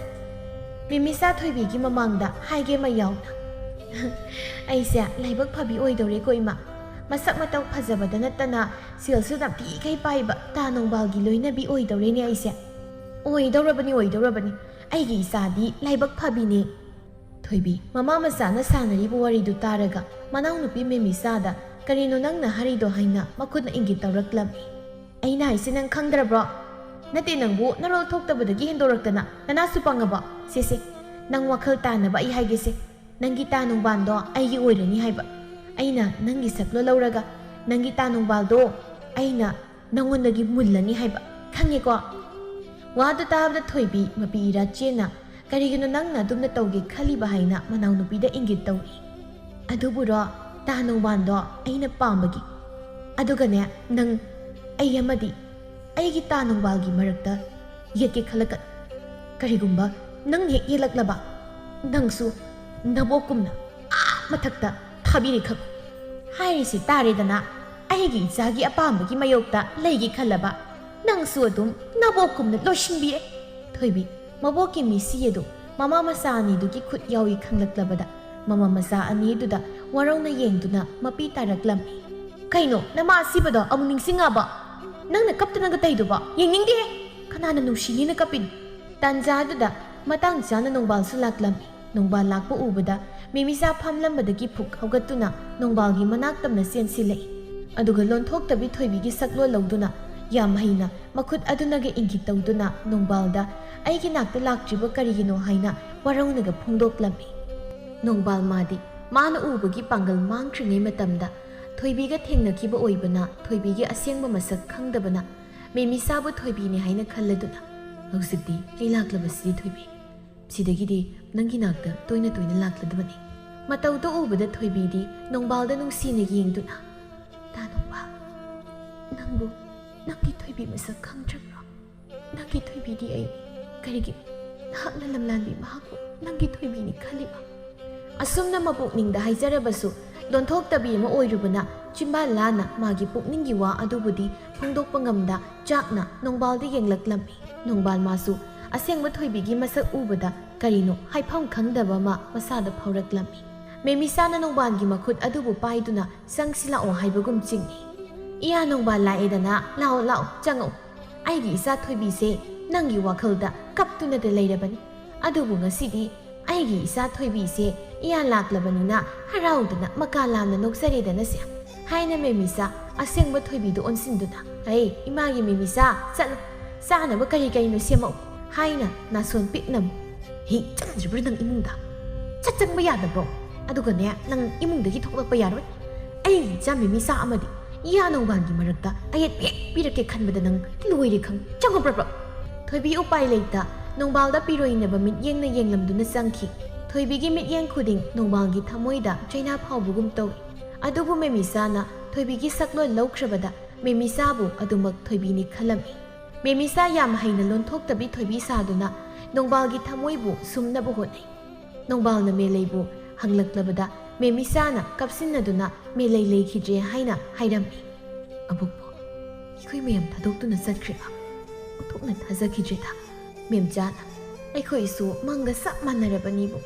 ꯃꯦꯃꯤꯆꯥ ꯊꯣꯏꯕꯤꯒꯤ ꯃꯃꯥꯡꯗ ꯍꯥꯏꯒꯦ ꯃꯌꯥꯎꯅ, "ꯑꯩꯁꯦ ꯂꯥꯏꯕꯛ ꯐꯕꯤ ꯑꯣꯏꯗꯧꯔꯦꯀꯣ ꯏꯃꯥ꯫ ꯃꯁꯛ ꯃꯇꯧ ꯐꯖꯕꯗ ꯅꯠꯇꯅ ꯁꯦꯜꯁꯨ ꯅꯝꯊꯤꯈꯩ ꯄꯥꯏꯕ ꯇꯥ ꯅꯣꯡꯕꯥꯜꯒꯤ ꯂꯣꯏꯅꯕꯤ ꯑꯣꯏꯗꯧꯔꯦꯅꯦ ꯑꯩꯁꯦ꯫" "ꯑꯣꯏꯗꯧꯔꯕꯅꯤ, ꯑꯣꯏꯗꯧꯔꯕꯅꯤ꯫ ꯑꯩꯒꯤ ꯏꯆꯥꯗꯤ ꯂꯥꯏꯕꯛ ꯐꯕꯤꯅꯦ꯫" ꯊꯣꯏꯕꯤ ꯃꯃꯥ ꯃꯆꯥꯅ ꯁꯥꯟꯅꯔꯤꯕ ꯋꯥꯔꯤꯗꯨ ꯇꯥꯔꯒ ꯃꯅꯥꯎꯅꯨꯄꯤ ꯃꯦꯃꯤꯆꯥꯗ "ꯀꯔꯤꯅꯣ ꯅꯪꯅ ꯍꯥꯏꯔꯤꯗꯣ?" ꯍꯥꯏꯅ ꯃꯈꯨꯠꯅ ꯏꯪꯒꯤꯠ ꯇꯧꯔꯛꯂꯝꯃꯤ꯫ "ꯑꯩꯅ ꯍꯥꯏꯁꯦ ꯅꯪ ꯈꯪꯗ꯭ꯔꯕ꯭ꯔꯣ? ꯅꯠꯇꯦ, ꯅꯪꯕꯨ ꯅꯔꯣꯜ ꯊꯣꯛꯇꯕꯗꯒꯤ ꯍꯦꯟꯗꯣꯔꯛꯇꯅ ꯅꯅꯥꯁꯨ ꯄꯪꯉꯕꯣ? ꯁꯦ ꯁꯦ, ꯅꯪ ꯋꯥꯈꯜ ꯇꯥꯅꯕ ꯑꯩ ꯍꯥꯏꯒꯦꯁꯦ꯫ ꯅꯪꯒꯤ ꯇꯥ ꯅꯣꯡꯕꯥꯟꯗꯣ ꯑꯩꯒꯤ ꯑꯣꯏꯔꯅꯤ ꯍꯥꯏꯕ꯫ ꯑꯩꯅ ꯅꯪꯒꯤ ꯁꯛꯂꯣ ꯂꯧꯔꯒ ꯅꯪꯒꯤ ꯇꯥ ꯅꯣꯡꯕꯥꯜꯗꯣ ꯑꯩꯅ ꯅꯪꯉꯣꯟꯗꯒꯤ ꯃꯨꯜꯂꯅꯤ ꯍꯥꯏꯕ꯫ ꯈꯪꯉꯦꯀꯣ?" ꯋꯥꯗꯨ ꯇꯥꯕꯗ ꯊꯣꯏꯕꯤ ꯃꯄꯤ ꯏꯔꯥ ꯆꯦꯟꯅ "ꯀꯔꯤꯒꯤꯅꯣ ꯅꯪꯅ ꯑꯗꯨꯝꯅ ꯇꯧꯒꯦ ꯈꯜꯂꯤꯕ?" ꯍꯥꯏꯅ ꯃꯅꯥꯎꯅꯨꯄꯤꯗ ꯏꯪꯒꯤꯠ ꯇꯧꯏ꯫ "ꯑꯗꯨꯕꯨꯔꯣ, ꯇꯥ ꯅꯣꯡꯕꯥꯟꯗꯣ ꯑꯩꯅ ꯄꯥꯝꯕꯒꯤ꯫ ꯑꯗꯨꯒꯅꯦ, ꯅꯪ, ꯑꯩ ꯑꯃꯗꯤ ꯑꯩꯒꯤ ꯇꯥ ꯅꯣꯡꯕꯥꯜꯒꯤ ꯃꯔꯛꯇ ꯌꯦꯠꯀꯦ ꯈꯜꯂꯛꯀꯅꯨ꯫ ꯀꯔꯤꯒꯨꯝꯕ ꯅꯪ ꯍꯦꯛ ꯌꯦꯠꯂꯛꯂꯕ, ꯅꯪꯁꯨ ꯅꯕꯣꯛꯀꯨꯝꯅ ꯑꯥ ꯃꯊꯛꯇ ꯊꯥꯕꯤꯔꯦ ꯈꯪꯉꯨ꯫ ꯍꯥꯏꯔꯤꯁꯤ ꯇꯥꯔꯦꯗꯅ, ꯑꯩꯒꯤ ꯏꯆꯥꯒꯤ ꯑꯄꯥꯝꯕꯒꯤ ꯃꯥꯌꯣꯛꯇ ꯂꯩꯒꯦ ꯈꯜꯂꯕ, ꯅꯪꯁꯨ ꯑꯗꯨꯝ ꯅꯕꯣꯛꯀꯨꯝꯅ ꯂꯣꯏꯁꯤꯟꯕꯤꯔꯦ꯫ ꯊꯣꯏꯕꯤ, ꯃꯕꯣꯛꯀꯤ ꯃꯤꯠꯁꯤ ꯑꯗꯨ ꯃꯃꯥ ꯃꯆꯥ ꯑꯅꯤꯗꯨꯒꯤ ꯈꯨꯠ ꯌꯥꯎꯏ ꯈꯪꯂꯛꯂꯕꯗ, ꯃꯃꯥ ꯃꯆꯥ ꯑꯅꯤꯗꯨꯗ ꯋꯥꯔꯧꯅ ꯌꯦꯡꯗꯨꯅ ꯃꯄꯤ ꯇꯥꯔꯛꯂꯝꯃꯤ꯫ "ꯀꯩꯅꯣ, ꯅꯃꯥ ꯑꯁꯤꯕꯗꯣ ꯑꯃꯨꯛ ꯅꯤꯡꯁꯤꯡꯉꯕ? ꯅꯪꯅ ꯀꯞꯇꯅꯒ ꯇꯩꯗꯨꯕꯣ? ꯌꯦꯡꯅꯤꯡꯗꯦ꯫ ꯀꯅꯥꯅ ꯅꯨꯡꯁꯤꯅꯦꯅ ꯀꯞꯄꯤꯅꯣ?" ꯇꯥꯟꯖꯥꯗꯨꯗ ꯃꯇꯥꯡ ꯆꯥꯅ ꯅꯣꯡꯕꯥꯜꯁꯨ ꯂꯥꯛꯂꯝꯃꯤ꯫ ꯅꯣꯡꯕꯥꯜ ꯂꯥꯛꯄ ꯎꯕꯗ ꯃꯦꯃꯤꯆꯥ ꯐꯝꯂꯝꯕꯗꯒꯤ ꯐꯨꯛ ꯍꯧꯒꯠꯇꯨꯅ ꯅꯣꯡꯕꯥꯜꯒꯤ ꯃꯅꯥꯛ ꯇꯝꯅ ꯆꯦꯟꯁꯤꯜꯂꯛꯏ꯫ ꯑꯗꯨꯒ ꯂꯣꯟꯊꯣꯛꯇꯕꯤ ꯊꯣꯏꯕꯤꯒꯤ ꯁꯛꯂꯣꯟ ꯂꯧꯗꯨꯅ ꯌꯥꯝ ꯍꯩꯅ ꯃꯈꯨꯠ ꯑꯗꯨꯅꯒ ꯏꯪꯒꯤꯠ ꯇꯧꯗꯨꯅ ꯅꯣꯡꯕꯥꯜꯗ "ꯑꯩꯒꯤ ꯅꯥꯛꯇ ꯂꯥꯛꯇ꯭ꯔꯤꯕ ꯀꯔꯤꯒꯤꯅꯣ?" ꯍꯥꯏꯅ ꯋꯥꯔꯧꯅꯒ ꯐꯣꯡꯗꯣꯛꯂꯝꯃꯤ꯫ ꯅꯣꯡꯕꯥꯜ ꯃꯥꯗꯤ ꯃꯥꯅ ꯎꯕꯒꯤ ꯄꯥꯡꯒꯜ ꯃꯥꯡꯈ꯭ꯔꯤꯉꯩ ꯃꯇꯝꯗ ꯊꯣꯏꯕꯤꯒ ꯊꯦꯡꯅꯈꯤꯕ ꯑꯣꯏꯕꯅ, ꯊꯣꯏꯕꯤꯒꯤ ꯑꯁꯦꯡꯕ ꯃꯁꯛ ꯈꯪꯗꯕꯅ ꯃꯦꯃꯤꯆꯥꯕꯨ ꯊꯣꯏꯕꯤꯅꯤ ꯍꯥꯏꯅ ꯈꯜꯂꯗꯨꯅ, "ꯍꯧꯖꯤꯛꯇꯤ ꯑꯩ ꯂꯥꯛꯂꯕꯁꯤꯗꯤ ꯊꯣꯏꯕꯤ, ꯁꯤꯗꯒꯤꯗꯤ ꯅꯪꯒꯤ ꯅꯥꯛꯇ ꯇꯣꯏꯅ ꯇꯣꯏꯅ ꯂꯥꯛꯂꯗꯕꯅꯤ꯫" ꯃꯇꯧꯗꯨ ꯎꯕꯗ ꯊꯣꯏꯕꯤꯗꯤ ꯅꯣꯡꯕꯥꯜꯗ ꯅꯨꯡꯁꯤꯅ ꯌꯦꯡꯗꯨꯅ, "ꯇꯥ ꯅꯣꯡꯕꯥꯜ, ꯅꯪꯕꯨ ꯅꯪꯒꯤ ꯊꯣꯏꯕꯤ ꯃꯁꯛ ꯈꯪꯗ꯭ꯔꯕ꯭ꯔꯣ? ꯅꯪꯒꯤ ꯊꯣꯏꯕꯤꯗꯤ ꯑꯩ ꯀꯔꯤꯒꯤ ꯅꯍꯥꯛꯅ ꯂꯝꯂꯥꯟꯕꯤ ꯃꯍꯥꯛꯄꯨ ꯅꯪꯒꯤ ꯊꯣꯏꯕꯤꯅꯤ ꯈꯜꯂꯤꯕ?" ꯑꯁꯨꯝꯅ ꯃꯄꯨꯛꯅꯤꯡꯗ ꯍꯥꯏꯖꯔꯕꯁꯨ, ꯂꯣꯟꯊꯣꯛꯇꯕꯤ ꯑꯃ ꯑꯣꯏꯔꯨꯕꯅ ꯆꯤꯝꯕꯥꯜ ꯂꯥꯅ ꯃꯥꯒꯤ ꯄꯨꯛꯅꯤꯡꯒꯤ ꯋꯥ ꯑꯗꯨꯕꯨꯗꯤ ꯐꯣꯡꯗꯣꯛꯄ ꯉꯝꯗ ꯆꯥꯛꯅ ꯅꯣꯡꯕꯥꯜꯗ ꯌꯦꯡꯂꯛꯂꯝꯃꯤ꯫ ꯅꯣꯡꯕꯥꯜ ꯃꯥꯁꯨ ꯑꯁꯦꯡꯕ ꯊꯣꯏꯕꯤꯒꯤ ꯃꯁꯛ ꯎꯕꯗ ꯀꯔꯤꯅꯣ ꯍꯥꯏꯐꯝ ꯈꯪꯗꯕ ꯑꯃ ꯃꯁꯥꯗ ꯐꯥꯎꯔꯛꯂꯝꯃꯤ꯫ ꯃꯦꯃꯤꯁꯥꯅ ꯅꯣꯡꯕꯥꯜꯒꯤ ꯃꯈꯨꯠ ꯑꯗꯨꯕꯨ ꯄꯥꯏꯗꯨꯅ "ꯆꯪꯁꯤꯜꯂꯛꯑꯣ" ꯍꯥꯏꯕꯒꯨꯝ ꯆꯤꯡꯏ꯫ "ꯏꯌꯥ ꯅꯣꯡꯕꯥꯜ ꯂꯥꯛꯑꯦꯗꯅ, ꯂꯥꯛꯑꯣ, ꯂꯥꯛꯑꯣ, ꯆꯪꯉꯛꯑꯣ꯫ ꯑꯩꯒꯤ ꯏꯆꯥ ꯊꯣꯏꯕꯤꯁꯦ ꯅꯪꯒꯤ ꯋꯥꯈꯜꯗ ꯀꯞꯇꯨꯅꯗ ꯂꯩꯔꯕꯅꯤ꯫ ꯑꯗꯨꯕꯨ ꯉꯁꯤꯗꯤ ꯑꯩꯒꯤ ꯏꯆꯥ ꯊꯣꯏꯕꯤꯁꯦ ꯏꯌꯥ ꯂꯥꯛꯂꯕꯅꯤꯅ ꯍꯔꯥꯎꯗꯅ ꯃꯀꯥ ꯂꯥꯝꯅ ꯅꯣꯛꯆꯔꯦꯗꯅꯁꯦ" ꯍꯥꯏꯅ ꯃꯦꯃꯤꯁꯥ ꯑꯁꯦꯡꯕ ꯊꯣꯏꯕꯤꯗꯨ ꯑꯣꯟꯁꯤꯟꯗꯨꯅ, "ꯍꯩ, ꯏꯃꯥꯒꯤ ꯃꯦꯃꯤꯁꯥ, ꯆꯠꯂꯣ, ꯆꯥꯅꯕ ꯀꯔꯤ ꯀꯔꯤꯅꯣ ꯁꯦꯝꯃꯛꯎ" ꯍꯥꯏꯅ ꯅꯥꯁꯣꯟ ꯄꯤꯛꯅ, "ꯍꯤ, ꯆꯪꯗ꯭ꯔꯤꯕ꯭ꯔꯥ ꯅꯪ ꯏꯃꯨꯡꯗ? ꯆꯠ ꯆꯪꯕ ꯌꯥꯗꯕ꯭ꯔꯣ? ꯑꯗꯨꯒꯅꯦ, ꯅꯪ ꯏꯃꯨꯡꯗꯒꯤ ꯊꯣꯛꯂꯛꯄ ꯌꯥꯔꯣꯏ꯫ ꯑꯩꯒꯤ ꯏꯆꯥ ꯃꯦꯃꯤꯁꯥ ꯑꯃꯗꯤ ꯏꯌꯥ ꯅꯣꯡꯕꯥꯜꯒꯤ ꯃꯔꯛꯇ ꯑꯌꯦꯠꯄ ꯍꯦꯛ ꯄꯤꯔꯛꯀꯦ ꯈꯟꯕꯗ ꯅꯪ ꯂꯣꯏꯔꯦ ꯈꯪ꯫ ꯆꯪꯉꯨ ꯄ꯭ꯔꯞ ꯄ꯭ꯔꯞ!" ꯊꯣꯏꯕꯤ ꯎꯄꯥꯏ ꯂꯩꯇ ꯅꯣꯡꯕꯥꯜꯗ ꯄꯤꯔꯣꯏꯅꯕ ꯃꯤꯠꯌꯦꯡꯅ ꯌꯦꯡꯂꯝꯗꯨꯅ ꯆꯪꯈꯤ꯫ ꯊꯣꯏꯕꯤꯒꯤ ꯃꯤꯠꯌꯦꯡ ꯈꯨꯗꯤꯡ ꯅꯣꯡꯕꯥꯜꯒꯤ ꯊꯃꯣꯏꯗ ꯆꯩꯅꯥ ꯐꯥꯎꯕꯒꯨꯝ ꯇꯧꯏ꯫ ꯑꯗꯨꯕꯨ ꯃꯦꯃꯤꯁꯥꯅ ꯊꯣꯏꯕꯤꯒꯤ ꯁꯛꯂꯣꯟ ꯂꯧꯈ꯭ꯔꯕꯗ ꯃꯦꯃꯤꯁꯥꯕꯨ ꯑꯗꯨꯃꯛ ꯊꯣꯏꯕꯤꯅꯤ ꯈꯜꯂꯝꯃꯤ꯫ ꯃꯦꯃꯤꯁꯥ ꯌꯥꯝ ꯍꯩꯅ ꯂꯣꯟꯊꯣꯛꯇꯕꯤ ꯊꯣꯏꯕꯤ ꯁꯥꯗꯨꯅ ꯅꯣꯡꯕꯥꯜꯒꯤ ꯊꯃꯣꯏꯕꯨ ꯁꯨꯝꯅꯕ ꯍꯣꯠꯅꯩ꯫ ꯅꯣꯡꯕꯥꯜꯅ ꯃꯦꯂꯩꯕꯨ ꯍꯪꯂꯛꯂꯕꯗ ꯃꯦꯃꯤꯁꯥꯅ ꯀꯥꯞꯁꯤꯟꯅꯗꯨꯅ ꯃꯦꯂꯩ ꯂꯩꯈꯤꯗ꯭ꯔꯦ ꯍꯥꯏꯅ ꯍꯥꯏꯔꯝꯃꯤ꯫ "ꯑꯕꯣꯛꯄꯨ ꯑꯩꯈꯣꯏ ꯃꯌꯥꯝ ꯊꯥꯗꯣꯛꯇꯨꯅ ꯆꯠꯈ꯭ꯔꯤꯕ? ꯑꯣꯟꯊꯣꯛꯅ ꯊꯥꯖꯈꯤꯗ꯭ꯔꯦꯗ꯫ ꯃꯦꯝꯆꯥꯅ ꯑꯩꯈꯣꯏꯁꯨ ꯃꯪꯒ ꯆꯞ ꯃꯥꯟꯅꯔꯕꯅꯤꯕꯨ꯫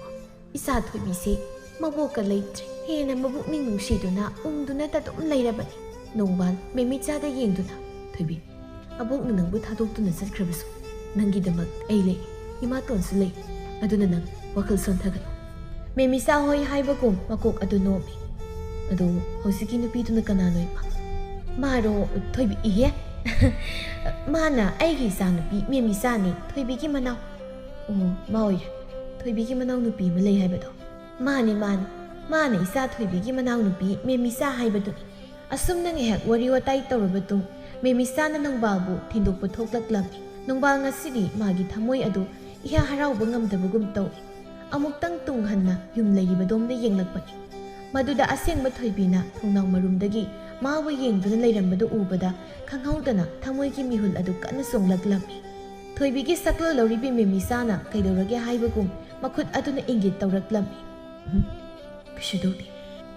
ꯏꯆꯥ ꯊꯣꯏꯕꯤꯁꯦ ꯃꯕꯣꯛꯀ ꯂꯩꯇ꯭ꯔꯦ꯫ ꯍꯦꯟꯅ ꯃꯕꯨꯛꯅꯤꯡ ꯅꯨꯡꯁꯤꯗꯨꯅ ꯎꯝꯗꯨꯅꯇ ꯑꯗꯨꯝ ꯂꯩꯔꯕꯅꯤ꯫" ꯅꯣꯡꯕꯥꯜ ꯃꯦꯃꯤꯆꯥꯗ ꯌꯦꯡꯗꯨꯅ, "ꯊꯣꯏꯕꯤ, ꯑꯕꯣꯛꯅ ꯅꯪꯕꯨ ꯊꯥꯗꯣꯛꯇꯨꯅ ꯆꯠꯈ꯭ꯔꯕꯁꯨ ꯅꯪꯒꯤꯗꯃꯛ ꯑꯩ ꯂꯩ, ꯏꯃꯥꯇꯣꯟꯁꯨ ꯂꯩ꯫ ꯑꯗꯨꯅ ꯅꯪ ꯋꯥꯈꯜ ꯁꯣꯟꯊꯒꯅꯨ꯫" ꯃꯦꯃꯤꯆꯥ ꯍꯣꯏ ꯍꯥꯏꯕꯒꯨꯝ ꯃꯀꯣꯛ ꯑꯗꯨ ꯅꯣꯝꯃꯤ꯫ "ꯑꯗꯣ ꯍꯧꯖꯤꯛꯀꯤ ꯅꯨꯄꯤꯗꯨꯅ ꯀꯅꯥꯅꯣ ꯏꯃꯥ?" "ꯃꯥꯔꯣ ꯊꯣꯏꯕꯤ?" "ꯏꯍꯦ, ꯃꯥꯅ ꯑꯩꯒꯤ ꯏꯆꯥꯅꯨꯄꯤ ꯃꯦꯃꯤꯆꯥꯅꯤ, ꯊꯣꯏꯕꯤꯒꯤ ꯃꯅꯥꯎ꯫" "ꯑꯣ, ꯃꯥ ꯑꯣꯏꯔꯦ꯫ ꯊꯣꯏꯕꯤꯒꯤ ꯃꯅꯥꯎ ꯅꯨꯄꯤ ꯑꯃ ꯂꯩ ꯍꯥꯏꯕꯗꯣ?" "ꯃꯥꯅꯤ, ꯃꯥꯅꯤ꯫ ꯃꯥꯅ ꯏꯆꯥ ꯊꯣꯏꯕꯤꯒꯤ ꯃꯅꯥꯎ ꯅꯨꯄꯤ ꯃꯦꯃꯤꯆꯥ ꯍꯥꯏꯕꯗꯨꯅꯤ꯫" ꯑꯁꯨꯝꯅ ꯉꯥꯏꯍꯥꯛ ꯋꯥꯔꯤ ꯋꯥꯇꯥꯏ ꯇꯧꯔꯕ ꯇꯨꯡ ꯃꯦꯃꯤꯆꯥꯅ ꯅꯣꯡꯕꯥꯜꯕꯨ ꯊꯤꯟꯗꯣꯛꯄ ꯊꯣꯛꯂꯛꯂꯝꯃꯤ꯫ ꯅꯣꯡꯕꯥꯜ ꯉꯁꯤꯗꯤ ꯃꯥꯒꯤ ꯊꯃꯣꯏ ꯑꯗꯨ ꯏꯍꯥ ꯍꯔꯥꯎꯕ ꯉꯝꯗꯕꯒꯨꯝ ꯇꯧꯏ꯫ ꯑꯃꯨꯛꯇꯪ ꯇꯨꯡ ꯍꯟꯅ ꯌꯨꯝ ꯂꯩꯔꯤꯕꯗꯣꯝꯗ ꯌꯦꯡꯂꯛꯄꯅꯤ꯫ ꯃꯗꯨꯗ ꯑꯁꯦꯡꯕ ꯊꯣꯏꯕꯤꯅ ꯊꯣꯡꯅꯥꯎ ꯃꯔꯨꯝꯗꯒꯤ ꯃꯥꯕꯨ ꯌꯦꯡꯗꯨꯅ ꯂꯩꯔꯝꯕꯗꯨ ꯎꯕꯗ ꯈꯪꯍꯧꯗꯅ ꯊꯃꯣꯏꯒꯤ ꯃꯤꯍꯨꯜ ꯑꯗꯨ ꯀꯟꯅ ꯆꯣꯡꯂꯛꯂꯝꯃꯤ꯫ ꯊꯣꯏꯕꯤꯒꯤ ꯁꯛꯂꯣꯟ ꯂꯧꯔꯤꯕꯤ ꯃꯦꯃꯤꯆꯥꯅ ꯀꯩꯗꯧꯔꯒꯦ ꯍꯥꯏꯕꯒꯨꯝ ꯃꯈꯨꯠ ꯑꯗꯨꯅ ꯏꯪꯒꯤꯠ ꯇꯧꯔꯛꯂꯝꯃꯤ꯫ "ꯎꯝ, ꯀꯩꯁꯨ ꯇꯧꯗꯦ꯫"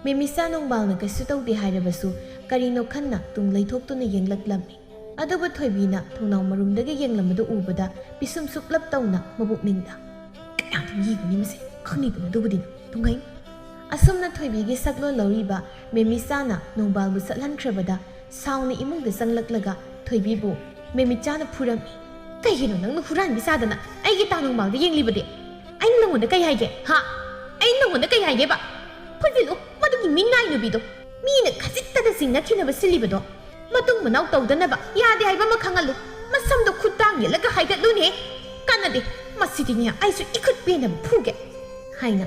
ꯃꯦꯃꯤꯆꯥ ꯅꯣꯡꯕꯥꯜꯅ ꯀꯩꯁꯨ ꯇꯧꯗꯦ ꯍꯥꯏꯔꯕꯁꯨ ꯀꯔꯤꯅꯣ ꯈꯟꯅ ꯇꯨꯡ ꯂꯩꯊꯣꯛꯇꯨꯅ ꯌꯦꯡꯂꯛꯂꯝꯃꯤ꯫ ꯑꯗꯨꯕꯨ ꯊꯣꯏꯕꯤꯅ ꯊꯣꯡꯅꯥꯎ ꯃꯔꯨꯝꯗꯒꯤ ꯌꯦꯡꯂꯝꯕꯗꯨ ꯎꯕꯗ ꯄꯤꯁꯨꯝ ꯁꯨꯛꯂꯞ ꯇꯧꯅ ꯃꯕꯨꯛꯅꯤꯡꯗ, "ꯀꯌꯥꯗ ꯌꯦꯡꯒꯅꯤ ꯃꯁꯤ? ꯈꯪꯅꯤꯗꯅ ꯑꯗꯨꯕꯨꯗꯤ ꯅꯪ ꯇꯨꯡꯍꯩ꯫" ꯑꯁꯨꯝꯅ ꯊꯣꯏꯕꯤꯒꯤ ꯁꯛꯂꯣꯟ ꯂꯧꯔꯤꯕ ꯃꯦꯃꯤꯆꯥꯅ ꯅꯣꯡꯕꯥꯜꯕꯨ ꯆꯠꯍꯟꯈ꯭ꯔꯕꯗ ꯁꯥꯎꯅ ꯏꯃꯨꯡꯗ ꯆꯪꯂꯛꯂꯒ ꯊꯣꯏꯕꯤꯕꯨ ꯃꯦꯃꯤꯆꯥꯅ ꯐꯨꯔꯝꯃꯤ꯫ "ꯀꯩꯒꯤꯅꯣ ꯅꯪꯅ ꯍꯨꯔꯥꯟꯕꯤ ꯆꯥꯗꯅ ꯑꯩꯒꯤ ꯇꯥ ꯅꯣꯡꯕꯥꯜꯗ ꯌꯦꯡꯂꯤꯕꯗꯤ? ꯑꯩꯅ ꯅꯪꯉꯣꯟꯗ ꯀꯩ ꯍꯥꯏꯒꯦ? ꯍꯥ? ꯑꯩꯅ ꯅꯪꯉꯣꯟꯗ ꯀꯩ ꯍꯥꯏꯒꯦꯕ? ꯐꯨꯖꯤꯜꯂꯨ ꯃꯗꯨꯒꯤ ꯃꯤꯡꯅꯥꯏ ꯅꯨꯄꯤꯗꯣ꯫ ꯃꯤꯅ ꯈꯖꯤꯛꯇꯗ ꯆꯤꯡꯅ ꯊꯤꯅꯕ ꯁꯤꯜꯂꯤꯕꯗꯣ ꯃꯇꯨꯡ ꯃꯅꯥꯎ ꯇꯧꯗꯅꯕ ꯌꯥꯗꯦ ꯍꯥꯏꯕ ꯑꯃ ꯈꯪꯍꯜꯂꯨ꯫ ꯃꯁꯝꯗꯣ ꯈꯨꯠ ꯇꯥꯡ ꯌꯦꯠꯂꯒ ꯍꯥꯏꯒꯠꯂꯨꯅꯦ꯫ ꯀꯥꯟꯅꯗꯦ꯫ ꯃꯁꯤꯗꯤꯅꯦ ꯑꯩꯁꯨ ꯏꯈꯨꯠ ꯄꯦꯟꯅꯕ ꯐꯨꯒꯦ," ꯍꯥꯏꯅ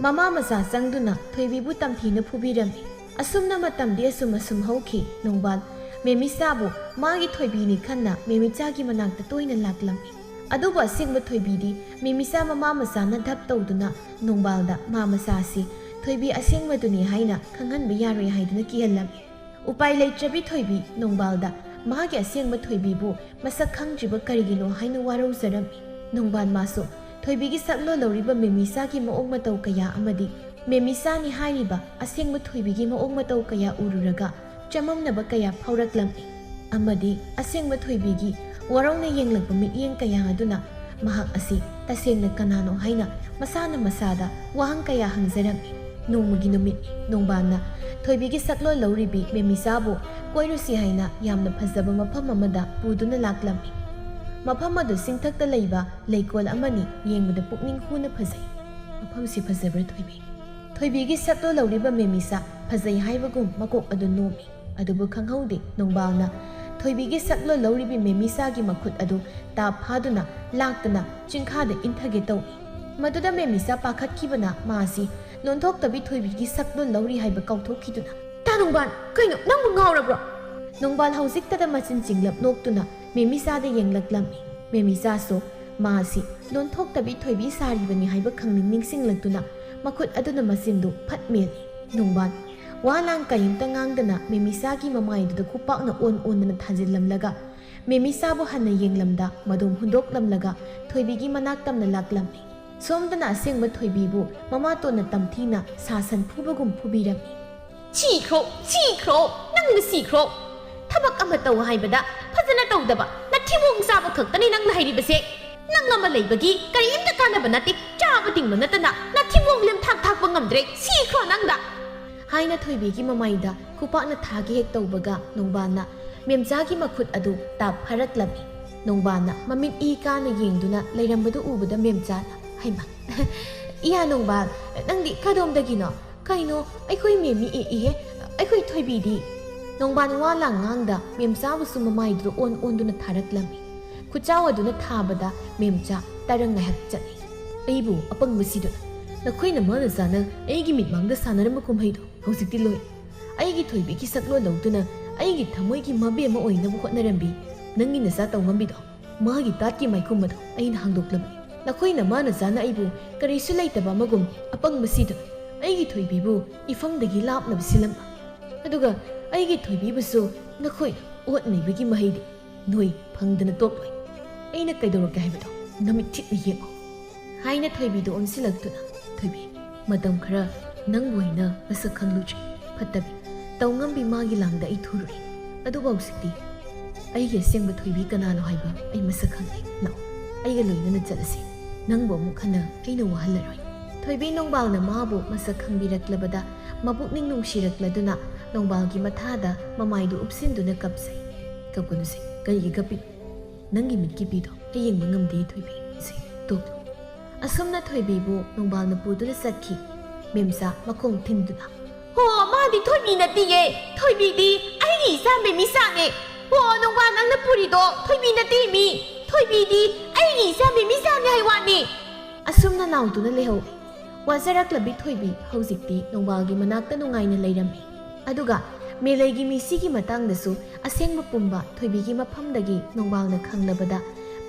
ꯃꯃꯥ ꯃꯆꯥ ꯆꯪꯗꯨꯅ ꯊꯣꯏꯕꯤꯕꯨ ꯇꯝꯊꯤꯅ ꯐꯨꯕꯤꯔꯝꯃꯤ꯫ ꯑꯁꯨꯝꯅ ꯃꯇꯝꯗꯤ ꯑꯁꯨꯝ ꯑꯁꯨꯝ ꯍꯧꯈꯤ꯫ ꯅꯣꯡꯕꯥꯜ ꯃꯦꯃꯤꯆꯥꯕꯨ ꯃꯥꯒꯤ ꯊꯣꯏꯕꯤꯅꯤ ꯈꯟꯅ ꯃꯦꯃꯤꯆꯥꯒꯤ ꯃꯅꯥꯛꯇ ꯇꯣꯏꯅ ꯂꯥꯛꯂꯝꯃꯤ꯫ ꯑꯗꯨꯕꯨ ꯑꯁꯦꯡꯕ ꯊꯣꯏꯕꯤꯗꯤ ꯃꯦꯃꯤꯆꯥ ꯃꯃꯥ ꯃꯆꯥꯅ ꯙꯞ ꯇꯧꯗꯨꯅ ꯅꯣꯡꯕꯥꯜꯗ ꯃꯥ ꯃꯆꯥꯁꯤ ꯊꯣꯏꯕꯤ ꯑꯁꯦꯡꯕꯗꯨꯅꯤ ꯍꯥꯏꯅ ꯈꯪꯍꯟꯕ ꯌꯥꯔꯣꯏ ꯍꯥꯏꯗꯨꯅ ꯀꯤꯍꯜꯂꯝꯃꯤ꯫ ꯎꯄꯥꯏ ꯂꯩꯇ꯭ꯔꯕꯤ ꯊꯣꯏꯕꯤ ꯅꯣꯡꯕꯥꯜꯗ ꯃꯥꯒꯤ ꯑꯁꯦꯡꯕ ꯊꯣꯏꯕꯤꯕꯨ ꯃꯁꯛ ꯈꯪꯗ꯭ꯔꯤꯕ ꯀꯔꯤꯒꯤꯅꯣ ꯍꯥꯏꯅ ꯋꯥꯔꯧꯖꯔꯝꯃꯤ꯫ ꯅꯣꯡꯕꯥꯟ ꯃꯥꯁꯨ ꯊꯣꯏꯕꯤꯒꯤ ꯁꯛꯂꯣꯟ ꯂꯧꯔꯤꯕ ꯃꯦꯃꯤꯆꯥꯒꯤ ꯃꯑꯣꯡ ꯃꯇꯧ ꯀꯌꯥ ꯑꯃꯗꯤ ꯃꯦꯃꯤꯆꯥꯅꯤ ꯍꯥꯏꯔꯤꯕ ꯑꯁꯦꯡꯕ ꯊꯣꯏꯕꯤꯒꯤ ꯃꯑꯣꯡ ꯃꯇꯧ ꯀꯌꯥ ꯎꯔꯨꯔꯒ ꯆꯃꯝꯅꯕ ꯀꯌꯥ ꯐꯥꯎꯔꯛꯂꯝꯃꯤ꯫ ꯑꯃꯗꯤ ꯑꯁꯦꯡꯕ ꯊꯣꯏꯕꯤꯒꯤ ꯋꯥꯔꯧꯅ ꯌꯦꯡꯂꯛꯄ ꯃꯤꯠꯌꯦꯡ ꯀꯌꯥ ꯑꯗꯨꯅ ꯃꯍꯥꯛ ꯑꯁꯤ ꯇꯁꯦꯡꯅ ꯀꯅꯥꯅꯣ ꯍꯥꯏꯅ ꯃꯁꯥꯅ ꯃꯁꯥꯗ ꯋꯥꯍꯪ ꯀꯌꯥ ꯍꯪꯖꯔꯝꯃꯤ꯫ ꯅꯣꯡꯃꯒꯤ ꯅꯨꯃꯤꯠꯅꯤ꯫ ꯅꯣꯡꯕꯥꯟꯅ ꯊꯣꯏꯕꯤꯒꯤ ꯁꯛꯂꯣꯟ ꯂꯧꯔꯤꯕꯤ ꯃꯦꯃꯤꯆꯥꯕꯨ ꯀꯣꯏꯔꯨꯁꯤ ꯍꯥꯏꯅ ꯌꯥꯝꯅ ꯐꯖꯕ ꯃꯐꯝ ꯑꯃꯗ ꯄꯨꯗꯨꯅ ꯂꯥꯛꯂꯝꯃꯤ꯫ ꯃꯐꯝ ꯑꯗꯨ ꯆꯤꯡꯊꯛꯇ ꯂꯩꯕ ꯂꯩꯀꯣꯜ ꯑꯃꯅꯤ꯫ ꯌꯦꯡꯕꯗ ꯄꯨꯛꯅꯤꯡ ꯍꯨꯅ ꯐꯖꯩ꯫ "ꯃꯐꯝꯁꯤ ꯐꯖꯕ꯭ꯔꯥ ꯊꯣꯏꯕꯤ?" ꯊꯣꯏꯕꯤꯒꯤ ꯁꯛꯂꯣꯟ ꯂꯧꯔꯤꯕ ꯃꯦꯃꯤꯆꯥ ꯐꯖꯩ ꯍꯥꯏꯕꯒꯨꯝ ꯃꯀꯣꯛ ꯑꯗꯨ ꯅꯣꯝꯃꯤ꯫ ꯑꯗꯨꯕꯨ ꯈꯪꯍꯧꯗꯦ, ꯅꯣꯡꯕꯥꯜꯅ ꯊꯣꯏꯕꯤꯒꯤ ꯁꯛꯂꯣꯟ ꯂꯧꯔꯤꯕꯤ ꯃꯦꯃꯤꯆꯥꯒꯤ ꯃꯈꯨꯠ ꯑꯗꯨ ꯇꯥꯞ ꯐꯥꯗꯨꯅ ꯂꯥꯛꯇꯅ ꯆꯤꯡꯈꯥꯗ ꯏꯟꯊꯒꯦ ꯇꯧꯏ꯫ ꯃꯗꯨꯗ ꯃꯦꯃꯤꯆꯥ ꯄꯥꯈꯠꯈꯤꯕꯅ ꯃꯥꯁꯤ ꯂꯣꯟꯊꯣꯛꯇꯕꯤ ꯊꯣꯏꯕꯤꯒꯤ ꯁꯛꯂꯣꯟ ꯂꯧꯔꯤ ꯍꯥꯏꯕ ꯀꯥꯎꯊꯣꯛꯈꯤꯗꯨꯅ, "ꯇꯥ ꯅꯣꯡꯕꯥꯜ, ꯀꯩꯅꯣ, ꯅꯪꯕꯨ ꯉꯥꯎꯔꯕ꯭ꯔꯣ?" ꯅꯣꯡꯕꯥꯜ ꯍꯧꯖꯤꯛꯇꯗ ꯃꯆꯤꯟ ꯆꯤꯡꯂꯞ ꯅꯣꯛꯇꯨꯅ ꯃꯦꯃꯤꯆꯥꯗ ꯌꯦꯡꯂꯛꯂꯝꯃꯤ꯫ ꯃꯦꯃꯤꯆꯥꯁꯨ ꯃꯥꯁꯤ ꯂꯣꯟꯊꯣꯛꯇꯕꯤ ꯊꯣꯏꯕꯤ ꯁꯥꯔꯤꯕꯅꯤ ꯍꯥꯏꯕ ꯈꯪꯅꯤꯡ ꯅꯤꯡꯁꯤꯡꯂꯛꯇꯨꯅ ꯃꯈꯨꯠ ꯑꯗꯨꯅ ꯃꯆꯤꯟꯗꯨ ꯐꯠ ꯃꯦꯜꯂꯤ꯫ ꯅꯣꯡꯕꯥꯜ ꯋꯥ ꯂꯥꯡ ꯀꯔꯤꯝꯇ ꯉꯥꯡꯗꯅ ꯃꯦꯃꯤꯆꯥꯒꯤ ꯃꯃꯥꯏꯗꯨꯗ ꯈꯨꯄꯥꯛꯅ ꯑꯣꯟ ꯑꯣꯟꯗꯨꯅ ꯊꯥꯖꯤꯜꯂꯝꯂꯒ ꯃꯦꯃꯤꯆꯥꯕꯨ ꯍꯟꯅ ꯌꯦꯡꯂꯝꯗ ꯃꯗꯣꯝ ꯍꯨꯟꯗꯣꯛꯂꯝꯂꯒ ꯊꯣꯏꯕꯤꯒꯤ ꯃꯅꯥꯛ ꯇꯝꯅ ꯂꯥꯛꯂꯝꯃꯤ꯫ ꯁꯣꯝꯗꯅ ꯑꯁꯦꯡꯕ ꯊꯣꯏꯕꯤꯕꯨ ꯃꯃꯥꯇꯣꯟꯅ ꯇꯝꯊꯤꯅ ꯁꯥ ꯁꯟ ꯐꯨꯕꯒꯨꯝ ꯐꯨꯕꯤꯔꯝꯃꯤ꯫ "ꯁꯤꯈ꯭ꯔꯣ, ꯁꯤꯈ꯭ꯔꯣ, ꯅꯪꯅ ꯁꯤꯈ꯭ꯔꯣ! ꯊꯕꯛ ꯑꯃ ꯇꯧ ꯍꯥꯏꯕꯗ ꯐꯖꯅ ꯇꯧꯗꯕ ꯅꯊꯤꯕꯣꯡ ꯆꯥꯕ ꯈꯛꯇꯅꯤ ꯅꯪꯅ ꯍꯩꯔꯤꯕꯁꯦ꯫ ꯅꯪ ꯑꯃ ꯂꯩꯕꯒꯤ ꯀꯔꯤꯝꯇ ꯀꯥꯟꯅꯕ ꯅꯠꯇꯦ, ꯆꯥꯕ ꯇꯤꯡꯕ ꯅꯠꯇꯅ ꯅꯊꯤꯕꯣꯡ ꯂꯦꯝꯊꯥꯛ ꯊꯥꯛꯄ ꯉꯝꯗ꯭ꯔꯦ, ꯁꯤꯈ꯭ꯔꯣ ꯅꯪꯗ!" ꯍꯥꯏꯅ ꯊꯣꯏꯕꯤꯒꯤ ꯃꯃꯥꯏꯗ ꯈꯨꯄꯥꯛꯅ ꯊꯥꯒꯦ ꯍꯦꯛ ꯇꯧꯕꯒ ꯅꯣꯡꯕꯥꯜꯅ ꯃꯦꯝꯆꯥꯒꯤ ꯃꯈꯨꯠ ꯑꯗꯨ ꯇꯥꯞ ꯐꯥꯔꯛꯂꯝꯃꯤ꯫ ꯅꯣꯡꯕꯥꯜꯅ ꯃꯃꯤꯠ ꯏ ꯀꯥꯅ ꯌꯦꯡꯗꯨꯅ ꯂꯩꯔꯝꯕꯗꯨ ꯎꯕꯗ ꯃꯦꯝꯆꯥꯅ, "ꯍꯩꯃꯥ, ꯏꯌꯥ ꯅꯣꯡꯕꯥꯜ, ꯅꯪꯗꯤ ꯀꯗꯣꯝꯗꯒꯤꯅꯣ? ꯀꯩꯅꯣ, ꯑꯩꯈꯣꯏ ꯃꯦꯝꯃꯤ, ꯑꯦ, ꯏꯍꯦ, ꯑꯩꯈꯣꯏ ꯊꯣꯏꯕꯤꯗꯤ?" ꯅꯣꯡꯕꯥꯜ ꯋꯥ ꯂꯥꯡ ꯉꯥꯡꯗ ꯃꯦꯝꯆꯥꯕꯨꯁꯨ ꯃꯃꯥꯏꯗꯨꯗ ꯑꯣꯟ ꯑꯣꯟꯗꯨꯅ ꯊꯥꯔꯛꯂꯝꯃꯤ꯫ ꯈꯨꯠꯆꯥꯎ ꯑꯗꯨꯅ ꯊꯥꯕꯗ ꯃꯦꯝꯆꯥ ꯇꯔꯪ ꯉꯥꯏꯍꯥꯛ ꯆꯠꯂꯤ꯫ "ꯑꯩꯕꯨ ꯑꯄꯪꯕꯁꯤꯗ ꯅꯈꯣꯏꯅ ꯃꯥꯅ ꯆꯥꯅ ꯑꯩꯒꯤ ꯃꯤꯠꯃꯥꯡꯗ ꯁꯥꯟꯅꯔꯝꯕ ꯀꯨꯝꯍꯩꯗꯣ ꯍꯧꯖꯤꯛꯇꯤ ꯂꯣꯏ꯫ ꯑꯩꯒꯤ ꯊꯣꯏꯕꯤꯒꯤ ꯁꯛꯂꯣꯟ ꯂꯧꯗꯨꯅ ꯑꯩꯒꯤ ꯊꯃꯣꯏꯒꯤ ꯃꯕꯦ ꯑꯃ ꯑꯣꯏꯅꯕ ꯍꯣꯠꯅꯔꯝꯕꯤ ꯅꯪꯒꯤ ꯅꯆꯥ ꯇꯧꯉꯝꯕꯤꯗꯣ, ꯃꯥꯒꯤ ꯇꯥꯠꯀꯤ ꯃꯥꯏꯈꯨꯝ ꯑꯗꯣ ꯑꯩꯅ ꯍꯥꯡꯗꯣꯛꯂꯕꯅꯤ꯫ ꯅꯈꯣꯏꯅ ꯃꯥꯅ ꯆꯥꯅ ꯑꯩꯕꯨ ꯀꯔꯤꯁꯨ ꯂꯩꯇꯕ ꯑꯃꯒꯨꯝ ꯑꯄꯪꯕꯁꯤꯗ ꯑꯩꯒꯤ ꯊꯣꯏꯕꯤꯕꯨ ꯏꯐꯝꯗꯒꯤ ꯂꯥꯞꯅꯕ ꯁꯤꯜꯂꯝꯕ, ꯑꯗꯨꯒ ꯑꯩꯒꯤ ꯊꯣꯏꯕꯤꯕꯨꯁꯨ ꯅꯈꯣꯏ ꯑꯣꯠ ꯅꯩꯕꯒꯤ ꯃꯍꯩꯗꯤ ꯅꯣꯏ ꯐꯪꯗꯅ ꯇꯣꯛꯂꯣꯏ꯫ ꯑꯩꯅ ꯀꯩꯗꯧꯔꯛꯀꯦ ꯍꯥꯏꯕꯗꯣ ꯅꯃꯤꯠ ꯊꯤꯠꯅ ꯌꯦꯡꯉꯨ꯫ ꯍꯥꯏꯅ ꯊꯣꯏꯕꯤꯗꯨ ꯑꯣꯟꯁꯤꯜꯂꯛꯇꯨꯅ, "ꯊꯣꯏꯕꯤ, ꯃꯇꯝ ꯈꯔ ꯅꯪꯕꯨ ꯑꯩꯅ ꯃꯁꯛ ꯈꯪꯂꯨꯗ꯭ꯔꯤ꯫ ꯐꯠꯇꯕꯤ, ꯇꯧꯉꯝꯕꯤ ꯃꯥꯒꯤ ꯂꯥꯡꯗ ꯑꯩ ꯊꯨꯔꯨꯔꯦ꯫ ꯑꯗꯨꯕꯨ ꯍꯧꯖꯤꯛꯇꯤ ꯑꯩꯒꯤ ꯑꯁꯦꯡꯕ ꯊꯣꯏꯕꯤ ꯀꯅꯥꯅꯣ ꯍꯥꯏꯕ ꯑꯩ ꯃꯁꯛ ꯈꯪꯂꯦ꯫ ꯂꯥꯛꯑꯣ, ꯑꯩꯒ ꯂꯣꯏꯅꯅ ꯆꯠꯂꯁꯤ꯫ ꯅꯪꯕꯨ ꯑꯃꯨꯛ ꯍꯟꯅ ꯑꯩꯅ ꯋꯥꯍꯜꯂꯔꯣꯏ꯫" ꯊꯣꯏꯕꯤ ꯅꯣꯡꯕꯥꯜꯅ ꯃꯥꯕꯨ ꯃꯁꯛ ꯈꯪꯕꯤꯔꯛꯂꯕꯗ ꯃꯄꯨꯛꯅꯤꯡ ꯅꯨꯡꯁꯤꯔꯛꯂꯗꯨꯅ ꯅꯣꯡꯕꯥꯜꯒꯤ ꯃꯊꯥꯗ ꯃꯃꯥꯏꯗꯨ ꯎꯞꯁꯤꯟꯗꯨꯅ ꯀꯞꯆꯩ꯫ "ꯀꯞꯀꯅꯨꯁꯦ, ꯀꯔꯤꯒꯤ ꯀꯞꯄꯤ? ꯅꯪꯒꯤ ꯃꯤꯠꯀꯤ ꯄꯤꯗꯣ ꯑꯩ ꯌꯦꯡꯕ ꯉꯝꯗꯦ ꯊꯣꯏꯕꯤ꯫ ꯁꯦ, ꯇꯣꯛ꯫" ꯑꯁꯨꯝꯅ ꯊꯣꯏꯕꯤꯕꯨ ꯅꯣꯡꯕꯥꯜꯅ ꯄꯨꯗꯨꯅ ꯆꯠꯈꯤ꯫ ꯃꯦꯝꯆꯥ ꯃꯈꯣꯡ ꯊꯤꯟꯗꯨꯅ, "ꯍꯣ, ꯃꯥꯗꯤ ꯊꯣꯏꯕꯤ ꯅꯠꯇꯤꯌꯦ꯫ ꯊꯣꯏꯕꯤꯗꯤ ꯑꯩꯒꯤ ꯏꯆꯥ ꯃꯦꯃꯤꯆꯥꯅꯦ꯫ ꯍꯣ, ꯅꯣꯡꯕꯥꯜ ꯅꯪꯅ ꯄꯨꯔꯤꯗꯣ ꯊꯣꯏꯕꯤ ꯅꯠꯇꯦ ꯃꯤ꯫ ꯊꯣꯏꯕꯤꯗꯤ ꯑꯩꯒꯤ ꯏꯆꯥ ꯃꯦꯃꯤꯆꯥꯅꯦ ꯍꯥꯏ ꯋꯥꯅꯤ꯫" ꯑꯁꯨꯝꯅ ꯂꯥꯎꯗꯨꯅ ꯂꯩꯍꯧꯏ꯫ ꯋꯥꯖꯔꯛꯂꯕꯤ ꯊꯣꯏꯕꯤ ꯍꯧꯖꯤꯛꯇꯤ ꯅꯣꯡꯕꯥꯜꯒꯤ ꯃꯅꯥꯛꯇ ꯅꯨꯡꯉꯥꯏꯅ ꯂꯩꯔꯝꯃꯤ꯫ ꯑꯗꯨꯒ ꯃꯦꯂꯩꯒꯤ ꯃꯤꯁꯤꯒꯤ ꯃꯇꯥꯡꯗꯁꯨ ꯑꯁꯦꯡꯕ ꯄꯨꯝꯕ ꯊꯣꯏꯕꯤꯒꯤ ꯃꯐꯝꯗꯒꯤ ꯅꯣꯡꯕꯥꯜꯅ ꯈꯪꯂꯕꯗ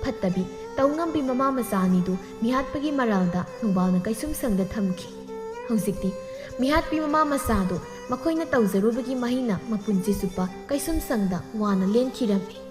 ꯐꯠꯇꯕꯤ ꯇꯧꯉꯝꯕꯤ ꯃꯃꯥ ꯃꯆꯥ ꯑꯅꯤꯗꯨ ꯃꯤꯍꯥꯠꯄꯒꯤ ꯃꯔꯥꯜꯗ ꯅꯣꯡꯕꯥꯜꯅ ꯀꯩꯁꯨꯝꯁꯪꯗ ꯊꯝꯈꯤ꯫ ꯍꯧꯖꯤꯛꯇꯤ ꯃꯤꯍꯥꯠꯄꯤ ꯃꯃꯥ ꯃꯆꯥꯗꯨ ꯃꯈꯣꯏꯅ ꯇꯧꯖꯔꯨꯕꯒꯤ ꯃꯍꯩꯅ ꯃꯄꯨꯟꯁꯤ ꯆꯨꯞꯄ ꯀꯩꯁꯨꯝꯁꯪꯗ ꯋꯥꯅ ꯂꯦꯟꯈꯤꯔꯝꯃꯤ꯫